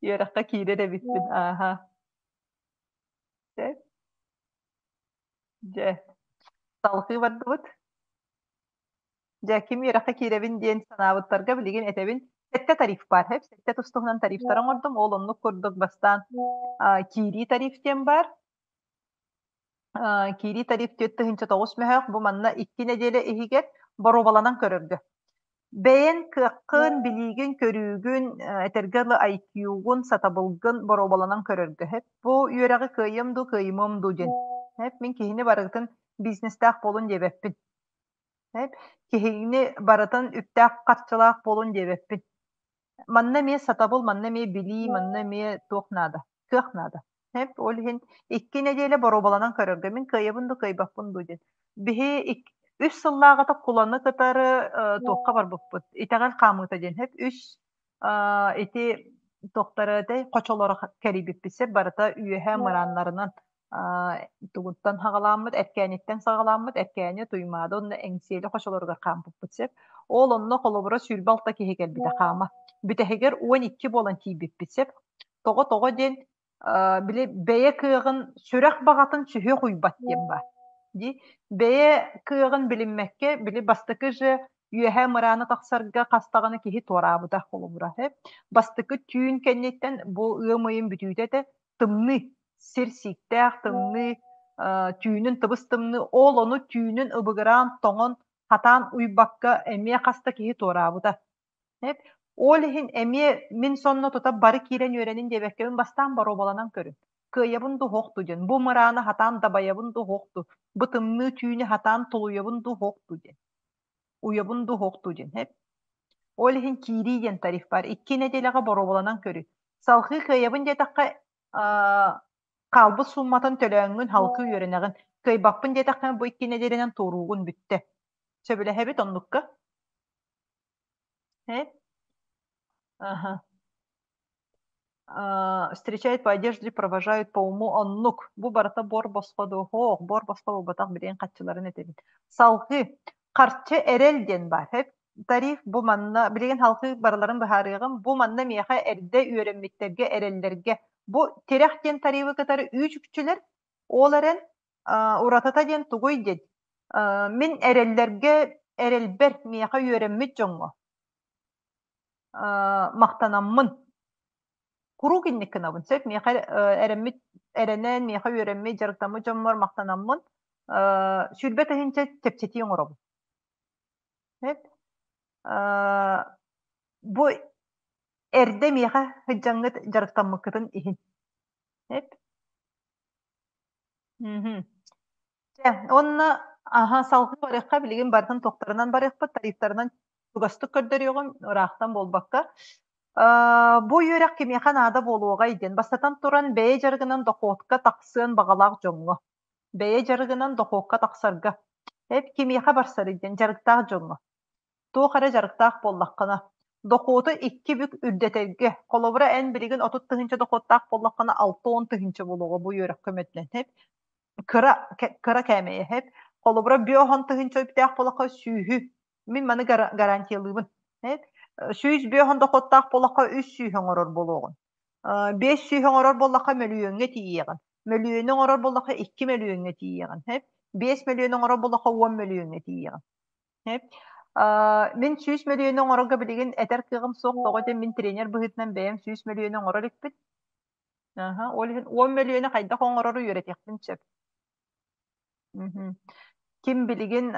үөрэххэ киирэр эбиппин. Ааһа. Дьэ, салҕыы бардыбыт. Дьэ, ким үөрэххэ киирэбин диэн санаабыттарга билигин этэбин. Сэттэ тариф баар. Сэттэ тус-туһунан тарифтары оҥордум. Ол оннук курдук бастаан киирии тариф диэн баар. Киирии тариф 4 900 мөһөөх. Бу манна 2 нэдиэлэ иһигэр боруобаланан көрөргө. Бэйэн кыаххын, билиигин, көрүүгүн, этэргэ дылы IQ-гун, сатабылгын боруобаланан көрөргө. Бу үөрэҕи кыайыам дуу, кыайымыам дуу диэн. Мин киһини барытын бизнестээх буолун диэбэппин. Киһини барытын үптээх-харчылаах буолун диэбэппин. Манна эмиэ сатабыл, манна эмиэ билии, манна эмиэ туох наада, кыах наада. Эп, ол иһин 2 нэдиэлэ боруобаланан көрөргө мин кыайабын дуу, кыайбаппын дуу диэн. Биһи 3 сыллааҕыта Куланы кытары туохха барбыппыт, итэҕэл хаамыыта диэн эп үс ити туохтары этэй хочолоро кэрийбиппит сөп барыта үөһэ мырааннарынан тугуттан саҕалааммыт, Эркээниттэн саҕалааммыт, Эркээни, Туймаада уонна Эҥсиэли хочолоругар хаампыппыт сөп. Ол онно холобура 26 киһи кэлбитэ хаама. Бүтэһигэр 12 буолан тиийбиппит сөп. Тоҕо-тоҕо диэн били бэйэ кыаҕын, сүрэх баҕатын сүһүөх уйбат диэн баар. Дии бэйэ кыаҕын билиммэккэ, били бастакы же үөһээ мырааны тахсарга хас даҕаны киһи туораабыта холобура. Бастакы түүн кэнниттэн бу ыам ыйын бүтүүтэ этэ тымныы сир сииктээх тымныы түүнүн тыбыс тымныы ол ону түүнүн ыбыгыраан тоҥон хатаан уйбакка эмиэ хас да киһи туораабыта. Ол иһин эмиэ мин сонно тута бары киирэн үөрэнин диэбэккэбин бастаан боруобаланан көрүн. Кыайабын дуу суох дуу диэн. Бу мырааны хатаан дабайабын дуу суох дуу. Бу тымныы түүнү хатаан тулуйабын дуу суох дуу диэн. Уйабын дуу суох дуу диэн. Ол иһин киирии диэн тариф баар. 2 нэдиэлэҕэ боруобаланан көрү. Салҕыы кыайабын диэтэххэ, хаалбыт суумматын төлөөҥҥүн халкы үөрэнэҕин. Кыайбаппын диэтэххэ, бу 2 нэдиэлэнэн туоруугун бүттэ. Сөбүлэһэбит оннукка? Аха. Встречает по одежде, провожают по уму оннук. Бу барыта буор босхо дуо? Һоох, буор босхо буолбатах билигин хаччыларын этэбин. Салгыы харчы эрэл диэн баар. Тариф бу манна билигин халкы барыларын быһаарыаҕым. Бу манна миэхэ эрдэ үөрэммиттэргэ эрэллэргэ. Бу тирэх диэн тарифы кытары үүчүкчүлэр ол эрэн уратата диэн тугуй диэн мин эрэллэргэ эрэлбэр миэхэ үөрэммит дьоҥҥо махтанаммын куруук инник гынабын сөп миэхэ эрэммит эрэнэн миэхэ үөрэммит дьарыктаммыт дьоммор махтанаммын 20 000 чэпчэтии оҥоробун бу эрдэ миэхэ сылдьаҥҥыт дьарыктаммыккытын иһин Чэ, уонна аһа салгыы барыахха билигин барытын туохтарынан барыахпыт, тарифтарынан чугастык көрдөрүөҕүм, ыраахтан буолбакка. Бу үөрэх кимиэхэ наада буолуоҕай диэн, бастатан туран, бэйэ дьарыгынан дохуотка тахсыан баҕалаах дьоҥҥо. Бэйэ дьарыгынан дохуокка тахсарга. Эп кимиэхэ барсарый диэн, дьарыктаах дьоҥҥо. Туох эрэ дьарыктаах буоллаххына, дохуоту 2 бүк үрдэтэргэ, холобура, эн билигин 30 000 дохуоттаах буоллаххына, 60 000 буолуоҕа бу үөрэх көмөтүнэн. Кыра, кыра кээмэйэ эп. Холобура, 50 000 үптээх буоллахха, сүүһү. Мин маны гарантиялыыбын. 150 дохуоттаах буоллахха, 300 оҥорор буолуоҕун. 500 оҥорор буоллахха, мөлүйүөҥҥэ тиийиэҕин. Мөлүйүөнү оҥорор буоллахха, 2 мөлүйүөҥҥэ тиийиэҕин. 5 мөлүйүөн оҥорор буоллахха, 10 мөлүйүөҥҥэ тиийиэҕин. Мин 100 мөлүйүөнү оҥорорго билигин этэр кыаҕым суох, тоҕо диэн мин тренер быһыытынан бэйэм 100 мөлүйүөнү оҥорор иликпин. Ол иһин 10 мөлүйүөнү хайдах оҥорору үөрэтиэхпин сөп. Ким билигин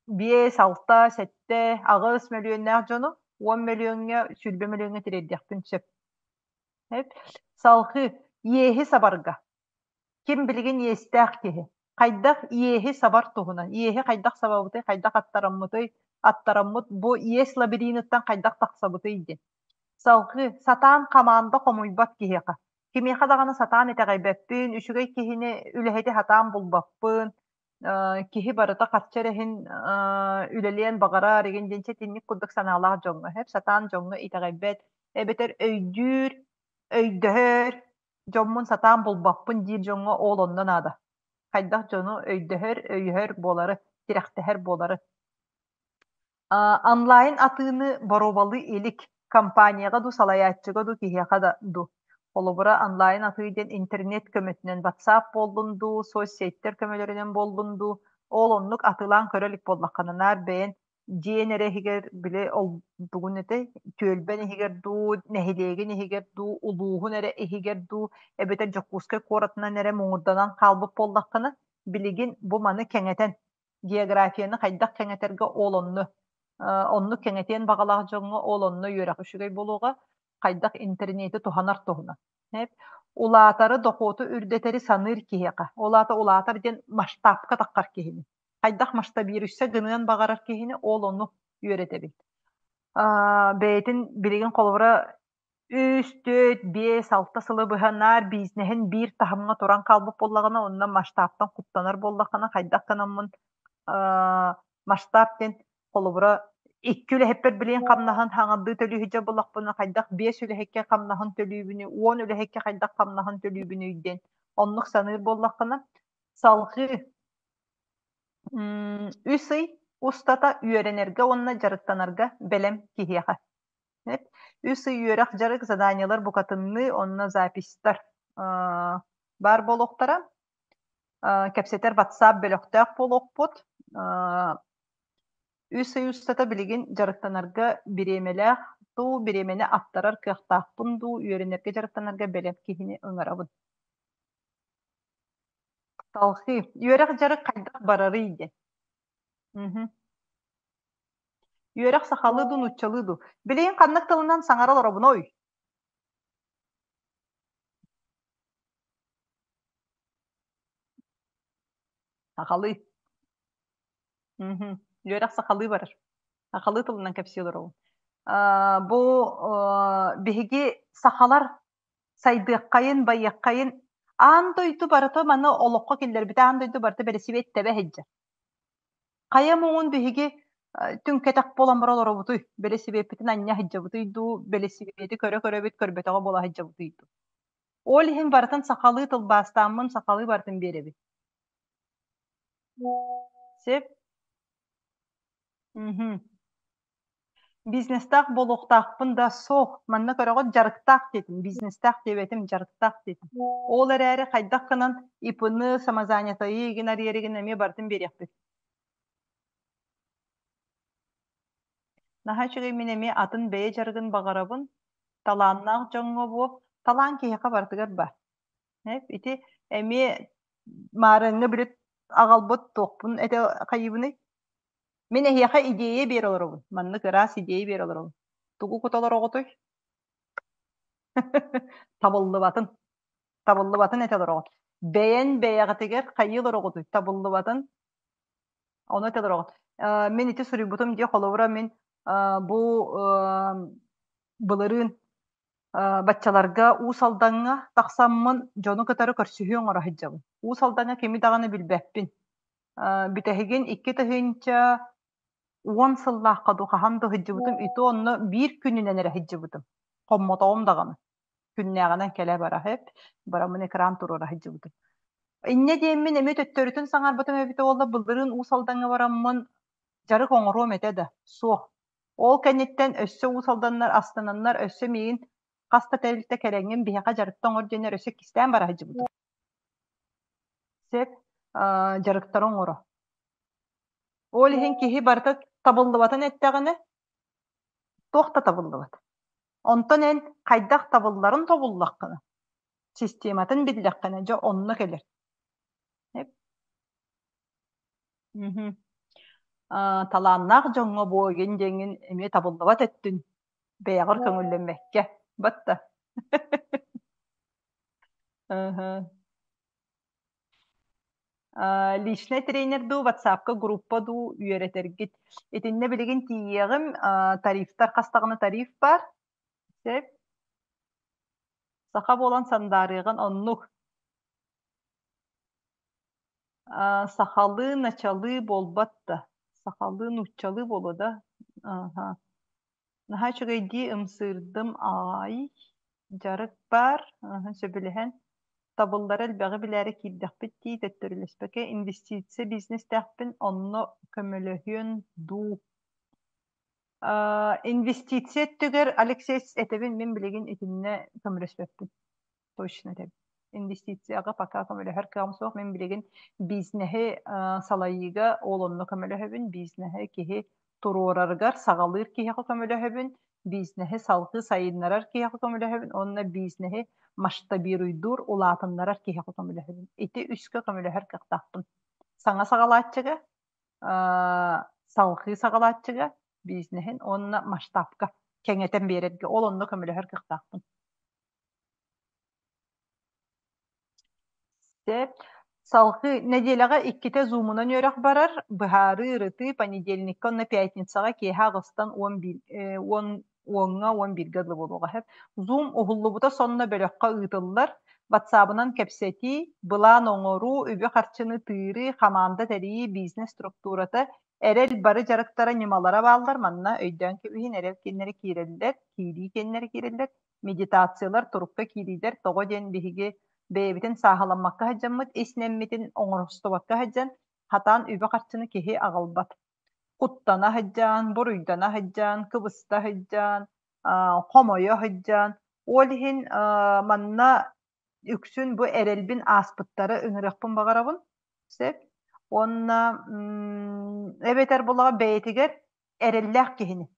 5, 6, 7, 8 мөлүйүөннээх дьону 10 мөлүйүөҥҥэ, 20 мөлүйүөҥҥэ тириэрдиэхпин сөп. Салгыы иэһи сабарга. Ким билигин иэстээх киһи? Хайдах иэһи сабар туһунан, иэһи хайдах сабабытый, хайдах аттараммытый, аттараммыт бу иэс лабириныттан хайдах тахсабытый диэн. Салгыы сатаан хамаанда хомуйбат киһиэхэ. Кимиэхэ даҕаны сатаан итэҕэйбэппин, үчүгэй киһини, үлэһити сатаан булбаппын, киһи барыта харчы эрэ иһин үлэлиэн баҕарар игин диэн итинник курдук санаалаах дьоҥҥо сатаан дьоҥҥо итэҕэйбэт эбэтэр өйдүүр, өйдөһөр, дьоммун сатаан булбаппын диир дьоҥҥо ол онно наада. Хайдах дьону өйдөһөр, өйөһөр буолары, тирэхтэһэр буолары. Онлайн атыыны боруобалыы илик компанияҕа дуу, салайааччыга дуу, киһиэхэ да дуу. Холобура, онлайн атыы диэн интернет көмөтүнэн WhatsApp буоллун дуу, соцсеттэр көмөлөрүнэн буоллун дуу, ол оннук атыылаан көрө илик буоллаххына, наар бэйэн дьиэн эрэ иһигэр били ол тугун этэй түөлбэн иһигэр дуу, нэһилиэгин иһигэр дуу, улууһун эрэ иһигэр дуу, эбэтэр Дьокуускай куоратынан эрэ муҥурданан хаалбыт буоллаххына, билигин бу маны кэҥэтэн географияны хайдах кэҥэтэргэ ол онно оннук кэҥэтиэн баҕалаах дьоҥҥо ол онно үөрэх үчүгэй буолуоҕа хайдах интернети туһанар туһунан улаатары дохуоту үрдэтэри саныыр киһиэхэ ол аата улаатар диэн масштабка таххар киһини хайдах масштабируйса гыныан баҕарар киһини ол ону үөрэтэбин бэйэтин билигин холобура 3, 4, 5, 6 сылы быһа наар бизнеһин биир таһымҥа туран хаалбыт буоллаҕына, онно масштабтан куттанар буоллаххына, хайдах гынаммын масштаб диэн холобура икки үлэһиппэр билигин хамнаһын хаҥардыы төлүү сылдьар буоллахпына, хайдах биэс үлэһиккэ хамнаһын төлүүбүнүй, 10 үлэһиккэ хайдах хамнаһын төлүүбүнүй диэн оннук саныыр буоллаххына, салҕыы 3 ый устата үөрэнэргэ уонна дьарыктанарга бэлэм киһиэхэ. 3 ый үөрэх дьарык заданиелар букатынныы онно записьтар баар буолуохтара. Кэпсэтэр WhatsApp бөлөхтөөх буолуохпут. 3 ый устата билигин дьарыктанарга бириэмэлээх дуу, бириэмэни аттарар кыахтаахпын дуу, үөрэнэргэ дьарыктанарга бэлэм киһини ыҥырабын. Салҕыы үөрэх дьарык хайдах барарый диэн. Үөрэх сахалыы дуу, нууччалыы дуу. Билигин ханнык тылынан саҥара олоробунуй? Сахалыы. Үөрэх сахалыы барар. Сахалыы тылынан кэпсии олоробун. Бу биһиги сахалар сайдыаххайын, байыаххайын аан дойду барыта маны олоххо киллэрбитэ, аан дойду барыта бэрэсибиэт тэбэ сылдьар. Хайа муҥун биһиги Түҥкэтэх буолан баран олоробутуй? Бэлисипиэппитин анньа сылдьабытый дуу, бэлисипиэти көрө-көрөбүт көрбөтөҕө буола сылдьабытый дуу? Ол иһин барытын сахалыы тылбаастааммын сахалыы барытын биэрэбин. Сөп? Мгм. Бизнестаах буолуохтаахпын да суох. Манна көрөҕүт дьарыктаах диэтим, бизнестаах диэбэтим, дьарыктаах диэтим. Ол эрээри хайдах гынан ИП-ны, самозанятайы игин арыйарыгын эмиэ барытын биэриэхпит. Наһаа үчүгэй мин эмиэ атын бэйэ дьарыгын баҕарабын. Талааннаах дьоҥҥо буо талаан киһиэхэ барытыгар баар. Ити эмиэ маарыҥҥа били аҕалбыт туохпун этэ хайыыбыный? Мин эһиэхэ идея биэрэ олоробун. Маннык ыраас идея биэрэ олоробун. Тугу кута олороҕутуй? Табыллыбатын. Табыллыбатын этэ олороҕут. Бэйэн бэйэҕитигэр хайыы олороҕутуй? Табыллыбатын. Ону этэ олороҕут. Мин ити суруйбутум дии холобура мин бу былырыын баччаларга Уус Алдаҥҥа тахсаммын дьону кытары көрсүһүү оҥоро сылдьабын. Уус Алдаҥҥа кими даҕаны билбэппин. Бүтэһигин 2010 сыллаахха дуу хаһан да сылдьыбытым, и то онно биир күнүнэн эрэ сылдьыбытым. Хоммотоҕум даҕаны. Күннээҕинэн кэлэ бара сөп. Бараммын экран туруора сылдьыбытым. Инньэ диэммин эмиэ төттөрүтүн саҥарбытым эбитэ буолла былырыын Уус Алдаҥҥа бараммын дьарык оҥоруом этэ да, суох. Ол кэнниттэн өссө Уус Алданнар астынаннар өссө миигин хас да тэрилтэ кэлэҥҥин биһиэхэ дьарыкта оҥор диэннэр өссө кистээн бара сылдьыбытым. Сөп дьарыктары оҥоро. Ол иһин киһи барыта табыллыбатын эттэҕинэ, туох да табыллыбат. Онтон эн хайдах табылларын тобуллаххына, систематын биллэххинэ, дьэ онно кэлэр. Талааннаах дьоҥҥо буогин диэҥҥин эмиэ табыллыбат өттүн бэйэҕэр көҥүллэммэккэ батта. Личный тренер дуу, ватсапка группа дуу үөрэтэргит. Итиннэ билигин тиийиэҕим, тарифтар хас даҕаны тариф баар. Сөп. Саха буолан сандаарыаҕын оннук. Сахалыы, началыы буолбат да. Сахалыы, нууччалыы буолуо да. Аха. Наһаа үчүгэйдии ымсыырдым аҕай. Дьарык баар, сөбүлэһэн. Табыллара элбэҕи билээри киирдэхпит дии, төттөрүлэспэккэ инвестиция бизнестээхпин, онно көмөлөһүөн дуу. Инвестиция өттүгэр Алексей этэбин мин билигин итиннэ көмөлөспөппүн. Точно этэбин. Инвестицияҕа пока көмөлөһөр кыаҕым суох. Мин билигин бизнеһи салайыыга ол онно көмөлөһөбүн. Бизнеһи киһи туруорарыгар саҕалыыр киһиэхэ көмөлөһөбүн. Бизнеһи салгыы сайыннарар киһиэхэ көмөлөһөбүн уонна бизнеһи масштабируйдуур, улаатыннарар киһиэхэ көмөлөһөбүн. Ити үскэ көмөлөһөр кыахтаахпын. Саҥа саҕалааччыга, салгыы саҕалааччыга бизнеһин уонна масштабка кэҥэтэн биэрэргэ ол онно көмөлөһөр кыахтаахпын. Сөп. Салгыы нэдиэлэҕэ иккитэ зумунан үөрэх барар, быһаарыы, ырытыы понедельникка уонна пятницаҕа киэһэ аҕыстан 11 уоҥҥа 11-гэ дылы буолуоҕа сөп. Зум уһуллубута сонно бөлөххө ыытыллар. Ватсабынан кэпсэтии, былаан оҥоруу, үбү-харчыны тыырыы, хамаанда тэрийии, бизнес структурата, эрэл бары дьарыктара, ньымалара бааллар. Манна өйдөөн кэбиһин, эрэл киэннэрэ киирэллэр, киирии киэннэрэ киирэллэр. Медитациялар, турукка киириилэр тоҕо диэн биһиги бэйэбитин сааһыламмакка сылдьаммыт, ис нэммитин оҥорустубакка сылдьан, хатаан үбү-харчыны киһи аҕалбат. Куттана сылдьан, буруйдана сылдьан, кыбыста сылдьан, хомойо сылдьан. Ол иһин манна үксүн бу эрэлбин ааспыттары ыҥырыахпын баҕарабын. Сөп. Уонна эбэтэр булаҕа бэйэтигэр эрэллээх киһини.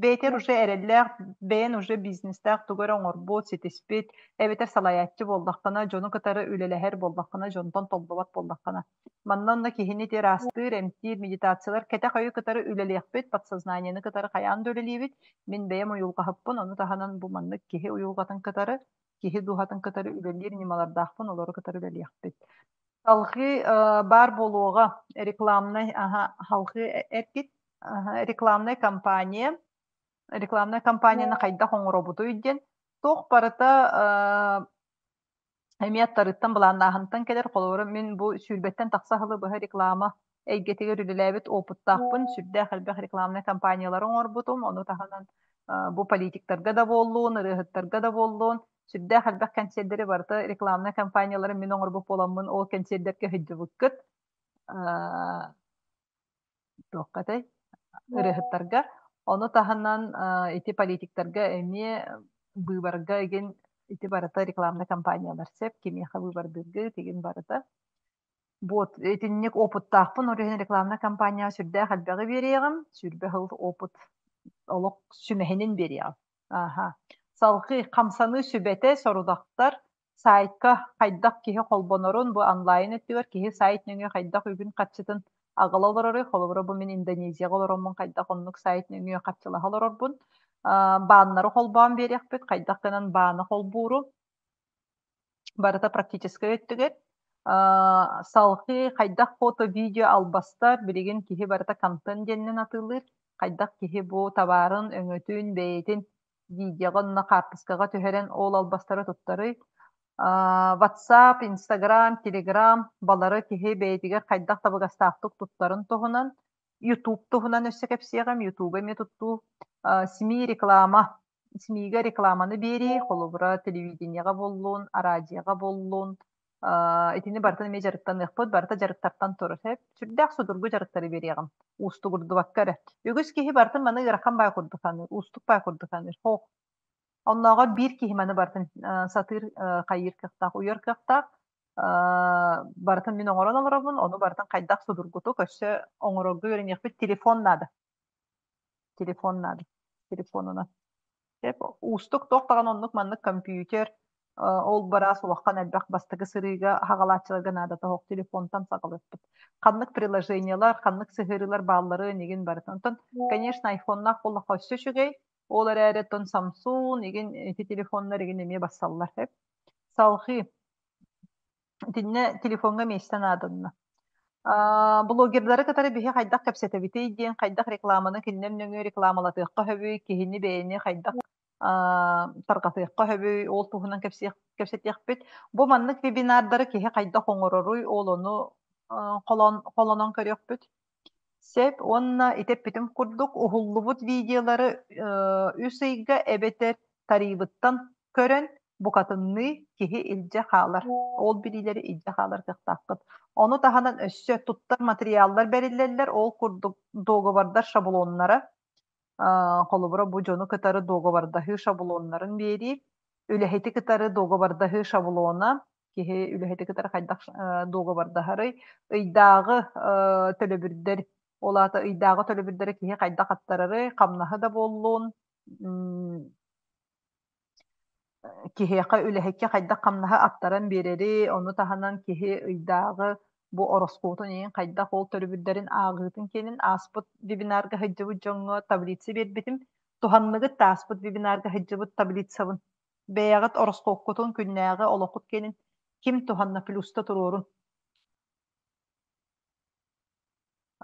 Бэйэтигэр уже эрэллээх, бэйэн уже бизнестээх тугу эрэ оҥорбут, ситиспит, эбэтэр салайааччы буоллаххына, дьону кытары үлэлэһэр буоллаххына, дьонтон толлубат буоллаххына. Манна онно киһини ити ыраастыыр, эмтиир медитациялар кэтэх өйү кытары үлэлиэхпит, подсознаниены кытары хайаан да үлэлиибит. Мин бэйэм уйулҕаһыппын, ону таһынан бу маннык киһи уйулҕатын кытары, киһи дууһатын кытары үлэлиир ньымалардаахпын, олору кытары үлэлиэхпит. Салҕыы баар буолуоҕа рекламнай аһа салҕыы эргит рекламнай кампания рекламнай кампанияны хайдах оҥоробутуй диэн туох барыта эмиэ аттарыттан былааннааһынтан кэлэр холобура мин бу сүүрбэттэн тахса сылы быһа реклама. эйгэтигэр үлэлээбит опыттаахпын, сүрдээх элбэх рекламнай кампаниялары оҥорбутум, ону таһынан бу политиктарга да буоллун, ырыаһыттарга да буоллун, сүрдээх элбэх кэнсиэрдэри барыта рекламнай кампаниялары мин оҥорбут буоламмын, ол кэнсиэрдэргэ сылдьыбыккыт. Туохха этэй? Ырыаһыттарга. Ону таһынан ити политиктарга эмиэ быыбарга игин ити барыта рекламнай кампаниялар сөп, кимиэхэ быыбардыыргыт игин барыта. Вот итинник опыттаахпын, ол иһин рекламнай кампанияҕа сүрдээх элбэҕи биэриэҕим, сүүрбэ сыл опыт олох сүмэһинин биэриэҕим. Аха. Салгыы хамсаныы сүбэтэ, сорудахтар, сайтка хайдах киһи холбонорун, бу онлайн өттүгэр киһи сайт нөҥүө хайдах үбүн-харчытын аҕала олороруй, холобура бу мин Индонезияҕа олороммун хайдах оннук сайт нөҥүө харчылаһа олорорбун, бааннары холбоон биэриэхпит, хайдах гынан бааны холбууру, барыта практическай өттүгэр. Салгыы хайдах фото-видео албастар, билигин киһи барыта контент диэнинэн атыылыыр, хайдах киһи бу табаарын, өҥөтүн, бэйэтин видеоҕа уонна хаартыскаҕа түһэрэн ол албастары туттарый. WhatsApp, Instagram, Telegram балары киһи бэйэтигэр хайдах табыгастаахтык туттарын туһунан, YouTube туһунан өссө кэпсиэҕим, YouTube эмиэ туттуу, СМИ реклама, СМИ-гэ рекламаны биэрии, холобура, телевидениеҕа буоллун, араадьыйаҕа буоллун, итини барытын эмиэ дьарыктаныахпыт, барыта дьарыктартан турар. Сүрдээх судургу дьарыктары биэриэҕим, уустугурдубакка эрэ. Үгүс киһи барытын маны ыарахан баай курдук саныыр, уустук баай курдук саныыр. Хоох. Оннооҕор биир киһи маны барытын сатыыр, хайыыр кыахтаах, уйар кыахтаах. Барытын мин оҥорон олоробун, ону барытын хайдах судургутук өссө оҥорорго үөрэниэхпит. Телефон наада. Телефон наада. Телефонунан. Уустук туох даҕаны оннук маннык компьютер, ол бараас улахан элбэх бастакы сырыыга хаҕалааччыларга наадата суох телефонтан саҕалыахпыт. Ханнык приложениелар, ханнык сыһыарыылар баалларын игин барытын. Онтон, конечно, айфоннаах буоллахха өссө үчүгэй. Ол эрээри оттон Samsung игин ити телефоннар игин эмиэ бассаллар. Салҕыы Итиннэ телефоҥҥа миэстэ наадынна. Блогердары кытары биһи хайдах кэпсэтэбитий диэн, хайдах рекламаны кинилэр нөҥүө рекламалатыахха сөбүй, киһини бэйэни хайдах тарҕатыахха сөбүй, ол туһунан кэпсэтиэхпит. Бу маннык вебинардары киһи хайдах оҥороруй, ол ону холонон көрүөхпүт. Сөп уонна ити эппитим курдук уһуллубут видеолары үс ыйга эбэтэр тарыыбыттан көрөн букатынныы киһи илдьэ хаалар. Ол билиилэри илдьэ хаалар кыахтааххыт. Ону таһынан өссө туттар материаллар бэриллэллэр, ол курдук дуогабардар шаблоннара, холобура бу дьону кытары дуогабардаһыы шаблоннарын биэрии, үлэһити кытары дуогабардаһыы шаблона, киһи үлэһити кытары хайдах дуогабардаһарый, ыйдааҕы төлөбүрдэр, ол аата ыйдааҕы төлөбүрдэри киһи хайдах аттарарый, хамнаһы да буоллун, киһиэхэ үлэһиккэ хайдах хамнаһы аттаран биэрэри, ону таһынан киһи ыйдааҕы бу ороскуотун иһин хайдах ол төлөбүрдэрин ааҕыытын киэнин ааспыт вебинарга сылдьыбыт дьоҥҥо таблица биэрбитим. Туһанныгыт да ааспыт вебинарга сылдьыбыт таблицабын. Бэйэҕит ороскуоккутун күннээҕи олоххут киэнин ким туһанна плюста туруорун.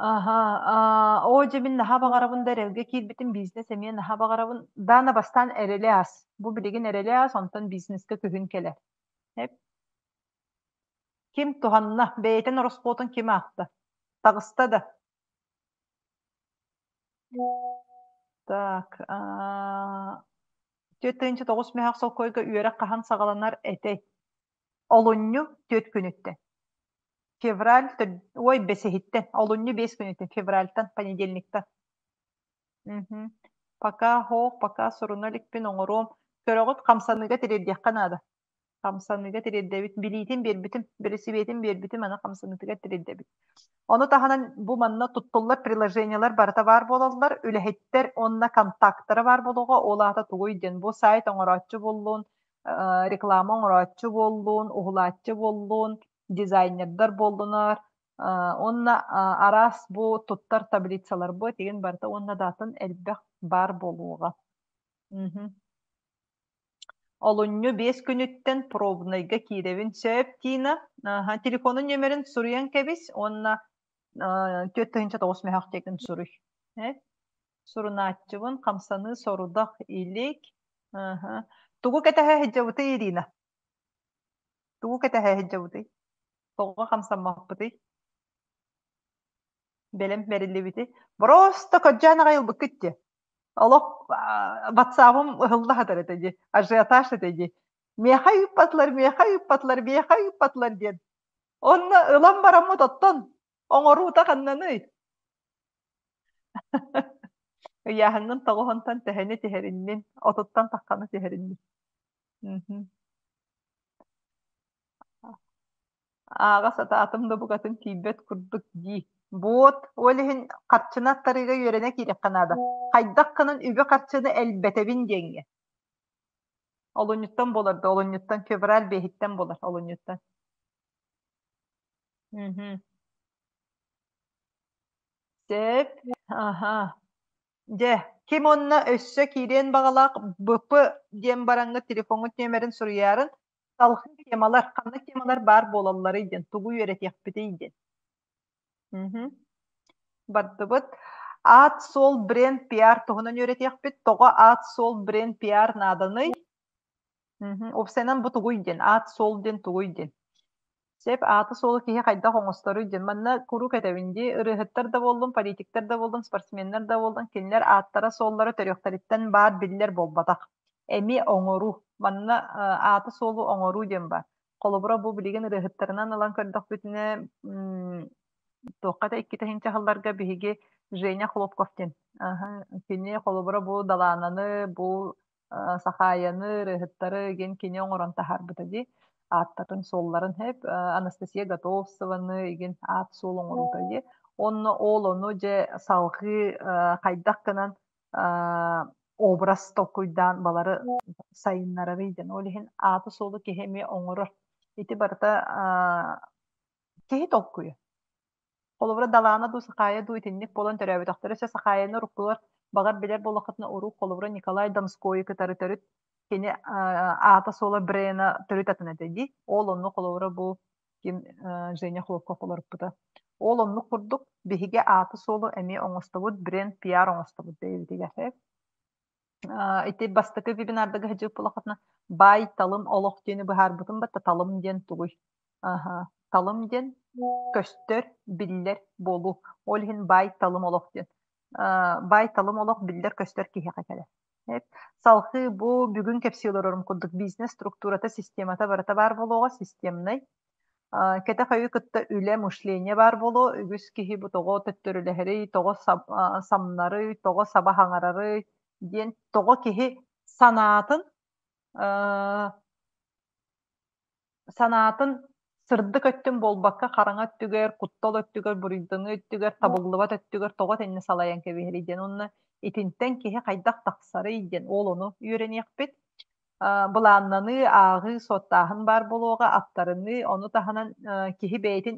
Аһа, аа, оо дьэ мин наһаа баҕарабын да эрэлгэ киирбитим бизнес эмиэ наһаа баҕарабын. Даана бастаан эрэли аас. Бу билигин эрэли аас, онтон бизнескэ күһүн кэлэр. Эп. Ким туһанна? Бэйэтин ороскуотун ким аахта? Таҕыста да? Так, аа, 4 9 мөһөх солкуойга үөрэх хаһан саҕаланар этэй? Олунньу 4 күнүттэн. Февраль, ой, бэсиһиттэн, олунньу 5 күнүттэн, февральтан, понедельниктан. Мгм. Пока хоох, пока суруна иликпин оҥоруом. Көрөҕүт, хамсаныыга тириэрдиэххэ наада. Хамсаныыга тириэрдэбит. Билиитин биэрбитим, бэлисипиэтин биэрбитим, аны хамсаныытыгар тириэрдэбит. Ону таһынан бу манна туттуллар приложениелар барыта баар буолаллар. Үлэһиттэр уонна контактара баар буолуоҕа. Ол аата тугуй диэн бу сайт оҥорооччу буоллун, реклама оҥорооччу буоллун, уһулааччы буоллун, дизайнердар буоллунар уонна араас бу туттар таблицаларбыт игин барыта уонна да атын элбэх баар буолуоҕа. Олунньу 5 күнүттэн пробнайга киирэбин сөп Тина. Телефонун нүөмэрин суруйан кэбис уонна 4 9 мөһөх диэкин суруй. Сурунааччыбын хамсаныы сорудах илик. Тугу кэтэһэ сылдьабытый Ирина? Тугу кэтэһэ сылдьабытый? Тоҕо хамсаммаппытый? Бэлэм бэриллибити. Просто көрдьөөн аҕай ылбыккыт дии. Олох ватсабым ыһылла сытар этэ дии, ажиотаж этэ дии. Миэхэ ыыппатылар, миэхэ ыыппатылар, миэхэ ыыппатылар диэн. Онно ылан бараммыт оттон оҥоруута ханнаный? Ыйааһыҥҥын тоҕуһунтан төһөнү түһэриннин, отуттан тахханы түһэриннин. Ааҕа сатаатым да букатын тиийбэт курдук дии. Буот, ол иһин харчыны аттарыыга үөрэнэ киириэххэ наада. Хайдах гынан үбү-харчыны элбэтэбин диэҥҥэ. Олунньуттан буолар да, олунньуттан, февраль биэһиттэн буолар, олунньуттан. Мгм. Сөп. Аха. Дьэ, ким онно өссө киириэн баҕалаах БП диэн бараҥҥыт телефоҥҥут нүөмэрин суруйаарын, салгыы темалар, ханнык темалар баар буолалларый диэн, тугу үөрэтиэхпитий диэн. Мгм. Бардыбыт. Аат-суол бренд пиар туһунан үөрэтиэхпит. Тоҕо аат-суол бренд пиар нааданый? Мгм. Уопсайынан бу тугуй диэн, аат-суол диэн тугуй диэн. Сөп, ааты-суолу киһи хайдах оҥосторуй диэн. Манна куруук этэбин дии, ырыаһыттар да буоллун, политиктар да буоллун, спортсменнар да буоллун, кинилэр ааттара-суоллара төрүөхтэриттэн баар биллэр буолбатах. Эмиэ оҥоруу. Манна ааты-суолу оҥоруу диэн баар. Холобура, бу билигин ырыаһыттарынан ылан көрдөхпүтүнэ, туохха да икки тыһыынча сылларга биһиги Женя Хлопков диэн. Кини холобура бу Далаананы, бу Сахаайаны, ырыаһыттары игин кини оҥорон таһаарбыта дии. Ааттарын, суолларын хэп Анастасия Готовцеваны игин аат-суол оҥоруута дии. Онно ол ону дьэ салҕыы хайдах гынан образ толкуйдаан балары сайыннарарый диэн. Ол иһин ааты-суолу киһи эмиэ оҥорор. Ити барыта киһи толкуйа. Холобура, Далаана дуу, Сахаайа дуу итинник буолан төрөөбөтөхтөрө өссө Сахаайаны уруккулар баҕар билэр буоллаххытына уруу холобура Николай Донскойу кытары төрүт кини аата-суола брена төрүт атын этэ дии. Ол онно холобура бу ким Женя Хлопков олорпута. Ол оннук курдук биһиги ааты-суолу эмиэ оҥостобут, бренд пиар оҥостобут бэйэбитигэр. Ити бастакы вебинарга сылдьыбыт буоллаххытына баай талым олох диэни быһаарбытым батта талым диэн тугуй? Аһа, талым диэн көстөр, биллэр буолуу. Ол иһин баай талым олох диэн. Баай талым олох биллэр-көстөр киһиэхэ кэлэр. Салгыы бу бүгүн кэпсии олорорум курдук бизнес структурата, системата барыта баар буолуоҕа, системнай. Кэтэх өйү кытта үлэ, мышление баар буолуо. Үгүс киһи бу тоҕо төттөрүлэһэрий, тоҕо самнарый, тоҕо саба хаҥарарый диэн тоҕо киһи санаатын санаатын сырдык өттүн буолбакка хараҥа өттүгэр, куттал өттүгэр, буруйданыы өттүгэр, табыллыбат өттүгэр тоҕо итиннэ салайан кэбиһэрий диэн уонна итинтэн киһи хайдах тахсарый диэн ол ону үөрэниэхпит. Былааннаныы, ааҕыы, суоттааһын баар буолуоҕа, аттарыныы, ону таһынан киһи бэйэтин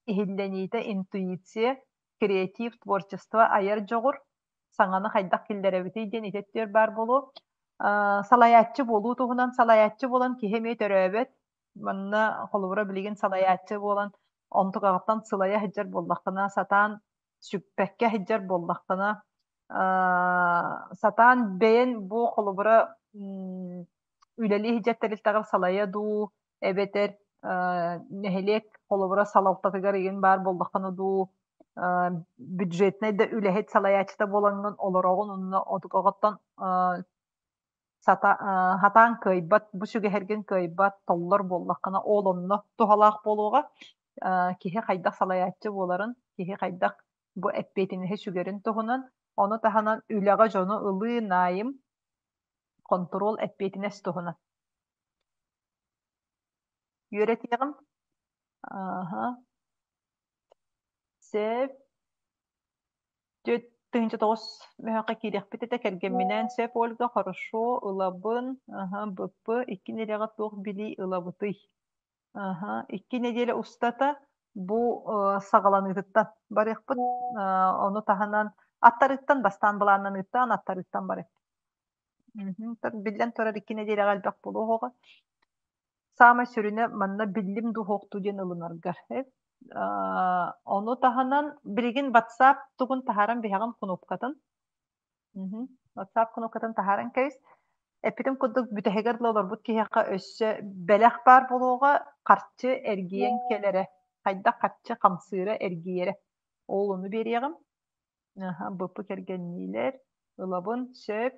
иһиллэниитэ, интуиция, креатив, творчество, айар дьоҕур, саҥаны хайдах киллэрэбитий диэн ити өттүгэр баар буолуо. Салайааччы буолуу туһунан салайааччы буолан киһи эмиэ төрөөбөт. Манна холобура билигин салайааччы буолан онтукаҕыттан сылайа сылдьар буоллаххына, сатаан сүкпэккэ сылдьар буоллаххына, сатаан бэйэн бу холобура үлэлии сылдьар тэрилтэҕэр салайа дуу, эбэтэр нэһилиэк холобура салалтатыгар игин баар буоллаххына дуу, бюджетнай да үлэһит салайааччыта буолаҥҥын олороҕун онно отукаҕыттан сатаан кыайбат, бу сүгэһэргин кыайбат, толлор буоллаххына, ол онно туһалаах буолуоҕа. Киһи хайдах салайааччы буоларын, киһи хайдах бу эппиэтинэһи сүгэрин туһунан, ону таһынан үлэҕэ дьону ылыы, наайым, хонтуруол, эппиэтинэс туһунан. Үөрэтиэҕим. Ааһа. Сөп. 4 900 мөһөөххө киириэхпит этэ кэргэмминээн сөп Ольга хорошо ылабын аһа БП икки нэдиэлэҕэ туох билии ылабытый аһа икки нэдиэлэ устата бу саҕаланыытыттан барыахпыт ону таһынан аттарыттан бастаан былааннаныыттан аттарыттан барыахпыт биллэн турар икки нэдиэлэҕэ элбэх буолуоҕа Саамай сүрүнэ манна биллим дуу диэн ылынаргар. Ону таһынан билигин WhatsApp тугун таһааран биһэҕин кнопкатын. WhatsApp кнопкатын таһааран кэбис. Эппитим курдук бүтэһигэр да олорбут киһиэхэ өссө бэлэх баар буолуоҕа, харчы эргийэн кэлэрэ. Хайдах харчы хамсыыра эргийэрэ. Ол ону биэриэҕим. Аха, быппы кэргэнниилэр. Ылабын, сөп.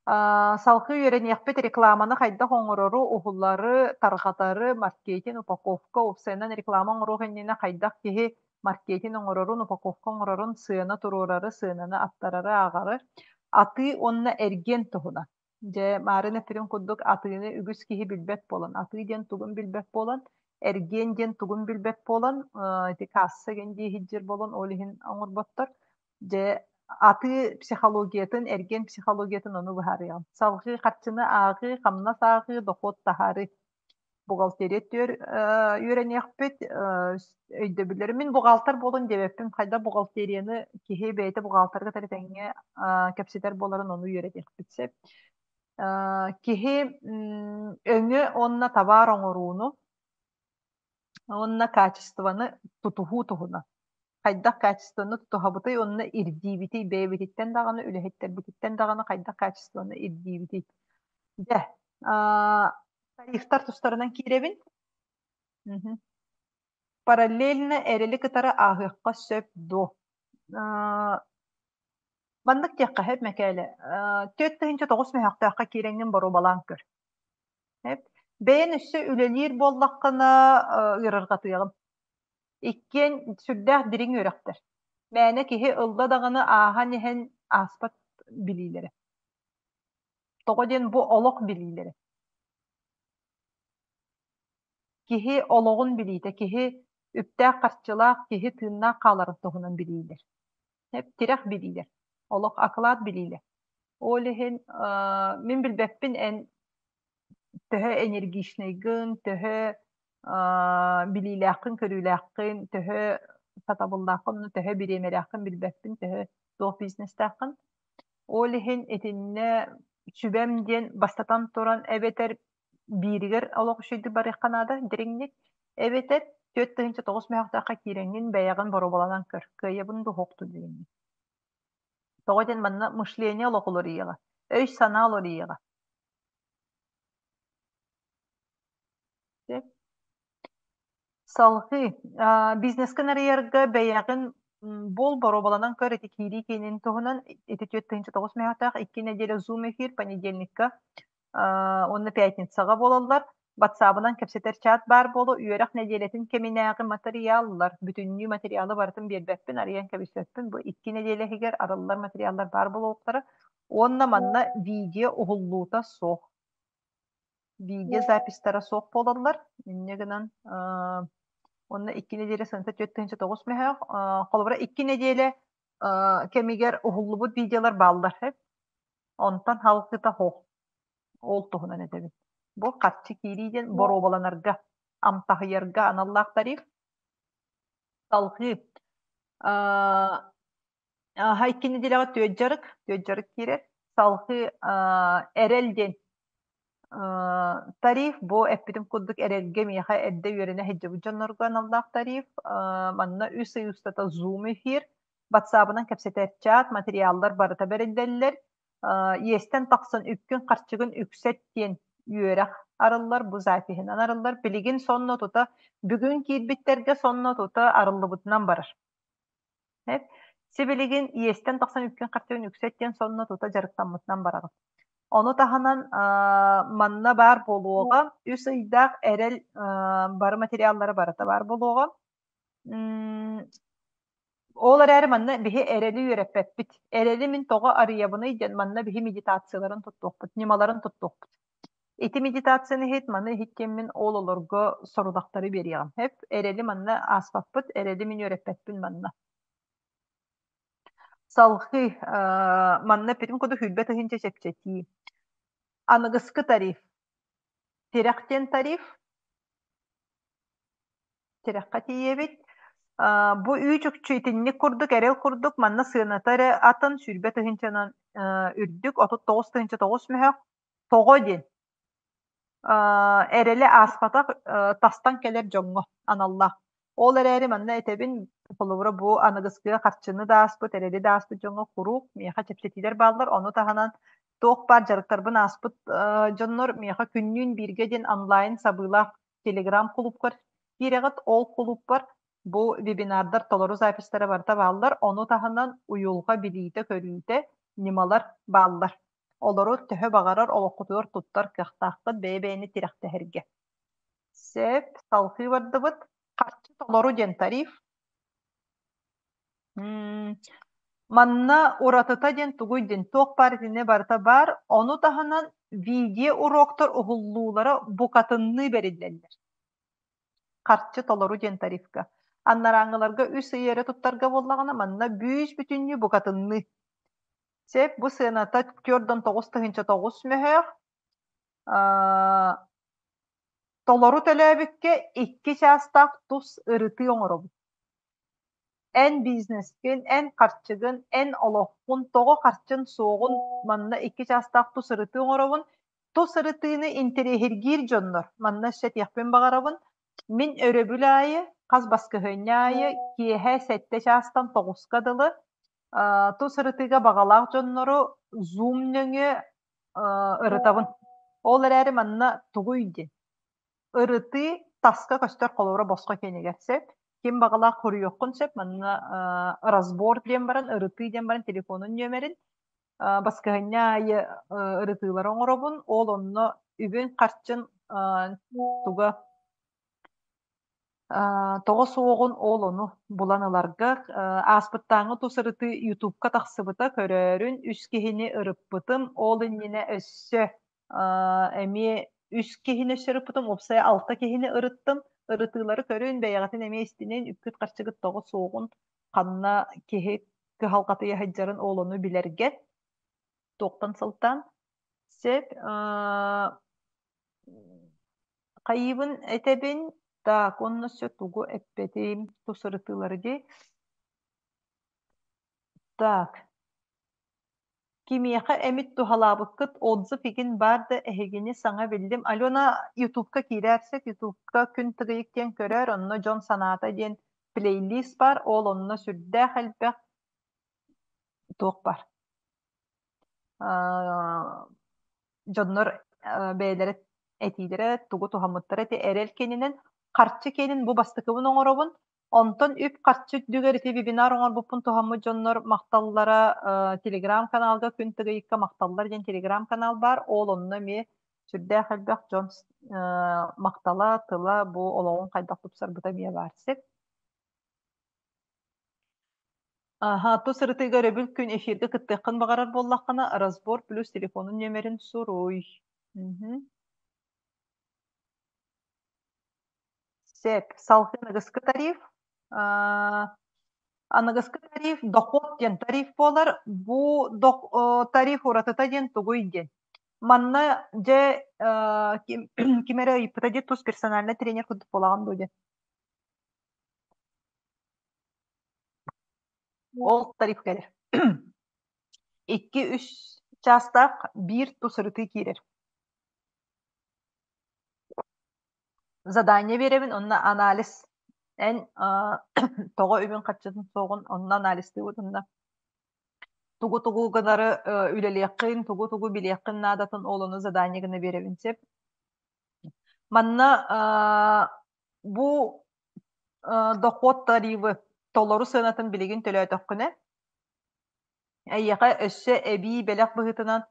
Салгыы үөрэниэхпит рекламаны хайдах оҥорору, уһулары, тарҕатары, маркетинг, упаковка, уопсайынан реклама оҥоруох иннинэ хайдах киһи маркетинг оҥорорун, упаковка оҥорорун, сыана туруорары, сыананы аттарары, ааҕары, атыы уонна эргиэн туһунан. Дьэ, маарын эппитим курдук атыыны үгүс киһи билбэт буолан, атыы диэн тугун билбэт буолан, эргиэн диэн тугун билбэт буолан, ити касса диэн дии иһирдьэр буолан, ол иһин оҥорботтор. Дьэ, атыы психологиятын, эргиэн психологиятын ону быһаарыаҕым. Салҕыы харчыны ааҕыы, хамнас ааҕыы, дохуот таһаарыы. Бухгалтерия түөр үөрэниэхпит өйдөбүллэри. Мин бухгалтер буолун диэбэппин, хайдах бухгалтерияны киһи бэйэтэ бухгалтерга кытары тэҥҥэ кэпсэтэр буоларын ону үөрэтиэхпит сөп. Киһи өҥө уонна табаар оҥорууну уонна качествоны тутуһуу туһунан. Хайдах качествоны тутуһабытый уонна ирдиибитий бэйэбититтэн даҕаны, үлэһиттэрбититтэн даҕаны хайдах качествоны ирдиибитий. Дьэ, тарифтар тустарынан киирэбин. Параллельно эрэли кытары ааһыахха сөп дуо? Маннык диэххэ сөп Мэкээлэ. 4900 мөһөөхтөөххө киирэҥҥин боруобалаан көр. Бэйэн өссө үлэлиир буоллаххына ыарырҕатыаҕым. Иккиэн сүрдээх дириҥ үөрэхтэр. Мээнэ киһи ылла даҕаны ааһан иһэн ааспат билиилэрэ. Тоҕо диэн бу олох билиилэрэ. Киһи олоҕун билиитэ, киһи үптээх-харчылаах, киһи тыыннаах хааларын туһунан билиилэр. Тирэх билиилэр, олох акылаат билиилэр. Ол иһин мин билбэппин эн төһө энергичнэйгин, төһө билиилээххин-көрүүлээххин, төһө сатабыллааххын, төһө бириэмэлээххин билбэппин, төһө туох бизнестээххин. Ол иһин итиннэ сүбэм диэн бастатан туран эбэтэр бииригэр олох үчүгэйдик барыахха наада дириҥник, эбэтэр 4900 мөһөөхтөөххө киирэҥҥин бэйэҕин боруобаланан көр, кыайабын дуу суох дуу диэҥҥин. Тоҕо диэн манна мышление олох уларыйыаҕа, өй-санаа уларыйыаҕа. Салҕыы бизнескин арыйарга бэйэҕин буол боруобаланан көр ити киирии киинин туһунан ити 4900 мөһөөхтөөх икки нэдиэлэ Zoom эфир понедельникка уонна пятницаҕа буолаллар. Ватсабынан кэпсэтэр чат баар буолу үөрэх нэдиэлэтин кэминээҕи матырыйааллар бүтүннүү материалы барытын биэрбэппин, арыйан кэбиспэппин. Бу икки нэдиэлэ иһигэр арыллар материаллар баар буолуохтара. Уонна манна видео уһуллуута суох. Видео записьтара суох буолаллар. Инньэ гынан уонна икки нэдиэлэ сыаната 4900 мөһөөх. Холобура икки нэдиэлэ кэмигэр уһуллубут видеолар бааллар. Онтон халкыта суох. Ол туһунан этэбин. Бу харчы киирии диэн боруобаланарга, амтаһыйарга аналлаах тариф. Салҕыы Аха икки нэдиэлэҕэ түөрт дьарык, түөрт дьарык киирэр. Салҕыы эрэл диэн тариф бу эппитим курдук эрэлгэ миэхэ эрдэ үөрэнэ сылдьыбыт дьоннорго аналлаах тариф. Манна үс ый устата Zoom эфир, ватсабынан кэпсэтэр чат, материаллар барыта бэриллэллэр. Иэстэн тахсан үпкүн-харчыгын үксэт диэн үөрэх арыллар, бу запиһынан арыллар. Билигин сонно тута бүгүн киирбиттэргэ сонно тута арыллыбытынан барар. Сибилигин иэстэн тахсан үпкүн-харчыгын үксэт диэн сонно тута дьарыктаммытынан бараҕын. Ону таһынан манна баар буолуоҕа үс ыйдаах эрэл бары материаллара барыта баар буолуоҕа. Ол эрээри манна биһи эрэли үөрэппэппит. Эрэли мин тоҕо арыйабыный диэн манна биһи медитацияларын туттуохпут, ньымаларын туттуохпут. Ити медитацияны иһит, маны иһит диэммин ол олорго сорудахтары биэриэҕим. Эп эрэли манна ааспаппыт, эрэли мин үөрэппэппин манна. Салҕыы манна эппитим курдук сүүрбэ тыһыынча чэпчэтии. Аныгыскы тариф. Тирэх диэн тариф. Тирэххэ тиийэбит. Бу үүт-үкчү итинник курдук, эрэл курдук манна сыаната эрэ атын сүүрбэ тыһыынчанан үрдүк, 39 тыһыынча 9 мөһөх. Тоҕо диэн эрэли ааспатах тастан кэлэр дьоҥҥо аналлаах. Ол эрээри манна этэбин, холобура бу аныгыскыга харчыны да ааспыт, эрэли да ааспыт дьоҥҥо куруук миэхэ чэпчэтиилэр бааллар. Ону таһынан туох баар дьарыктарбын ааспыт дьоннор миэхэ күннүүн бииргэ диэн онлайн сабыылаах телеграм кулуупкар киирэҕит. Ол кулууппар Бу вебинардар толору записьтара барыта бааллар. Ону таһынан уйулҕа билиитэ-көрүүтэ, ньымалар бааллар. Олору төһө баҕарар олоххутугар туттар кыахтааххыт бэйэ-бэйэни тирэхтэһэргэ. Сөп, салҕыы бардыбыт. Харчы толору диэн тариф. Манна уратыта диэн тугуй диэн туох баар итиннэ барыта баар. Ону таһынан видео уроктар уһуллуулара букатынныы бэриллэллэр. Харчы толору диэн тарифка. Анарааҥҥыларга үс ый эрэ туттарга буоллаҕына, манна бүүс-бүтүннүү букатынныы. Сөп, бу сыаната 49 мөһөөх. Толору төлөөбүккэ 2 чаастаах тус ырытыы оҥоробут. Эн бизнескин, эн харчыгын, эн олоххун, тоҕо харчын суоҕун манна 2 чаастаах тус ырытыы оҥоробун. Тус ырытыыны интэриэһиргиир дьоннор, манна өссө этиэхпин баҕарабын, мин өрөбүл аайы, хас баскыһыанньа аайы киэһэ 7 чаастан 9-ка дылы тус ырытыыга баҕалаах дьоннору Zoom нөҥүө ырытабын. Ол эрээри манна тугуй диэн ырытыы таска көстөр холобура босхо киэнигэр сөп. Ким баҕалаах хоруйуоххун сөп. Манна разбор диэн баран, ырытыы диэн баран телефонун нүөмэрин баскыһынньа аайы ырытыылары оҥоробун. Ол онно үбүн-харчын туга Тоҕо суоҕун ол ону булан ыларга ааспыттааҥҥы тус ырытыы Ютубка тахсыбыта көрөөрүн үс киһини ырыппытым. Ол иннинэ өссө эмиэ үс киһини өссө ырыппытым, уопсайа алта киһини ырыттым. Ырытыылары көрүн, бэйэҕитин эмиэ истинин, үпкүт-харчыгыт тоҕо суоҕун, ханна киһи кыһалҕатыйа сылдьарын ол ону билэргэ туохтан сылтаан. Сөп. Хайыыбын этэбин, так, уонна өссө тугу эппэтим, тус ырытыылары дии. Так, кимиэхэ эмит туһалаабыккыт отзыв игин баар да эһигини саҥа биллим. Алена Ютубка киирээрсик, Ютубка Күн Тыгыйык диэн көрөөр, онно дьон санаата диэн плейлист баар, ол онно сүрдээх элбэх туох баар. Дьоннор бэйэлэрэ этиилэрэ тугу туһаммыттара ити эрэл киэнинэн харчы киэнин бу бастакыбын оҥоробун. Онтон үп-харчы үрдүгэр ити вебинар оҥорбуппун туһаммыт дьоннор махталлара телеграм-каналга Күн Тыгыйыкка махталлар диэн телеграм-канал баар. Ол онно эмиэ сүрдээх элбэх дьон махтала, тыла бу олоҕун хайдах тупсарбыта эмиэ баар сир. Аһа, тус ырытыыга өрөбүл күн эфиргэ кыттыаххын баҕарар буоллаххына, разбор плюс телефонун нүөмэрин суруй. Мгм. Сөп. Салгыы аныгыскы тариф. Аа, аныгыскы тариф дохуот диэн тариф буолар. Бу тариф уратыта диэн тугуй диэн. Манна дьэ ким, ким эрэ ыйыппыта дии тус персональный тренер курдук буолаҕын дуо диэн. Ол тариф кэлэр. 2-3 чаастаах биир тус ырытыы киирэр. Задание биэрэбин, онно анализ. Эн тоҕо үбүн харчытын суоҕун онно анализтыыбыт онно тугу-тугу гынары үлэлиэххин, тугу-тугу билиэххин наадатын ол ону задание гына биэрэбин сөп. Манна бу дохуот тарифы толору сыанатын билигин төлөөтөххүнэ, эйиэхэ өссө эбии бэлэх быһыытынан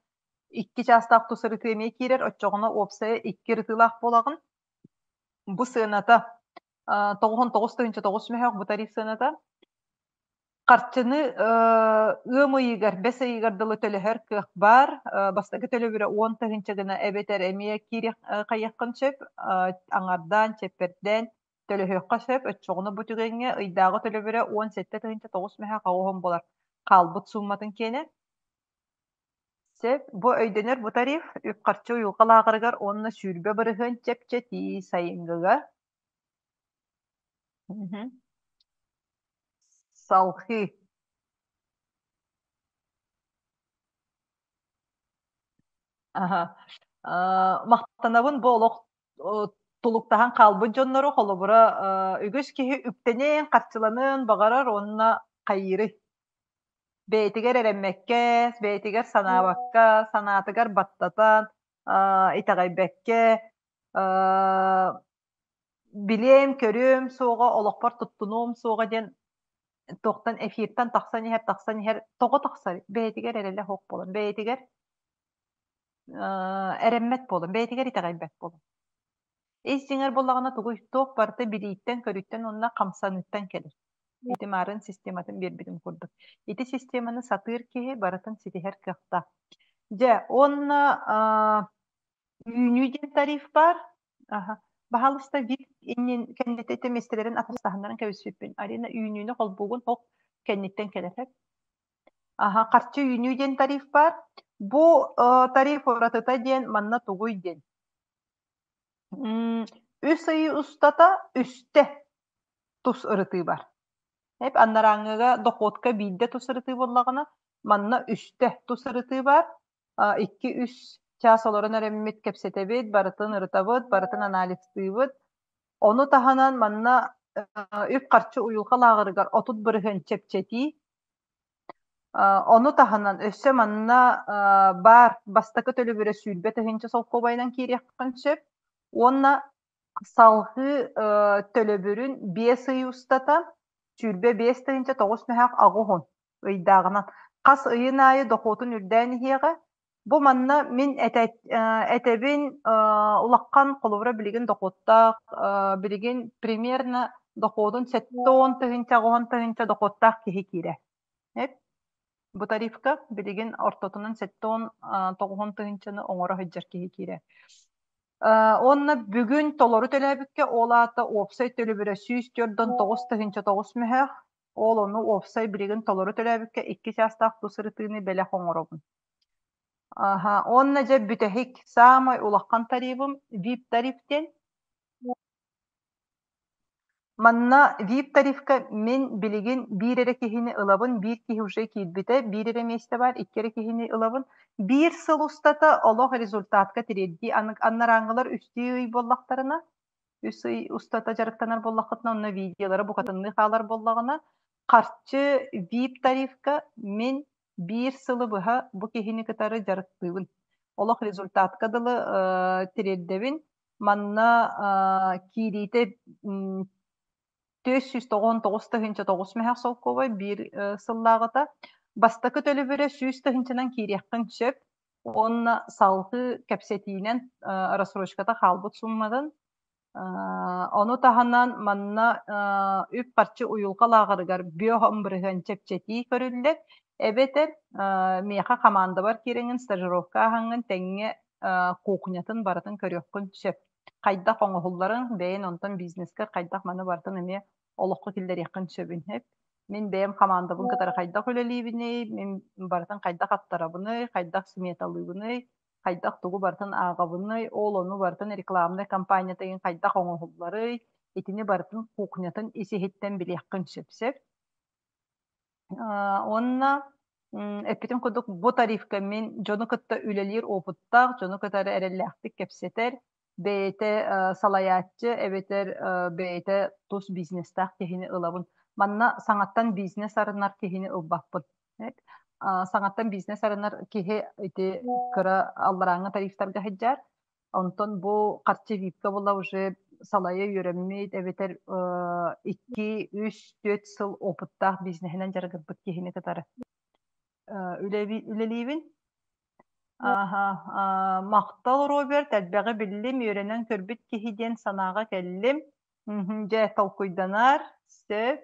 2 чаастаах тус ырытыы эмиэ киирэр, оччоҕуна уопсайа 2 ырытыылаах буолаҕын. Бу сыаната 99 9 мөһөөх бу тариф сыаната. Харчыны ыам ыйыгар, бэс ыйыгар дылы төлөһөр кыах баар. Бастакы төлөбүрэ 10 000 гына эбэтэр эмиэ киириэх хайыаххын сөп, аҥардаан, чэппэрдээн төлөһүөххэ сөп. Оччоҕуна бу түгэҥҥэ ыйдааҕы төлөбүрэ 17 9 мөһө хаҕыс буолар. Хаалбыт суумматын киэнэ. Сөп. Бу өйдөнөр бу тариф үп-харчы уйулҕа лааҕырыгар уонна 20% чэпчэтии сайыҥҥыга. Салхыы. Аха. Махтанабын бу олох тулуктаһан хаалбыт дьоннору холобура үгүс киһи үптэниэн, харчыланыан баҕарар уонна хайыырый? Бэйэтигэр эрэммэккэ, бэйэтигэр санаабакка, санаатыгар баттатан, итэҕэйбэккэ, Билиэм, көрүөм суоҕа, олохпор туттунуом суоҕа диэн туохтан эфиртэн тахсан иһэр, тахсан иһэр, тоҕо тахсар? Бэйэтигэр эрэлэ суох буолан, бэйэтигэр эрэммэт буолан, бэйэтигэр итэҕэйбэт буолан. Ис дьиҥэр буоллаҕына тугуй, туох барыта билииттэн-көрүүттэн уонна хамсаныыттан кэлэр. Ити маарын систематын биэрбитим курдук. Ити системаны сатыыр киһи барытын ситиһэр кыахтаах. Дьэ, уонна үүнүү диэн тариф баар. Аха. Баһаалыста VIP иннин кэннитэ ити миэстэлэрин атастаһыннаран кэбиспиппин. Арина үүнүүнү холбуугун ох кэнниттэн кэлэр. Аха, харчы үүнүү диэн тариф баар. Бу тариф уратыта диэн манна тугуй диэн. Үс ый устата үстэ тус ырытыы бар. Эп анарааҥҥыга дохуотка биирдэ тус ырытыы буоллаҕына, манна үстэ тус ырытыы бар. 2-3 чаас олорон эрэммит кэпсэтэбит, барытын ырытабыт, барытын анализтыыбыт. Ону таһынан манна үп-харчы уйулҕа лааҕырыгар 30% чэпчэтии Ону таһынан өссө манна баар бастакы төлөбүрэ 20 000 солкуобайынан киириэххин сөп уонна салҕыы төлөбүрүн 5 ый устата 25 980 ыйдааҕынан хас ыйын аайы дохуотун үрдээн иһиэҕэ. Бу манна мин этэбин улахан холобура билигин дохуоттаах билигин примерно дохуотун 70 тыһыынча 80 тыһыынча дохуоттаах киһи киирэр. Бу тарифка билигин ортотунан 79 тыһыынчаны оҥоро сылдьар киһи киирэр. Уонна бүгүн толору төлөөбүккэ ол аата уопсай төлөбүрэ 149 тыһыынча 9 мөһөөх. Ол ону уопсай билигин толору төлөөбүккэ 2 чаастаах тус ырытыыны бэлэх оҥоробун. Аха, уонна дьэ бүтэһик саамай улахан тарифым VIP тариф диэн. Манна VIP тарифка мин билигин биир эрэ киһини ылабын, биир киһи уже киирбитэ, биир эрэ миэстэ баар, икки эрэ киһини ылабын. Биир сыл устата олох результатка тириэрдии анарааҥҥылар үстүү ый буоллахтарына, үс ый устата дьарыктанар буоллаххытына, онно видеолара букатынныы хаалар буоллаҕына, харчы VIP тарифка мин биир сылы быһа бу киһини кытары дьарыктыыбын. Олох результатка дылы тириэрдэбин. Манна киириитэ 499 тыһыынча тоҕус мөһөх солкуобай биир сыллааҕыта. Бастакы төлөбүрэ 100 тыһыынчанан киириэххин сөп уонна салгыы кэпсэтиинэн рассрочката хаалбыт сумматын. Ону таһынан манна үп-харчы уйулҕа лааҕырыгар биоһом бырыһыан чэпчэтии көрүллэр. Эбэтэр миэхэ хамаандабар киирэҥҥин стажировка ааһаҥҥын тэҥҥэ кухнятын барытын көрүөххүн сөп. Хайдах оҥоһулларын, бэйэн онтон бизнескэр хайдах маны барытын эмиэ олоххо киллэриэххин сөбүн. Мин бэйэм хамаандабын кытары хайдах үлэлиибиний, мин барытын хайдах аттарабыный, хайдах сметалыыбыный, хайдах тугу барытын ааҕабыный, ол ону барытын рекламнай кампанията игин хайдах оҥоһулларый, итини барытын кухнятын ис-иһиттэн билиэххин сөп сөп. Уонна эппитим курдук бу тарифка мин дьону кытта үлэлиир опыттаах, дьону кытары эрэллээхтик кэпсэтэр, бэйэтэ салайааччы эбэтэр бэйэтэ тус бизнестаах киһини ылабын. Манна саҥаттан бизнес арынар киһини ылбаппын. Саҥаттан бизнес арынар киһи ити кыра алларааҥҥы тарифтарга сылдьар. Онтон бу харчы випка була уже салайа үөрэммит эбэтэр 2, 3, 4 сыл опыттаах бизнеһинэн дьарыгырбыт киһини кытары үлэлиибин. Аха, махтал, Роберт, элбэҕи биллим, үөрэнэн көрбүт киһи диэн санааҕа кэллим. Дьэ, толкуйданар, сөп.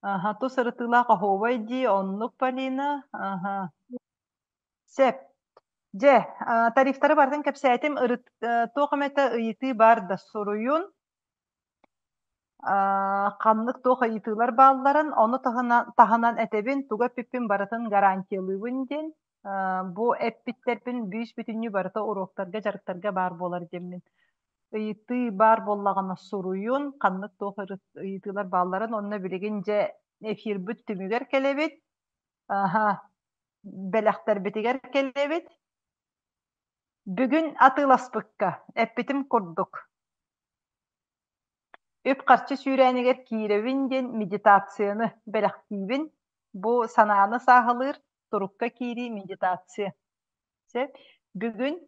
Аха, тус ырытыылаах оһуобай дии, оннук, Полина. Аха. Сөп. Дьэ, тарифтары барытын кэпсээтим. Ырыт, туох эмэтэ ыйытыы баар да суруйун. Ханнык туох ыйытыылар баалларын, ону таһынан, таһынан этэбин, тугу эппиппин барытын гарантиялыыбын диэн. Бу эппиттэрбин бүүс-бүтүннүү барыта уруоктарга, дьарыктарга баар буолар диэммин. Ыйытыы баар буоллаҕына суруйун, ханнык туох ыйытыылар баалларын, онно билигин дьэ эфирбит түмүгэр кэлэбит. Аха, бэлэхтэрбитигэр кэлэбит. Бүгүн атыыласпыкка, эппитим курдук, үп-харчы сүүрээнигэр киирэбин диэн медитацияны бэлэхтиибин. Бу санааны сааһылыыр турукка киирии медитация. Сөп. Бүгүн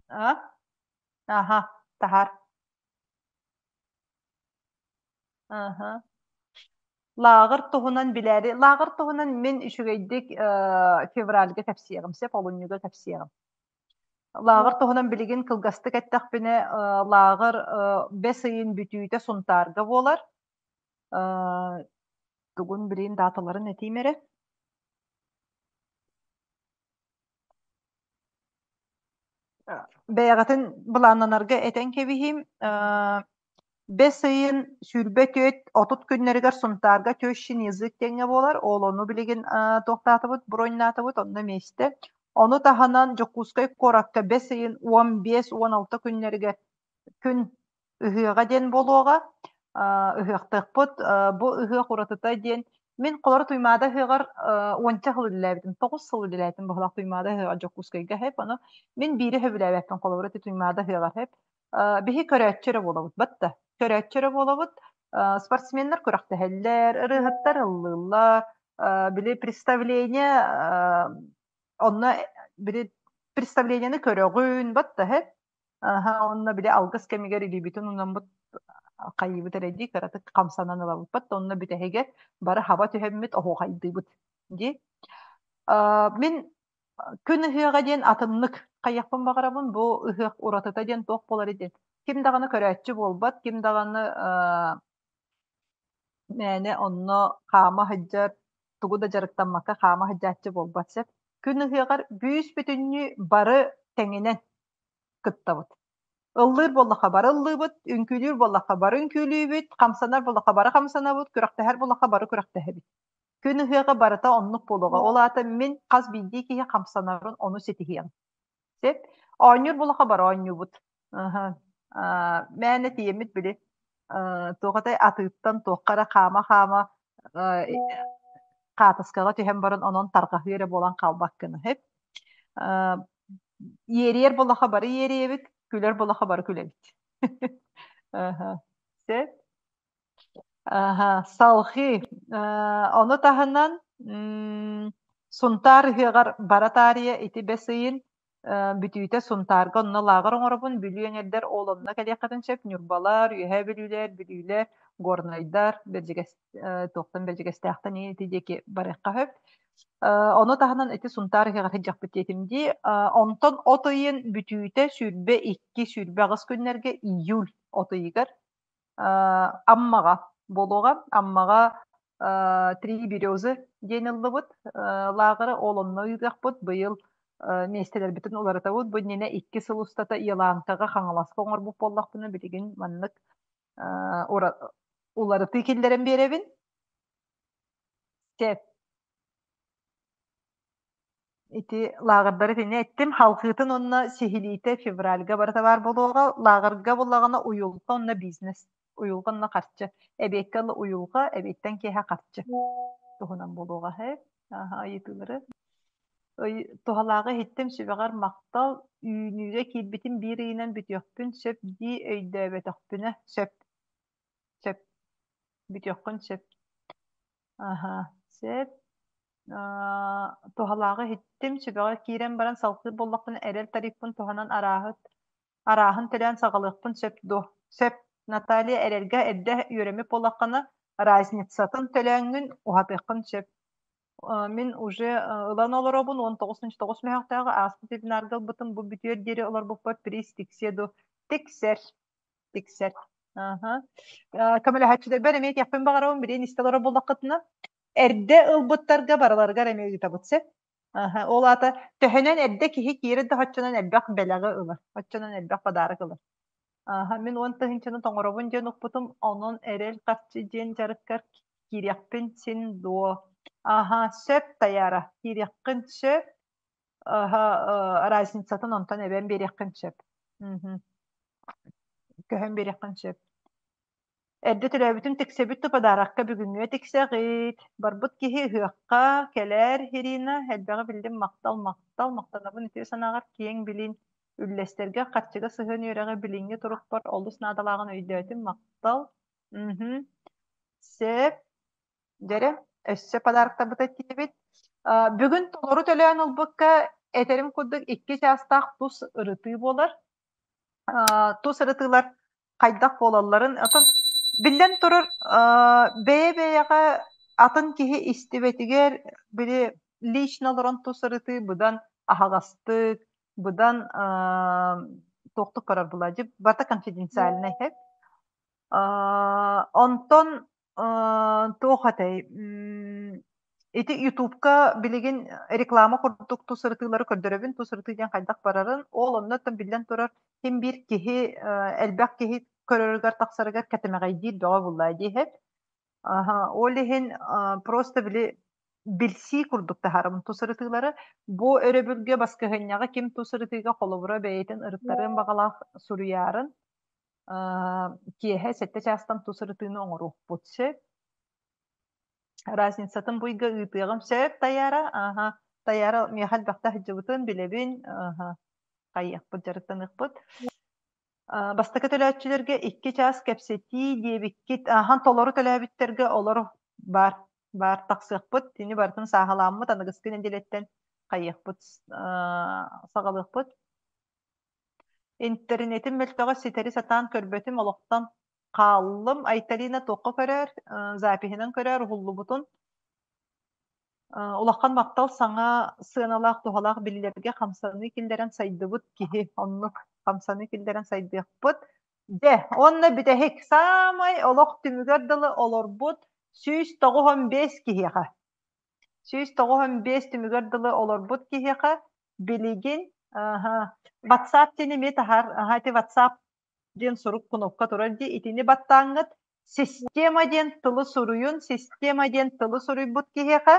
а? Аха. Таһаар. Аха. Лааҕыр туһунан билээри, лааҕыр туһунан мин үчүгэйдик февральга кэпсиэҕим, сөп олунньуга кэпсиэҕим. Лааҕыр туһунан билигин кылгастык эттэхпинэ, лааҕыр бэс ыйын бүтүүтэ Сунтаарга буолар. Тугун билигин дааталарын этиим эрэ. Бэйэҕитин былааннанарга этэн кэбиһиим. Бэс ыйын 24 30 күннэригэр Сунтаарга тещин язык диэҥҥэ буолар. Ол ону билигин туохтаатыбыт, броньнаатыбыт, онно миэстэ. Ону таһынан Дьокуускай куоракка бэс ыйын 15-16 күннэригэр күн ыһыаҕа диэн буолуоҕа. Ыһыахтыахпыт. Бу ыһыах уратыта диэн мин холоро Туймаада ыһыаҕар уонча сыл үлэлээбитим, 9 сыл үлэлээтим быһалаах Туймаада ыһыаҕар Дьокуускайга хэп. Ону мин биири сөбүлээбэппин холобура ити Туймаада ыһыаҕар хэп. Биһи көрөөччү эрэ буолабыт батта. Көрөөччү эрэ буолабыт. Спортсменнар күрэхтэһэллэр, ырыаһыттар ыллыыллар. Били представление онно били представлениены көрөҕүн батта хэп. Аһа, онно били алгыс кэмигэр илиибитин унаммыт хайыыбыт эрэ дии, кыратык хамсанан ылабыппыт, онно бүтэһигэр бары хаба түһэммит оһуохайдыыбыт дии. Мин күн ыһыаҕа диэн атыннык хайыахпын баҕарабын, бу ыһыах уратыта диэн туох буолар диэн. Ким даҕаны көрөөччү буолбат, ким даҕаны мээнэ онно хаама сылдьар, тугу да дьарыктаммакка хаама сылдьааччы буолбат сөп. Күн ыһыаҕар бүүс-бүтүннүү бары тэҥинэн кыттабыт. Ыллыыр буоллахха бары ыллыыбыт, үҥкүүлүүр буоллахха бары үҥкүүлүүбүт, хамсанар буоллахха бары хамсанабыт, күрэхтэһэр буоллахха бары күрэхтэһэбит. Күн ыһыаҕа барыта оннук буолуоҕа. Ол аата мин хас биирдии киһи хамсанарын ону ситиһиэм. Сөп. Оонньуур буоллахха бары оонньуубут. Аха. Мээнэ тиийэммит били туох этэй атыыттан туохха эрэ хаама-хаама хаатыскаҕа түһэн баран онон тарҕаһыы эрэ буолан хаалбаккын. Сөп. Иэрийэр буоллахха бары иэрийэбит, күлэр буоллахха бары күлэбит. Аха. Сөп. Аха, салҕыы. Ону таһынан Сунтаар ыһыаҕар бара таарыйа ити бэс ыйын бүтүүтэ Сунтаарга онно лааҕыр оҥоробун. Бүлүү эҥэрдэр ол онно кэлиэххитин сөп. Ньурбалар, Үөһээ Бүлүүлэр, Бүлүүлэр, Горнайдар, Бэрдьигэс туохтан Бэрдьигэстээхтэн ити диэки барыахха сөп. Ону таһынан ити Сунтаар ыһыаҕар сылдьахпыт диэтим дии. Онтон от ыйын бүтүүтэ 22-28 күннэргэ июль от ыйыгар Аммаҕа буолуоҕа. Аммаҕа Три березы диэн ыллыбыт лааҕыры ол онно ыытыахпыт. Быйыл миэстэлэрбитин уларытабыт. Бу иннинэ 2 сыл устата Еланкаҕа Хаҥаласка оҥорбут буоллахпына, билигин маннык уларытыы киллэрэн биэрэбин. Сөп. Ити лааҕырдары итини эттим. Халҕыытын уонна сиһилиитэ февральга барыта баар буолуоҕа. Лааҕырга буллаҕына уйулҕа уонна бизнес. Уйулҕа уонна харчы. Эбиэккэ ыла уйулҕа, эбиэттэн киэһэ харчы туһунан буолуоҕа. Аха, ыйытыылары. Туһалааҕы иһиттим, сүбэҕэр махтал. Үүнүүгэ киирбитим биир ыйынан бүтүөхпүн сөп дии өйдөөбөтөхпүнэ сөп. Сөп. Бүтүөххүн сөп. Аха, сөп. Туһалааҕы иһиттим, сүбэҕэ киирэн баран салгыы буоллахпына эрэл тарифпын туһанан арааһыт арааһын төлөөн саҕалыахпын сөп дуо? Сөп. Наталья эрэлгэ эрдэ үөрэммит буоллаххына разницатын төлөөҥҥүн уһатыаххын сөп. Мин уже ылан олоробун 19.9 мөһөхтөөҕү ааспыт вебинарга ылбытым бу бүтүөр диэри олорбуппар приз тиксиэ дуо? Тиксэр. Тиксэр. Аха. Көмөлөһөөччүлэрбэр эмиэ этиэхпин баҕарабын, билигин истэ олорор буоллаххытына, эрдэ ылбыттарга барыларыгар эмиэ ыытабыт сөп. Аха, ол аата төһөнөн эрдэ киһи киирэр да оччонон элбэх бэлэҕи ылар, оччонон элбэх подарок ылар. Аха, мин 10 тыһыынчаны тоҥоробун диэн укпутум, онон эрэл харчы диэн дьарыккар киириэхпин син дуо? Аха, сөп, Таяра, киириэххин сөп. Аха, разницатын онтон эбэн биэриэххин сөп. Мгм. Көһөн биэриэххин сөп. Эрдэ төрөөбүтүм тиксэбит да подарокка бүгүҥҥүгэ тиксэҕит. Барбыт киһи ыһыахха кэлээр, Ирина. Элбэҕи биллим, махтал, махтал, махтанабын үтүө санааҕар киэҥ билиин үллэстэргэ, харчыга сыһыан үөрэҕи билиҥҥи турукпар олус наадалааҕын өйдөөтүм, махтал. Мгм. Сөп. Дьэрэ, өссө подароктарбыта тиийэбит. Бүгүн толору төлөөн ылбыкка этэрим курдук 2 чаастаах тус ырытыы буолар. Тус ырытыылар хайдах буолалларын, отон биллэн турар, бэйэ-бэйэҕэ атын киһи истибэтигэр били лично олорон тус ырытыы быдан аһаҕастык, быдан туохтук көрөр буолаа барыта конфиденциальнай эһэт. Онтон туох этэй ити Ютубка билигин реклама курдук тус ырытыылары көрдөрөбүн, тус ырытыы диэн хайдах барарын, ол онно биллэн турар ким биир киһи элбэх киһи көрөрүгэр тахсарыгар кэтэмэҕэйдиир бөҕө буллаа диэһэт. Ол иһин просто били билсии курдук таһаарабын тус ырытыылары. Бу өрөбүлгэ баскыһынньаҕа ким тус ырытыыга холобура бэйэтин ырыттарыан баҕалаах суруйаарын киэһэ сэттэ чаастан тус ырытыыны оҥоруохпут сөп. Разницатын буйга ыытыаҕым сөп Таяра. Аха. Таяра миэхэ элбэхтэ сылдьыбытын билэбин. Аха. Хайыахпыт, дьарыктаныахпыт. Бастакы төлөөччүлэргэ икки чаас кэпсэтии диэбиккит. Ахан толору төлөөбүттэргэ олор баар баар тахсыахпыт. Тини барытын сааһылааммыт аныгыскы нэдиэлэттэн хайыахпыт саҕалыахпыт. Интернетим мөлтөҕө ситэри сатаан көрбөтүм, олохтон хааллым. Айталина туохха көрөр, запиһынан көрөр, уһуллубутун. Улахан махтал саҥа сыаналаах туһалаах билиилэргэ хамсаныы киллэрэн сайдыбыт киһи. Оннук хамсаныы киллэрэн сайдыахпыт. Дьэ, уонна бүтэһик саамай олох түмүгэр дылы олорбут 195 киһиэхэ 195 түмүгэр дылы олорбут киһиэхэ билигин WhatsApp диэн эмиэ таһаар, ити WhatsApp диэн сурук кнопка турар дии, итини баттааҥҥыт система диэн тылы суруйун, система диэн тылы суруйбут киһиэхэ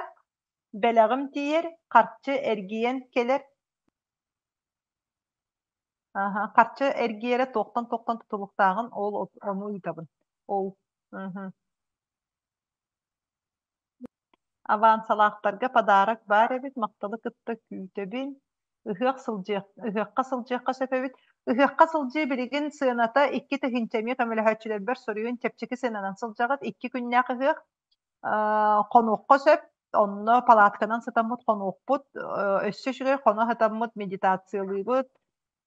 бэлэҕим тиийэр, харчы эргийэн кэлэр. Харчы эргийэрэ туохтан-туохтан тутулуктааҕын ол ону ыытабын. Ол. Авансалаахтарга подарок баар эбит, махталы кытта күүтэбин. Ыһыах сылдьыах, ыһыахха сылдьыахха сөп эбит. Ыһыахха сылдьыы билигин сыаната 2 тыһыынча эмиэ көмөлөһөөччүлэрбэр суруйун чэпчэки сыананан сылдьаҕыт. Икки күннээх ыһыах хонуохха сөп. Онно палатканан сытаммыт хонуохпут. Өссө үчүгэй хоно сытаммыт медитациялыыбыт.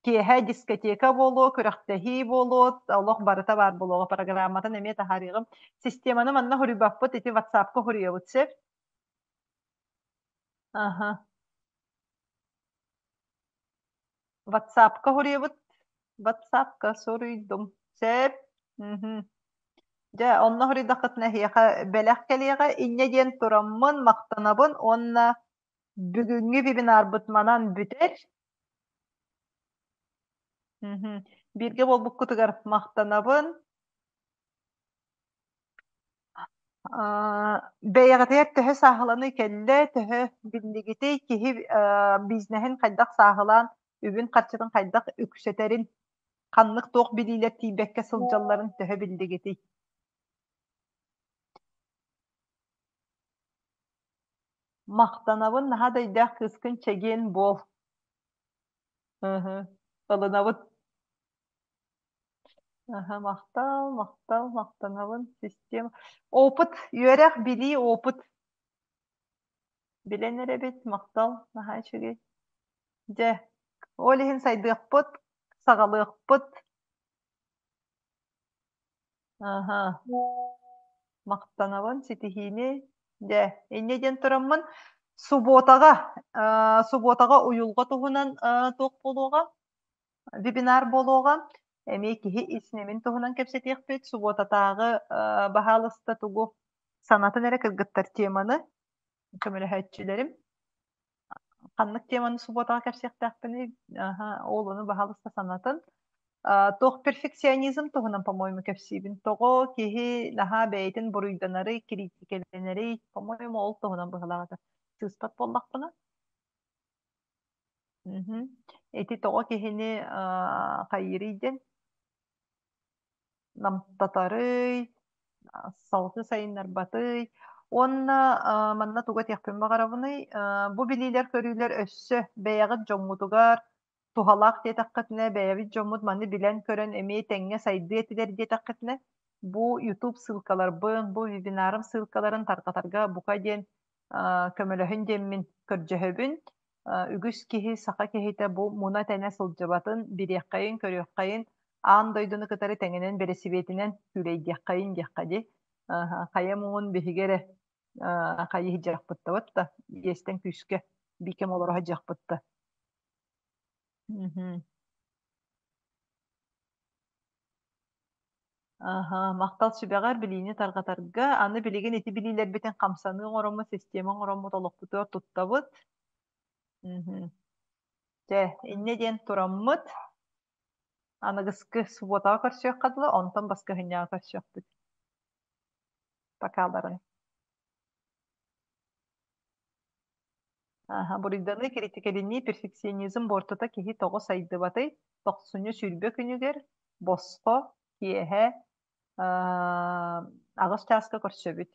Киэһэ дискотека буолуо, күрэхтэһии буолуо, олох барыта баар буолуоҕа. Программатын эмиэ таһаарыаҕым. Системаны манна хоруйбаппыт, ити WhatsApp-ка хоруйабыт сөп. Аха. WhatsApp-ка хоруйабыт. WhatsApp-ка суруйдум. Сөп. Мгм. Дьэ, онно хоруйдаххытына эһиэхэ бэлэх кэлиэҕэ. Инньэ диэн тураммын, махтанабын уонна бүгүҥҥү вебинарбыт манан бүтэр. Мгм. Бииргэ буолбуккутугар махтанабын. Бэйэҕитигэр төһө сааһыланыы кэллэ, төһө биллигитий, киһи бизнеһин хайдах сааһылаан, үбүн-харчытын хайдах үксэтэрин, ханнык туох билиилэр тиийбэккэ сылдьалларын төһө биллигитий? Махтанабын, наһаа да өйдөөх кыыскын чэгиэн буол. Ыһы, ылынабыт. Аха, махтал, махтал, махтанабын. Система. Опыт, үөрэх, билии, опыт. Билэн эрэбит, махтал, наһаа үчүгэй. Дьэ, ол иһин сайдыахпыт, саҕалыахпыт. Аха. Махтанабын, ситиһиини. Дьэ, инньэ диэн тураммын, субуотаҕа, субуотаҕа уйулҕа туһунан туох буолуоҕа? Вебинар буолуоҕа. Эмиэ киһи ис нэмин туһунан кэпсэтиэхпит. Субуотатааҕы баһаалыста тугу санатын эрэ кыргыттар теманы көмөлөһөөччүлэрим. Ханнык теманы субуотаҕа кэпсиэхтээхпиний? Аха, ол ону баһаалыста санатын. Туох перфекционизм туһунан, по-моему, кэпсиибин. Тоҕо киһи наһаа бэйэтин буруйданарый, кириитикэлэнэрий, по-моему, ол туһунан быһыылаах этэ. Сыыспат буоллахпына. Мгм. Ити тоҕо киһини хайыырый диэн намтатарый, салгыы сайыннарбатый уонна манна тугу этиэхпин баҕарабыный, бу билиилэр-көрүүлэр өссө бэйэҕит дьоҥҥутугар туһалаах диэтэххитинэ, бэйэбит дьоммут маны билэн-көрөн эмиэ тэҥҥэ сайдыа этилэр диэтэххитинэ, бу YouTube ссылкаларбын, бу вебинарым ссылкаларын тарҕатарга бука диэн көмөлөһүн диэммин көрдөһөбүн. Үгүс киһи, саха киһитэ бу муна-тэнэ сылдьыбатын, билиэххэйин, көрүөххэйин, аан дойдуну кытары тэҥинэн бэрэсибиэтинэн күүлэйдиэххэйин диэххэ дии. Хайа муҥун биһиги эрэ хайыы сылдьыахпыттабыт да, иэстэн күүскэ биикэм олоро сылдьыахпыт да. Аһа, махтал сүбэҕэр билиини тарҕатарга. Аны билигин ити билиилэрбитин хамсаныы оҥороммут, система оҥороммут олохпутугар туттабыт. Чэ, инньэ диэн тураммыт, аныгыскы субуотаҕа көрсүөххэ дылы, онтон баскыһынньаҕа көрсүөхпүт. Покаларын. Аһа, буруйданыы, критикэлинии, перфекционизм буортута киһи тоҕо сайдыбатый? Тохсунньу 20 күнүгэр босхо киэһэ 8 чааска көрсөбүт.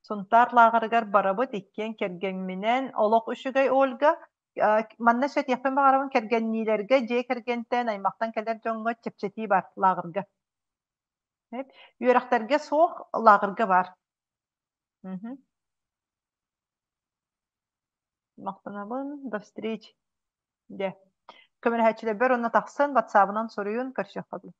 Сунтаар лааҕырыгар барабыт иккиэн кэргэмминэн. Олох үчүгэй Ольга. Манна сэтиэхпин баҕарабын кэргэнниилэргэ, дьиэ кэргэнтэн, аймахтан кэлэр дьоҥҥо чэпчэтии бар лааҕырга. Үөрэхтэргэ суох, лааҕырга бар. Махтанабын. До встречи. Дьэ. Көмөлөһөөччүлэрбэр уонна тахсан, ватсабынан суруйун, көрсүөххэ дуу.